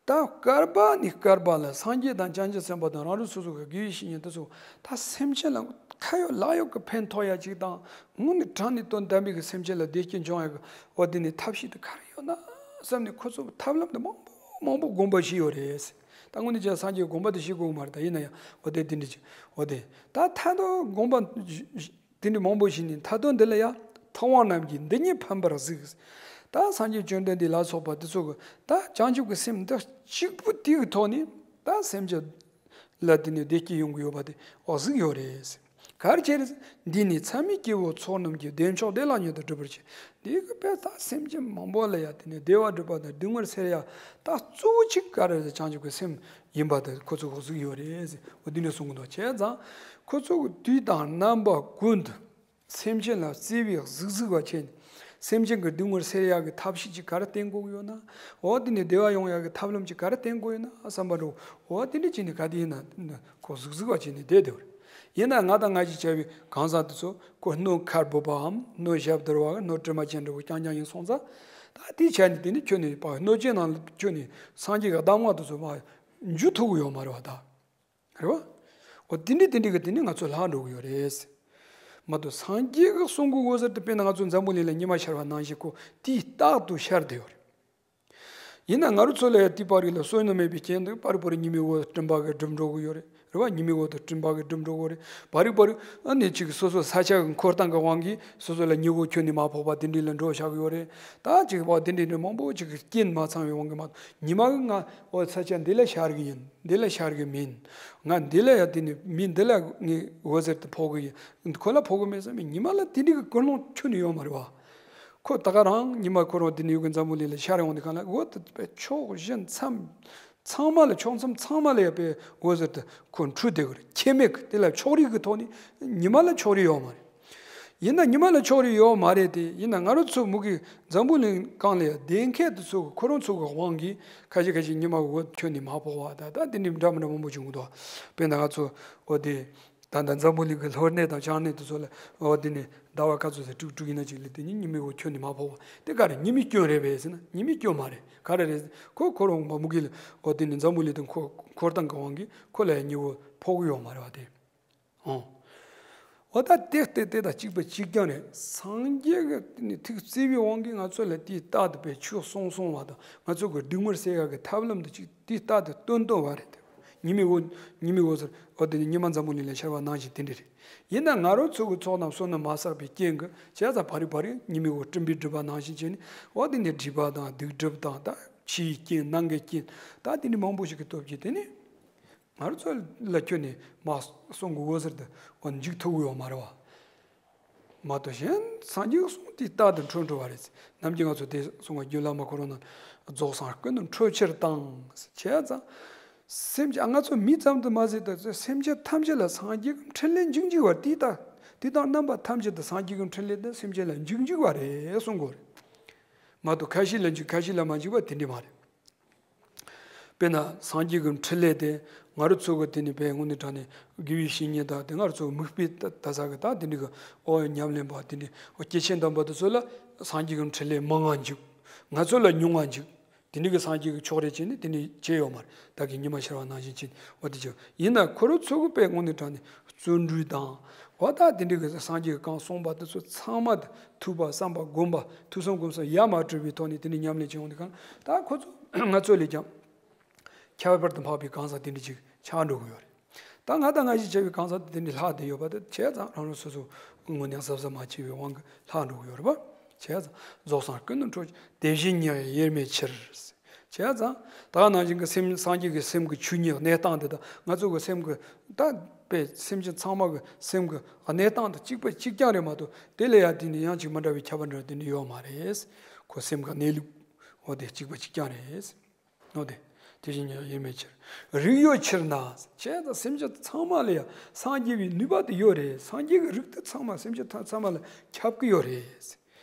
ད་བསྐལ་པ་ནས་བསྐལ་པ་ལ་སངས་རྒྱས་དང་བྱང་ཆུབ་སེམས་དཔའ་དང་རང་རིགས་སོ་སོ་གི་དགེ་བའི་བཤེས་གཉེན་དེ་ཚོ་ད་སེམས་ཅན་ལ་ཁ་ཡོད་ལག་ཡོད་ཀྱི་ཕན་ཐོགས་ཡ་ཅིག་དང་། དངོས་གནས་དྲང་གནས་དོན་དམ་པའི་གི་སེམས་ཅན་ལ་བདེ་སྐྱིད་འབྱུང་ཡ་གི་འོ་དེ་ནས་ཐབས་ཤེས་དེ་ག་རེ་ཡོད་ན་བསམ་ནས་ཁོ་ཚོ་ཐབས་ལམ་དེ་མང་པོ་མང་པོ་སྒོམ་པ་ཞིག་ཡོད་རེད། ད་དངོས་གནས་ཀྱང་སངས་རྒྱས་དགོངས་པ་དེ་ཤེས་དགོས་མ་རེད། ད་ཡིན་ན་ཡང་འོ་དེ་དེ་འདྲ་ཅིག་འོ་དེ་ད་ཐད་གཏོང་དགོངས་པ་དེ་འདྲ་མང་པོ་ཞིག་ནས་མཐའ་དོན་འདི་ལ་ཡང་ཐུབ་དབང་རྣམས་ཀྱིས་འདི་ཉིད་ཕན་པར་གཟིགས། ད་སངས་རྒྱས་བཅོམ་ལྡན་འདས་ལ་སོགས་པ་དེ་ཚོ་གི་ད་བྱང་ཆུབ་ཀྱི་སེམས་འདི་གཅིག་པུ་དེ་གི་ཐོག་ནས་ད་སེམས་ཅན་ལ་དེ་ནས་བདེ་སྐྱིད་ཡོང་གི་ཡོད་པ་དེ་འོ་གཟིགས་ཡོད་རེད། ག་རེ་བྱས་རེད། འདི་ནི་ཚད་མེད་སྐྱེ་བོའི་ཚོགས་རྣམས་ཀྱིས། བདེ་མཆོག་བདེ་བླག་མྱུར་དུ་སྒྲུབ་པར་བྱེད། འདི་གི་དཔེ་ད་སེམས་ཅན་མང་པོ་ལ་ཡ་དེ་ནས་བདེ་བ་སྒྲུབ་པ་དང་སྡུག་བསྔལ་སེལ་ཡ་ད་གཙོ་བོ་གཅིག་ག་རེ་རེད། བྱང་ཆུབ་ཀྱི་སེམས་ཡིན་པ་དེ་ཁོ་ཚོ་གིས་གཟིགས་ཡོད་རེད་ཟེར། འོ་འདི་འདྲ་གསུང་གི་འདུག་བྱས་ཙང་ཁོ་ཚོ་གིས་དུས་དང་རྣམ་པ་ཀུན་ཏུ་སེམས་ཅན་ལ་བརྩེ་བའི་གཟིགས་གཟིགས་པ་བྱས་ནས་སེམས་ཅན་གྱི་སྡུག་བསྔལ་སེལ་ཡག་གི་ཐབས་ཤེས་ཅིག་ག་རེ་བསྟེན་དགོས་ཀྱི་ཡོད་ན། འོ་དེ་ནས་བདེ་བ་ཡོང་ཡག་གི་ཐབས་ལམ་ཅིག་ག་རེ་བསྟེན་དགོས་ཡོད་ན་བསམ་པ་འདྲ་བོ། འོ་དེ་འདྲ་བྱས་ནས་ག་དེ་ཡིན་ན་ཁོ་གཟིགས་གཟིགས་པ་བྱས་ནས་བསྡད་བསྡད་པ་རེད། ཡིན་ན་ང་དང་ང་ཞིག་བྱ་བའི་གང་ཟག་དེ་ཚོ་ཁོ་སྣོད་ཁར་བབས་པའམ་སྣོད་ཞབས་དར་བ་སྣོད་དྲི་མ་ཅན་འདྲ་བོ་རྐྱང་རྐྱང་ཡིན་སོང་ཙང་། ད་དེའི་ཆ་ནས་དེ་ནི་ཁྱོད་ནི་སྣོད་ཅན་ནང་ལ་ཁྱོད་ནི་སངས་རྒྱས་ཀྱི་གདམས་ངག་དེ་ཚོ་མ་འཇུ་ཐུབ་ཀྱི་ཡོད་མ་རེད་བ་ད། རེད་བ། འོ་དེ་འདྲའི་དེ་འདྲའི་གི་དེ་ནི་ང་ཚོ་ལྷག་འགྲོ་གི་ཡོད་རེད། མ་གཏོགས་སངས་རྒྱས་ཀྱི་གསུང་གི་འོད་ཟེར་དེ་དཔེར་ན་ང་ཚོ་འཛམ་བུ་གླིང་ལ་ཉི་མ་ཤར་བ་ནང་བཞིན་ཁོ་དུས་རྟག་ཏུ་ཤར་བསྡད་ཡོད་རེད། ཡིན་ན་ང་རང་ཚོ་ལ་ཡང་དེའི་བར་རིགས་ལ་བསོད་ནམས་མེད་པའི་རྐྱེན་དུ་པར་པོར་ཉི་མའི་འོད་སྤྲིན་པ་གིས་སྒྲིབ་འགྲོ་གི་ཡོད་རེད། རེད་བ། ཉི་མའི་འོད་དུ་སྤྲིན་པ་གིས་སྒྲིབ་འགྲོ་གི་རེད། བར་རིགས་བར་རིགས་ཨ་ནི་ཅིག་སོ་སོ་ས་ཆ་གི་འཁོར་སྟངས་ཀྱི་དབང་གིས་སོ་སོ་ལ་ཉི་འོད་ཁྱོན་ནས་མ་ཕོག་པ་དེ་འདྲའི་ལ་འགྲོ་བཞག་གི་ཡོད་རེད། ད་ཅིག་བ་དེ་འདྲའི་འདྲ་མང་པོ་ཅིག་གི་རྐྱེན་མ་ཚང་བའི་དབང་གིས་མ་གཏོགས་ཉི་མ་གིས་ང་འོ་ས་ཆ་འདི་ལ་ཤར་གི་ཡིན། འདི་ལ་ཤར་གི་མིན། ང་འདི་ལ་ཡ་དེ་ནི་མི་འདི་ལ་ངའི་འོད་ཟེར་དེ་ཕོག་གི་ཡིན། ཁོ་ལ་ཕོག་གི་མེད་བསམ་པའི་ཉི་མ་ལ་དེ་འདྲའི་གི་ཀུན་སློང་ཁྱོན་ནས་ཡོད་མ་རེད་བ། ཁོ་ད་ག་རང་ཉི་མ་ཁོ་རང་འདི་ནས་ཡོད་གི་འཛམ་བུ་གླིང་ལ་ཤར་ཡོང་དུས་གང་ལ་འོ་དེ་དཔེ་ཕྱོགས་བཞི་མཚམས་ཚང་མ་ལ་ཕྱོགས་མཚམས་ཚང་མ་ལ་ཡ་དཔེ་འོད་ཟེར་དེ་ཁོ་འཕྲོས་བསྡད་གི་རེད། ཁྱད་མེད་གི་དེ་ལ་ཕྱོགས་རིས་ཀྱི་ཐོག་ནས་ཉི་མ་ལ་ཕྱོགས་རིས་ཡོད་མ་རེད། ཡིན་ན་ཉི་མ་ལ་ཕྱོགས་རིས་ཡོད་མ་རེད་དེ། ཡིན་ན་ང་རང་ཚོ་མུ་གེ་འཛམ་བུ་གླིང་སྒང་ལ་ཡ་བསྡད་མཁན་དེ་ཚོ་གི་ཁོ་རང་ཚོ་གི་དབང་གིས་ཁ་ཤས་ཁ་ཤས་ཉི་མ་འོད་ཁྱོན་ནས་མ་ཕོག་པ་ད་ད་དེ་འདྲའི་འདྲ་མི་འདྲ་མང་པོ་བྱུང་གི་འདུག་དཔེར་ན་ང་ཚོ་འོ་དེ། ད་ལྟ་འཛམ་བུ་གླིང་གི་ལྷོ་གནས་དང་བྱང་གནས་དེ་ཚོ་ལ་འོ་དེ་ནས་ཟླ་བ་ག་ཚོད་ཟེར་དྲུག་དྲུག་ཡིན་ན་ཅིག་ལ་དེ་ནི་ཉི་མའི་འོད་ཁྱོན་ནས་མ་ཕོག་པ་དེ་ག་རེ་ཉི་མའི་སྐྱོན་རེད་པས་ཟེར་ན་ཉི་མའི་སྐྱོན་མ་རེད། ག་རེ་རེད། ཁོ་ཁོ་རང་མ་མུ་གེ་ལ་འོ་དེ་ནི་འཛམ་བུ་གླིང་དང་ཁོ་འཁོར་སྟངས་ཀྱི་དབང་གིས་ཁོ་ལ་ཡང་ཉི་འོད་ཕོག་གི་ཡོད་མ་རེད་བ་དེ། ཨོ། འོ་ད་དེ་ལྟ་དེ་དང་གཅིག་པ་གཅིག་རྐྱང་རེད། སངས་རྒྱས་ཀྱི་དེ་ནི་ཐུགས་བརྩེ་བའི་དབང་གིས་ང་ཚོ་ལ་དེའི་རྟགས་དེ་དཔེ་ཆོས་གསུངས་སོང་བ་དང་ང་ཚོ་གི་སྡུག་བསྔལ་སེལ་ཡག་གི་ཐབས་ལམ་དེ་ཅིག་དེའི་རྟགས་དེ་སྟོན་སྟོན་བ་རེད་དེ། ཉི་མའི་འོད། ཉི་མའི་འོད་ཟེར་འོ་དེ་ནི་ཉི་མ་འཛམ་བུ་གླིང་ལ་ཤར་བ་ནང་བཞིན་དེ་འདྲ་རེད། ཡིན་ན་ང་རང་ཚོ་གི་ཚོགས་རྣམས་བསོད་ནམས་མ་བསགས་པའི་རྐྱེན་གྱིས་བྱས་ཙང་བར་རིགས་བར་རིགས་ཉི་མའི་འོད་སྤྲིན་པས་སྒྲིབ་པ་ནང་བཞིན་བྱས་ནས་འོ་དེ་ནི་སྒྲིབ་པ་དང་སྡིག་སྒྲིབ་དང་ད་ཕྱིའི་རྐྱེན་ནང་གི་རྐྱེན་ད་དེ་འདྲ་མང་པོ་ཞིག་གི་སྟོབས་ཀྱིས་དེ་ནི་ང་རང་ཚོ་ལ་ཁྱོན་ནས་མ་གསུང་གི་འོད་ཟེར་དེ་འོ་འཇིག་ཐུབ་ཀྱི་ཡོད་མ་རེད་བ། མ་གཏོགས་གཞན་སངས་རྒྱས་ཀྱི་གསུང་དེ་རྟགས་དེ་འཕྲོད་འགྲོ་བ་རེད། ནམ་རྒྱུན་ང་ཚོ་དེ་གསུང་བ་རྒྱུད་བླ་མ་ཁོ་རང་ནང་རྫོགས་སངས་ཀུན་ཏུ་འཕྲོད་ཕྱིར་དང་། བྱས་ཙང་། སེམས་ཅན་ང་ཚོ་མི་ཙམ་དུ་མ་ཟད་དུ་སེམས་ཅན་ཐམས་ཅད་ལ་སངས་རྒྱས་ཀྱི་འཕྲིན་ལས་འཇིགས་འཇིགས་པ་དེ་ལྟ། དེ་དག་རྣམ་པ་ཐམས་ཅད་དུ་སངས་རྒྱས་ཀྱི་འཕྲིན་ལས་དེ་སེམས་ཅན་ལ་འཇིགས་འཇིགས་པ་རེད་གསུང་གི་ཡོད་རེད། མ་གཏོགས་ཁ་ཤས་ལ་འཇིགས་ཁ་ཤས་ལ་མ་འཇིགས་པ་དེ་འདྲ་མ་རེད། དཔེར་ན་སངས་རྒྱས་ཀྱི་འཕྲིན་ལས་དེ་ང་རང་ཚོ་གི་དེ་ནི་དཔེ་དངོས་གནས་དྲང་གནས་དགེ་བའི་བཤེས་གཉེན་དང་དེ་ང་རང་ཚོ་མིག་དཔེ་ལྟ་ལྟ་ས་གི་ད་དེ་འདྲ་གི་ཨོ་ཉམས་ལེན་པ་དེ་འདྲ་ཨོ་སྐྱེས་ཆེན་དམ་པ་དེ་ཚོ་ལ་སངས་རྒྱས་ཀྱི་འཕྲིན་ལས་མང་ང་འཇིགས། ང་ཚོ་ལ་ཉུང་ང་འཇིགས། དེ་འདྲ་གི་སངས་རྒྱས་ཀྱི་ཕྱོགས་རེ་བྱས་ནས་དེ་འདྲ་བྱས་ཡོད་མ་རེད། ད་གི་ཉི་མ་ཤར་བ་ནང་བཞིན་བྱས་ནས་ཨོ་དེ་བྱས་ཡིན་ན་ཁོ་རང་ཚོ་གི་དཔེ་དངོས་གནས་དྲང་གནས་བརྩོན་འགྲུས་དང་། འོ་ད་དེ་འདྲ་གི་སངས་རྒྱས་ཀྱིས་གང་གསུངས་པ་དེ་ཚོ་ཚང་མ་དེ་ཐོས་པ་བསམ་པ་སྒོམ་པ་ཐོས་བསམ་སྒོམ་གསུམ་ཡ་མ་བྲལ་བའི་ཐོག་ནས་དེ་འདྲ་ཉམས་ལེན་བྱེད་ཡོང་དུས་གང་ད་ཁོ་ཚོ་ང་ཚོ་ལས་ཀྱང་ཁྱད་པར་དུ་འཕགས་པའི་གང་ཟག་དེ་འདྲ་ཅིག་ཆགས་འགྲོ་གི་ཡོད་རེད། ད་ང་དང་ང་ཞིག་བྱ་བའི་གང་ཟག་དེ་འདྲ་ལྷག་བསྡད་ཡོད་པ་དེ་བྱས་ཙང་རང་རང་སོ་སོ་དངོས་གནས་གཟབ་གཟབ་མ་བྱས་པའི་དབང་གིས་ལྷག་འགྲོ་གི་ཡོད་རེད་པ། བྱས་ཙང་རྫོགས་སངས་ཀུན་ཏུ་འཕྲོད་དེ་བཞིན་ཉིད་དབྱེར་མེད་ཕྱིར། བྱས་ཙང་། ད་ག་ནང་བཞིན་གྱི་སེམས་སངས་རྒྱས་ཀྱི་སེམས་ཀྱི་ཆོས་ཉིད་གནས་སྟངས་དེ་དང་ང་ཚོ་གི་སེམས་ཀྱི་ད་དཔེ་སེམས་ཅན་ཚང་མ་གི་སེམས་ཀྱི་གནས་སྟངས་དང་གཅིག་པ་གཅིག་རྐྱང་རེད་མ་གཏོགས་དེ་ལས་ཡང་དེ་ནི་ཡང་ཅིག་མི་འདྲ་བའི་ཁྱད་པར་འདྲ་དེ་ནི་ཡོད་མ་རེད། ཁོ་སེམས་ཀྱི་གནས་ལུགས་འོ་དེ་གཅིག་པ་གཅིག་རྐྱང་རེད། འོ་དེ། དེ་བཞིན་ཉིད་དབྱེར་མེད་ཕྱིར། རིགས་ཡོད་ཕྱིར་ན། བྱས་ཙང་སེམས་ཅན་ཚང་མ་ལ་ཡང་སངས་རྒྱས་པའི་ནུས་པ་དེ་ཡོད་རེད། སངས་རྒྱས་ཀྱི་རིགས་དེ་ཚང་མ་སེམས་ཅན་ཚང་མ་ལ་ཁྱབ་ཀྱི་ཡོད་རེད།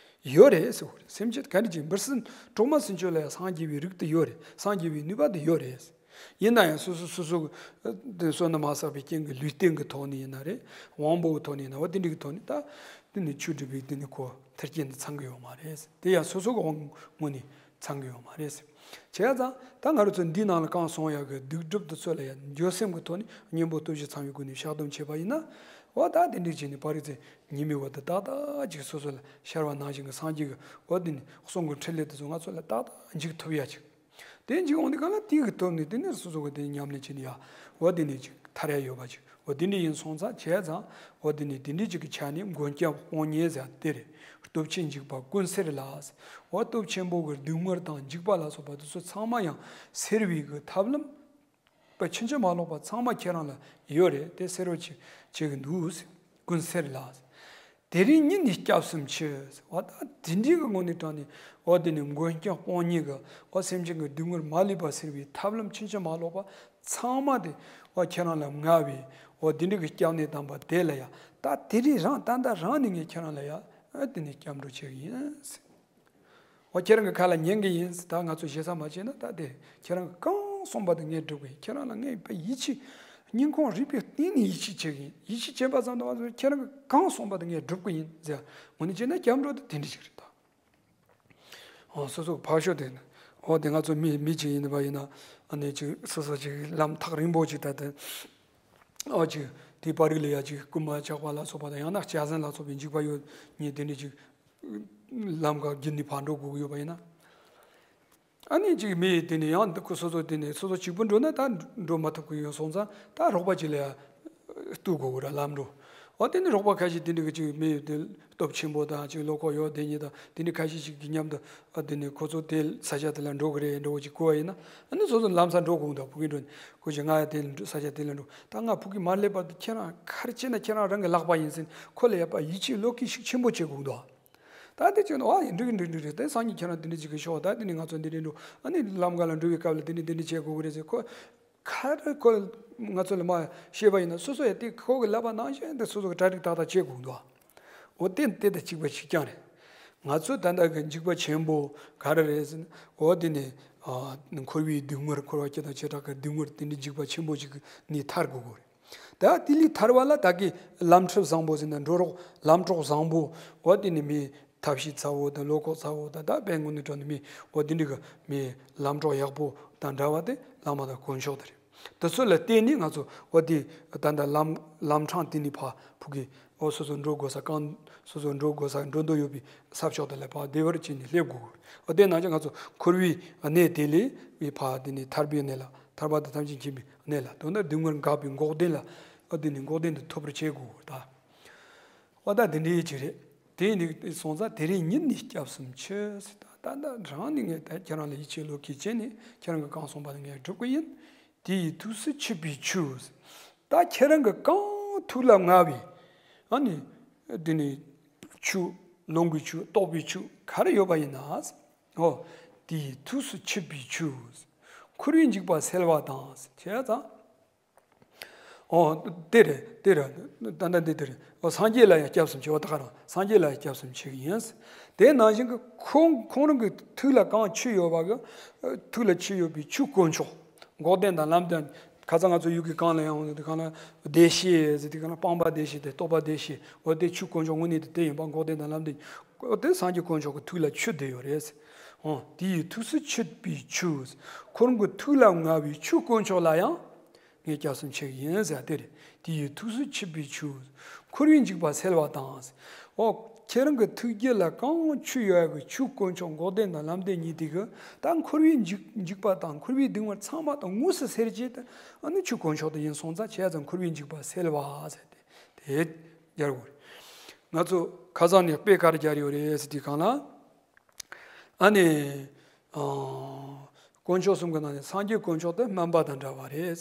ཡོད་རེད་ཟེར་བ་རེད། སེམས་ཅན་ག་འདྲ་ཅིག་འབུ་སྲིན་གྲོག་མ་སྲིན་ཆོད་ལ་ཡང་སངས་རྒྱས་པའི་རིགས་དེ་ཡོད་རེད། སངས་རྒྱས་པའི་ནུས་པ་དེ་ཡོད་རེད། ཡིན་ན་ཡང་སོ་སོ་སོ་སོ་གི་དེ་བསོད་ནམས་མ་བསགས་པའི་རྐྱེན་གྱིས་ལུས་རྟེན་གྱི་ཐོག་ནས་ཡིན་ན་རེད། དབང་པོ་གི་ཐོག་ནས་ཡིན་ན་འོ་དེ་འདྲ་གི་ཐོག་ནས་ད་དེ་ནི་ཆོས་སྒྲུབ་པའི་དེ་ནི་ཁོ་མཐུན་རྐྱེན་དེ་ཚང་གི་ཡོད་མ་རེད། དེ་ཡང་སོ་སོ་གི་དབང་ངོ་ནས་ཚང་གི་ཡོད་མ་རེད། བྱས་ཙང་ད་ང་རང་ཚོ་འདིའི་ནང་ལ་གང་གསུངས་ཡག་གི་སྡིག་སྒྲིབ་དེ་ཚོ་ལ་ཡང་འགྱོད་སེམས་ཀྱི་ཐོག་ནས་གཉེན་པོ་སྟོབས་བཞི་ཚང་བའི་སྒོ་ནས་བཤགས་སྡོམ་བྱས་པ་ཡིན་ན། འོ་ད་དེ་འདྲ་བྱས་ནས་བར་རིགས་ཚེ་ཉི་མའི་འོད་དེ་ཏག་ཏག་ཅིག་སོ་སོ་ལ་ཤར་བ་ནང་བཞིན་གྱི་སངས་རྒྱས་ཀྱི་འོ་དེ་ནི་གསུང་གི་འཕྲིན་ལས་དེ་ཚོ་ང་ཚོ་ལ་ཏག་ཏག་འཇུག་ཐུབ་ཡ་ཅིག་དེ་འཇུག་འོང་དུས་གང་ལ་དེ་གི་ཐོག་ནས་དེ་ནི་སོ་སོ་གི་དེ་ཉམས་ལེན་བྱས་ནས་ཡ་འོ་དེ་ནི་ཅིག་ཐར་ཡ་ཡོད་པ་ཅིག་འོ་དེ་འདྲ་ཡིན་སོང་ཙང་བྱས་ཙང་འོ་དེ་ནི་དེ་འདྲ་ཅིག་གི་ཆ་ནས་མགོན་སྐྱབས་དཔུང་གཉེན་ཟེར་དེ་རེད། སྟོབས་ཆེན་འཇིགས་པ་ཀུན་སེལ་ལ། འོ་སྟོབས་ཆེན་པོ་གི་སྡུག་བསྔལ་དང་འཇིགས་པ་ལ་སོགས་པ་དེ་ཚོ་ཚང་མ་ཡང་སེལ་བའི་གི་ཐབས་ལམ། པ་ཕྱིན་ཅི་མ་ལོག་པ་ཚང་མ་ཁྱེད་རང་ལ་ཡོད་རེད། དེ་སེལ་བ་ཅིག་བྱེད་གི་འདུག་ཀུན་སེལ་ལ། དེ་རིང་ཉིད་ནི་སྐྱབས་སུ་མཆི། འོ་ད་དེ་འདྲའི་གི་ངོ་ནས་དྲངས་ནས་འོ་དེ་ནི་མགོན་སྐྱབས་དཔུང་གཉེན་གི་འོ་སེམས་ཅན་གི་སྡུག་བསྔལ་མ་ལུས་པ་སེལ་བའི་ཐབས་ལམ་ཕྱིན་ཅི་མ་ལོག་པ་ཚང་མ་དེ་འོ་ཁྱེད་རང་ལ་མངའ་བའི་འོ་དེ་འདྲའི་གི་སྐྱབས་གནས་དམ་པ་དེ་ལ་ཡ་ད་དེ་རིང་རང་ད་ལྟ་རང་ནས་ངས་ཁྱེད་རང་ལ་ཡ་འོ་དེ་ནི་སྐྱབས་འགྲོ་བྱེད་གི་ཡིན། འོ་ཁྱེད་རང་གི་ཁ་ལ་ཉན་གི་ཡིན། ད་ང་ཚོ་ཞེ་ས་མ་བྱས་ན་ད་དེ་ཁྱེད་རང་གི་གང་གསུངས་པ་དེ་ངས་སྒྲུབ་གི་ཡིན། ཁྱེད་རང་ལ་ངས་ཡིད་ཆེས་ སྙིང་ཁོང་རུས་པའི་གཏིང་ནས་ཡིད་ཆེས་བྱེད་ཀྱི་ཡིན། ཡིད་ཆེས་བྱེད་པ་ཙམ་དུ་མ་ཟད་ཁྱེད་རང་གིས་གང་གསུངས་པ་དེ་ངས་སྒྲུབ་ཀྱི་ཡིན་ཟེར། དངོས་གནས་བྱས་ན་སྐྱབས་འགྲོ་དེ་དེ་འདྲ་ཞིག་རེད་ད། ཨོ་སོ་སོ་ཕར་ཞོག་དེ་ནི། ཨོ་དེ་ང་ཚོ་མི་མི་ཅིག་ཡིན་པ་ཡིན་ན། ཨ་ནི་ཅིག་སོ་སོ་ཅིག་ལམ་ཐག་རིང་པོ་ཅིག་ད་དེ། ཨོ་ཅིག་དེ་པར་རིས་ལ་ཡ་ཅིག་རྐུན་མ་ཆགས་པ་ལ་སོགས་པ་དང་ཡང་ན་གཅན་གཟན་ལ་སོགས་པའི་འཇིགས་པ་ཡོད་ནི་དེ་འདྲ་ཅིག་ལམ་ཁ་བརྒྱུད་ནས་ཕར་འགྲོ་དགོས་ཀྱི་ཡོད་པ་ཡིན་ན། ཨ་ནི་ཅིག་མི་དེ་ནི་ཡང་འདི་ཁོ་སོ་སོ་དེ་ནི་སོ་སོ་གཅིག་པུ་འགྲོ་ན་ད་འགྲོ་མ་ཐུབ་ཀྱི་ཡོད་སོང་ཙང་ད་རོགས་པ་ཅིག་ལ་ཡ་གཏུག་དགོས་ཀྱི་ར་ལམ་འགྲོ། འོ་དེ་ནི་རོགས་པ་ཁ་ཤས་དེ་འདྲ་གི་ཅིག་མི་དེ་སྟོབས་ཆེན་པོ་དང་ཅིག་བློ་ཁོག་ཡོད་དེ་ཉིད་དང་དེ་འདྲ་ཁ་ཤས་ཅིག་གི་མཉམ་དུ་ཨ་དེ་ནི་ཁོ་ཚོ་དེ་ས་ཆ་དེ་ལ་འགྲོ་གི་རེད་འགྲོ་གི་ཅིག་གོ་བ་ཡིན་ན། ཨ་ནི་སོ་སོ་ལམ་སང་འགྲོ་དགོས་འདུག་ཕ་གི་འགྲོ་ནི་ཁོ་ཅིག་ང་ཡ་དེ་ལ་འགྲོ་ས་ཆ་དེ་ལ་འགྲོ་ད་ང་ཕ་གི་མར་སླེབས་བར་དུ་ཁྱེད་རང་ག་རེ་བྱས་ན་ཁྱེད་རང་རང་གི་ལག་པ་ཡིན་ཟེར་ཁོ་ལ་ཡ་པ་ཡིད་ཆེས་བློ་སྐྱེད་ཤུགས་ཆེན་པོ་བྱེད་དགོས་འདུག་ད་དེ་ཅིག་ཨ་ཡིན་འགྲིག་འགྲིག་འགྲིག་རེད་དེ་སང་ཉིན་ཁྱེད་རང་དེ་འདྲ་ཅིག་གི་ཤོག་ད་དེ་ནི་ང་ཚོ་འདི་འདྲ་འགྲོ་ཨ་ནི་ལམ་ཁ་ལ་འགྲོ་བའི་སྐབས་ལ་དེ་འདྲ་དེ་འདྲ་བྱེད་དགོས་ཀྱི་རེད་ཟེར་ཁོ། ག་རེ་ཁོ་ང་ཚོ་ལ་མ་བཤད་པ་ཡིན་ན་སོ་སོ་ཡ་དེ་ཁོ་གི་ལབ་པ་ནང་བཞིན་དེ་སོ་སོ་གི་གྲ་སྒྲིག་ཏག་ཏག་བྱེད་དགོས་འདུག་འོ་དེ་དེ་དང་གཅིག་པ་གཅིག་རྐྱང་རེད། ང་ཚོ་ད་ལྟ་གི་འཇིགས་པ་ཆེན་པོ་ག་རེ་རེད་ཟེར་ན་འོ་དེ་ནི་ཨ་འཁོར་བའི་སྡུག་བསྔལ་འཁོར་བ་སྐྱེ་དང་བྱེ་བྲག་གི་སྡུག་བསྔལ་དེ་འདྲའི་འཇིགས་པ་ཆེན་པོ་ཞིག་ནས་ཐར་དགོས་ཀྱི་རེད། ད་དེ་ལས་ཐར་བ་ལ་ད་གི་ལམ་ཁྲིད་བཟང་པོ་ཟེར་ན་འགྲོ་རོགས་ལམ་གྲོགས་བཟང་པོ་འོ་དེ་ནི་མི་ཐབས་ཤེས་ཚ་བོ་དང་བློ་ཁོག་ཚ་བོ་དང་ད་དཔེ་ངོ་ནས་དྲངས་ནས་མི་འོ་དེ་འདྲ་གི་མི་ལམ་གྲོགས་ཡག་པོ་དང་འདྲ་བ་དེ་བླ་མ་དང་དཀོན་མཆོག་དེ་རེད། དེ་ཚོ་ལ་བརྟེན་ནས་ང་ཚོ་འོ་དེ་ད་ལྟ་ལམ་ལམ་འཕྲང་དེ་ནས་ཕར་ཕུག་གི་འོ་སོ་སོ་འགྲོ་དགོས་ས་གང་སོ་སོ་འགྲོ་དགོས་ས་འགྲོ་འདོད་ཡོད་པའི་ས་ཕྱོགས་དེ་ལ་ཕར་བདེ་བར་བྱས་ནས་སླེབས་དགོས། འོ་དེ་ནང་བཞིན་ང་ཚོ་འཁོར་བའི་གནས་དེ་ལས་ཕར་དེ་ནས་ཐར་པའི་གནས་ལ་ཐར་པ་དང་ཐམས་ཅད་མཁྱེན་པའི་གནས་ལ་དོན་དག་སྡུག་བསྔལ་འགག་པའི་འགོག་བདེན་ལ་འོ་དེ་ནས་འགོག་བདེན་དུ་ཐོབ་པར་བྱེད་དགོས་ད། འོ་ད་འདི་འདྲའི་ཅིག་རེད། དེ་ནི་སོང་ཙང་དེ་རིང་ཉིད་ནས་སྐྱབས་སུ་མཆི། ད་ལྟ་རང་ནི་ངས་ད་ཁྱེད་རང་ལ་ཡིད་ཆེས་བློ་སྐྱེད་བྱས་ནས་ཁྱེད་རང་གིས་གང་གསུངས་པ་ནི་ངས་སྒྲུབ་ཀྱི་ཡིན། དེ་ཡི་ཐུགས་སུ་ཆུད་པའི་ཆུ། ད་ཁྱེད་རང་གིས་གང་ཐུགས་ལ་མངའ་བའི་ཨ་ནི་འདི་ནི་ཆུ་ལོངས་སྐུའི་ཆུ་རྟོགས་པའི་ཆུ་ག་རེ་ཡོད་པ་ཡིན་ན། འོ་དེ་ཡི་ཐུགས་སུ་ཆུད་པའི་ཆུ། འཁོར་བའི་འཇིགས་པ་སེལ་བ་དང་བྱས་ཙང་། ཨོ། དེ་རེད་དེ་རེད། ད་ལྟ་འདི་དེ་རེད། ཨོ་སངས་རྒྱས་ལ་ཡང་སྐྱབས་སུ་མཆི། འོ་ད་ག་རང་སངས་རྒྱས་ལ་ཡང་སྐྱབས་སུ་མཆི་གི་ཡིན། དེ་ནང་བཞིན་གྱི་ཁོང་ཁོང་རང་གི་ཐུགས་ལ་གང་ཆུད་ཡོད་པ་གི་ཐུགས་ལ་ཆུད་ཡོད་པའི་ཆུ་དཀོན་མཆོག་འགོག་བདེན་དང་ལམ་བདེན། ཁ་སང་ང་ཚོ་ཡུལ་གྱི་གང་ལ་ཡང་འོང་དུས་གང་ལ་བདེ་གཤེགས་ཟེར་དུས་གང་ལ་སྤངས་པ་བདེ་གཤེགས་དེ་རྟོགས་པ་བདེ་གཤེགས། འོ་དེ་ཆུ་དཀོན་མཆོག་དངོས་གནས་དེ་དེ་ཡིན་པ་འགོག་བདེན་དང་ལམ་བདེན། འོ་དེ་སངས་རྒྱས་དཀོན་མཆོག་གི་ཐུགས་ལ་ཆུད་བསྡད་ཡོད་རེད། འོ་དེ་ཡི་ཐུགས་སུ་ཆུད་པའི་ཆུ། ཁོ་རང་གི་ཐུགས་ལ་མངའ་བའི་ཆུ་དཀོན་མཆོག་ལ་ཡང་། ངས་སྐྱབས་སུ་མཆི་གི་ཡིན་ཟེར་དེ་རེད། དེ་ཡི་ཐུགས་སུ་ཆུད་པའི་ཆུ། འཁོར་བའི་འཇིགས་པ་སེལ་བ་དང་། འོ། ཁྱེད་རང་གི་ཐུགས་རྒྱུད་ལ་གང་ཆུད་ཡོད་པའི་ཆུ་དཀོན་མཆོག་འགོག་བདེན་དང་ལམ་བདེན་གཉིས་དེ་གི་ད་འཁོར་བའི་འཇིགས་འཇིགས་པ་དང་འཁོར་བའི་སྡུག་བསྔལ་ཚང་མ་དང་དངོས་སུ་སེལ་བྱེད་དུ་ཨ་ནི་ཆུ་དཀོན་མཆོག་དེ་ཡིན་སོང་ཙང་བྱས་ཙང་འཁོར་བའི་འཇིགས་པ་སེལ་བ་ཟེར་ཏེ་དེ་སྦྱར་དགོས་རེད། ང་ཚོ་ཁ་སང་ནས་དཔེ་ག་རེ་སྦྱར་ཡོད་རེད་ཟེར་དུས་གང་ལ། ཨ་ནི། ཨ། དཀོན་མཆོག་གསུམ་གྱི་ནང་ནས་སངས་རྒྱས་དཀོན་མཆོག་དེ་སྨན་པ་དང་འདྲ་བ་རེད།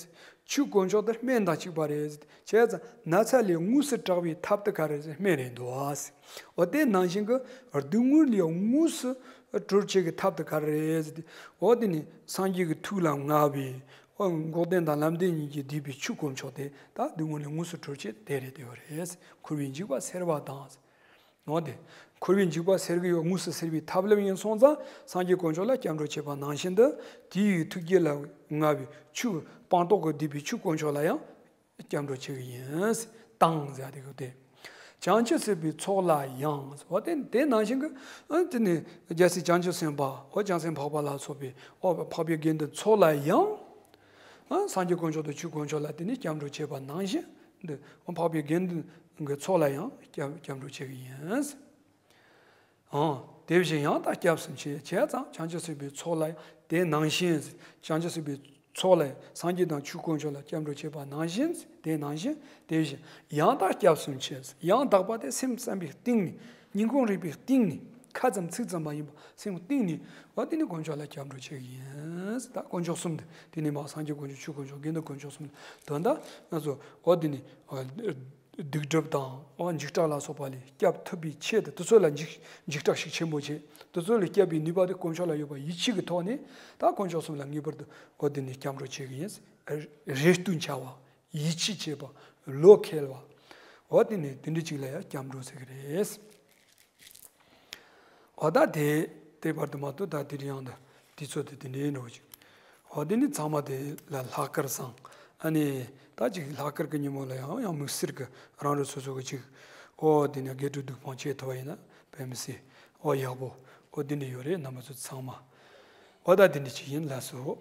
ཆོས་དཀོན་མཆོག་དེ་སྨན་དང་གཅིག་པ་རེད། བྱས་ཙང་ན་ཚ་ལས་དངོས་སུ་དྲག་པའི་ཐབས་དེ་ག་རེ་རེད། སྨན་རེད་འདུག་ཨ། འོ་དེ་ནང་བཞིན་གྱི་སྡུག་བསྔལ་ལས་དངོས་སུ་གྲོལ་བྱེད་ཀྱི་ཐབས་དེ་ག་རེ་རེད། འོ་དེ་ནི་སངས་རྒྱས་ཀྱི་ཐུགས་ལ་མངའ་བའི་འོ་འགོག་བདེན་དང་ལམ་བདེན་གཉིས་ཀྱིས་བསྡུས་པའི་ཆོས་དཀོན་མཆོག་དེ་ད་སྡུག་བསྔལ་ལས་དངོས་སུ་གྲོལ་བྱེད་དེ་རེད་དེ་ཡོད་རེད། འཁོར་བའི་འཇིགས་པ་སེལ་བ་དང་། འོ་དེ། འཁོར་བའི་འཇིགས་པ་སེལ་གྱི་ཡོད་དངོས་སུ་སེལ་བའི་ཐབས་ལམ་ཡིན་སོང་ཙང་སངས་རྒྱས་དཀོན་མཆོག་ལ་སྐྱབས་འགྲོ་བྱེད་པ་ནང་བཞིན་དུ་དེ་ཡི་ཐུགས་རྒྱུད་ལ་མངའ་བའི་ཆོས་སྤངས་རྟོགས་ཀྱིས་བསྡུས་པའི་ཆོས་དཀོན་མཆོག་ལ་ཡང་སྐྱབས་འགྲོ་བྱེད་ཀྱི་ཡིན། དང་ཟེར་དེ་གོ་དེ། བྱང་ཆུབ་སེམས་དཔའི་ཚོགས་ལ་ཡང་། འོ་དེ་དེ་ནང་བཞིན་གྱི་ཨ་དེ་ནི་རྒྱལ་སྲས་བྱང་ཆུབ་སེམས་དཔའ་འོ་བྱང་སེམས་འཕགས་པ་ལ་སོགས་པའི་འོ་འཕགས་པའི་དགེ་འདུན་ཚོགས་ལ་ཡང་། ཨ་སངས་རྒྱས་དཀོན་མཆོག་དང་ཆོས་དཀོན་མཆོག་ལ་དེ་ནི་སྐྱབས་འགྲོ་བྱེད་པ་ནང་བཞིན་དུ་འཕགས་པའི་དགེ་འདུན་གྱི་ཚོགས་ལ་ཡང་སྐྱབས་སྐྱབས་འགྲོ་བྱེད་ཀྱི་ཡིན། ཨང་། དེ་བཞིན་ཡང་དག་སྐྱབས་སུ་མཆི། བྱས་ཙང་བྱང་ཆུབ་སེམས་དཔའི་ཚོགས་ལ་དེ་ནང་བཞིན། བྱང་ཆུབ་སེམས་དཔའི་ཚོགས་ལ་སངས་རྒྱས་དང་ཆོས་དཀོན་མཆོག་ལ་སྐྱབས་འགྲོ་བྱེད་པ་ནང་བཞིན། དེ་ནང་བཞིན་དེ་བཞིན་ཡང་དག་སྐྱབས་སུ་མཆི། ཡང་དག་པ་དེ་སེམས་བསམ་པའི་གཏིང་ནས་སྙིང་ཁོང་རུས་པའི་གཏིང་ནས་ཁ་ཙམ་ཚིག་ཙམ་མ་ཡིན་པ་སེམས་གཏིང་ནས་འོ་དེ་ནི་དཀོན་མཆོག་ལ་སྐྱབས་འགྲོ་བྱེད་ཀྱི་ཡིན། ད་དཀོན་མཆོག་གསུམ་དེ་དེ་ནི་མ་སངས་རྒྱས་དཀོན་མཆོག་ཆོས་དཀོན་མཆོག་དགེ་འདུན་དཀོན་མཆོག་གསུམ་དོན་དག་ང་ཚོ་འོ་དེ་ནི་སྡིག་སྒྲིབ་དང་འཇིགས་སྐྲག་ལ་སོགས་པ་ལས་སྐྱབས་ཐུབ་པའི་ཆེད་དུ་དེ་ཚོ་ལ་འཇིགས་འཇིགས་སྐྲག་ཤུགས་ཆེན་པོ་བྱེད། དེ་ཚོ་ལས་སྐྱབས་པའི་ནུས་པ་དེ་དཀོན་མཆོག་ལ་ཡོད་པ་ཡིད་ཆེས་ཀྱི་ཐོག་ནས་ད་དཀོན་མཆོག་གསུམ་ལ་ངེས་པར་དུ་འོ་དེ་ནས་སྐྱབས་འགྲོ་བྱེད་ཀྱི་ཡིན། རེ་ལྟོས་འཆའ་བ། ཡིད་ཆེས་བྱེད་པ། བློ་འཁེལ་བ། འོ་དེ་ནས་དེ་འདྲ་ཅིག་ལ་ཡང་སྐྱབས་འགྲོ་ཟེར་གྱི་རེད། འོ་ད་དེ་དེ་བར་དུ་མ་གཏོགས་ད་དེ་རིང་ཡང་ད་དུས་ཚོད་དེ་དེ་འདྲའི་འགྲོ་ཅིག་འོ་དེ་ནི་ཚང་མ་དེ་ལ་ལྷག་དཀར་བཟང་ ཨ་ནི་ད་ཅིག་ལྷག་དཀར་གྱི་ཉིན་མོ་ལ་ཡང་ཡང་དམིགས་བསལ་གྱི་རང་རེ་སོ་སོ་གི་ཅིག་ཨོ་དེ་ནས་དགེ་ཕྲུག་སྡུག་སྤོང་བྱེད་ཐུབ་པ་ཡིན་ན་དཔེ་མི་སྲིད་ཨོ་ཡག་པོ། ཨོ་དེ་འདྲ་ཡོད་རེད། རྣམ་པ་ཚོ་ཚང་མ་ཨོ་ད་དེ་འདྲ་ཅིག་ཡིན། ལགས་སོ།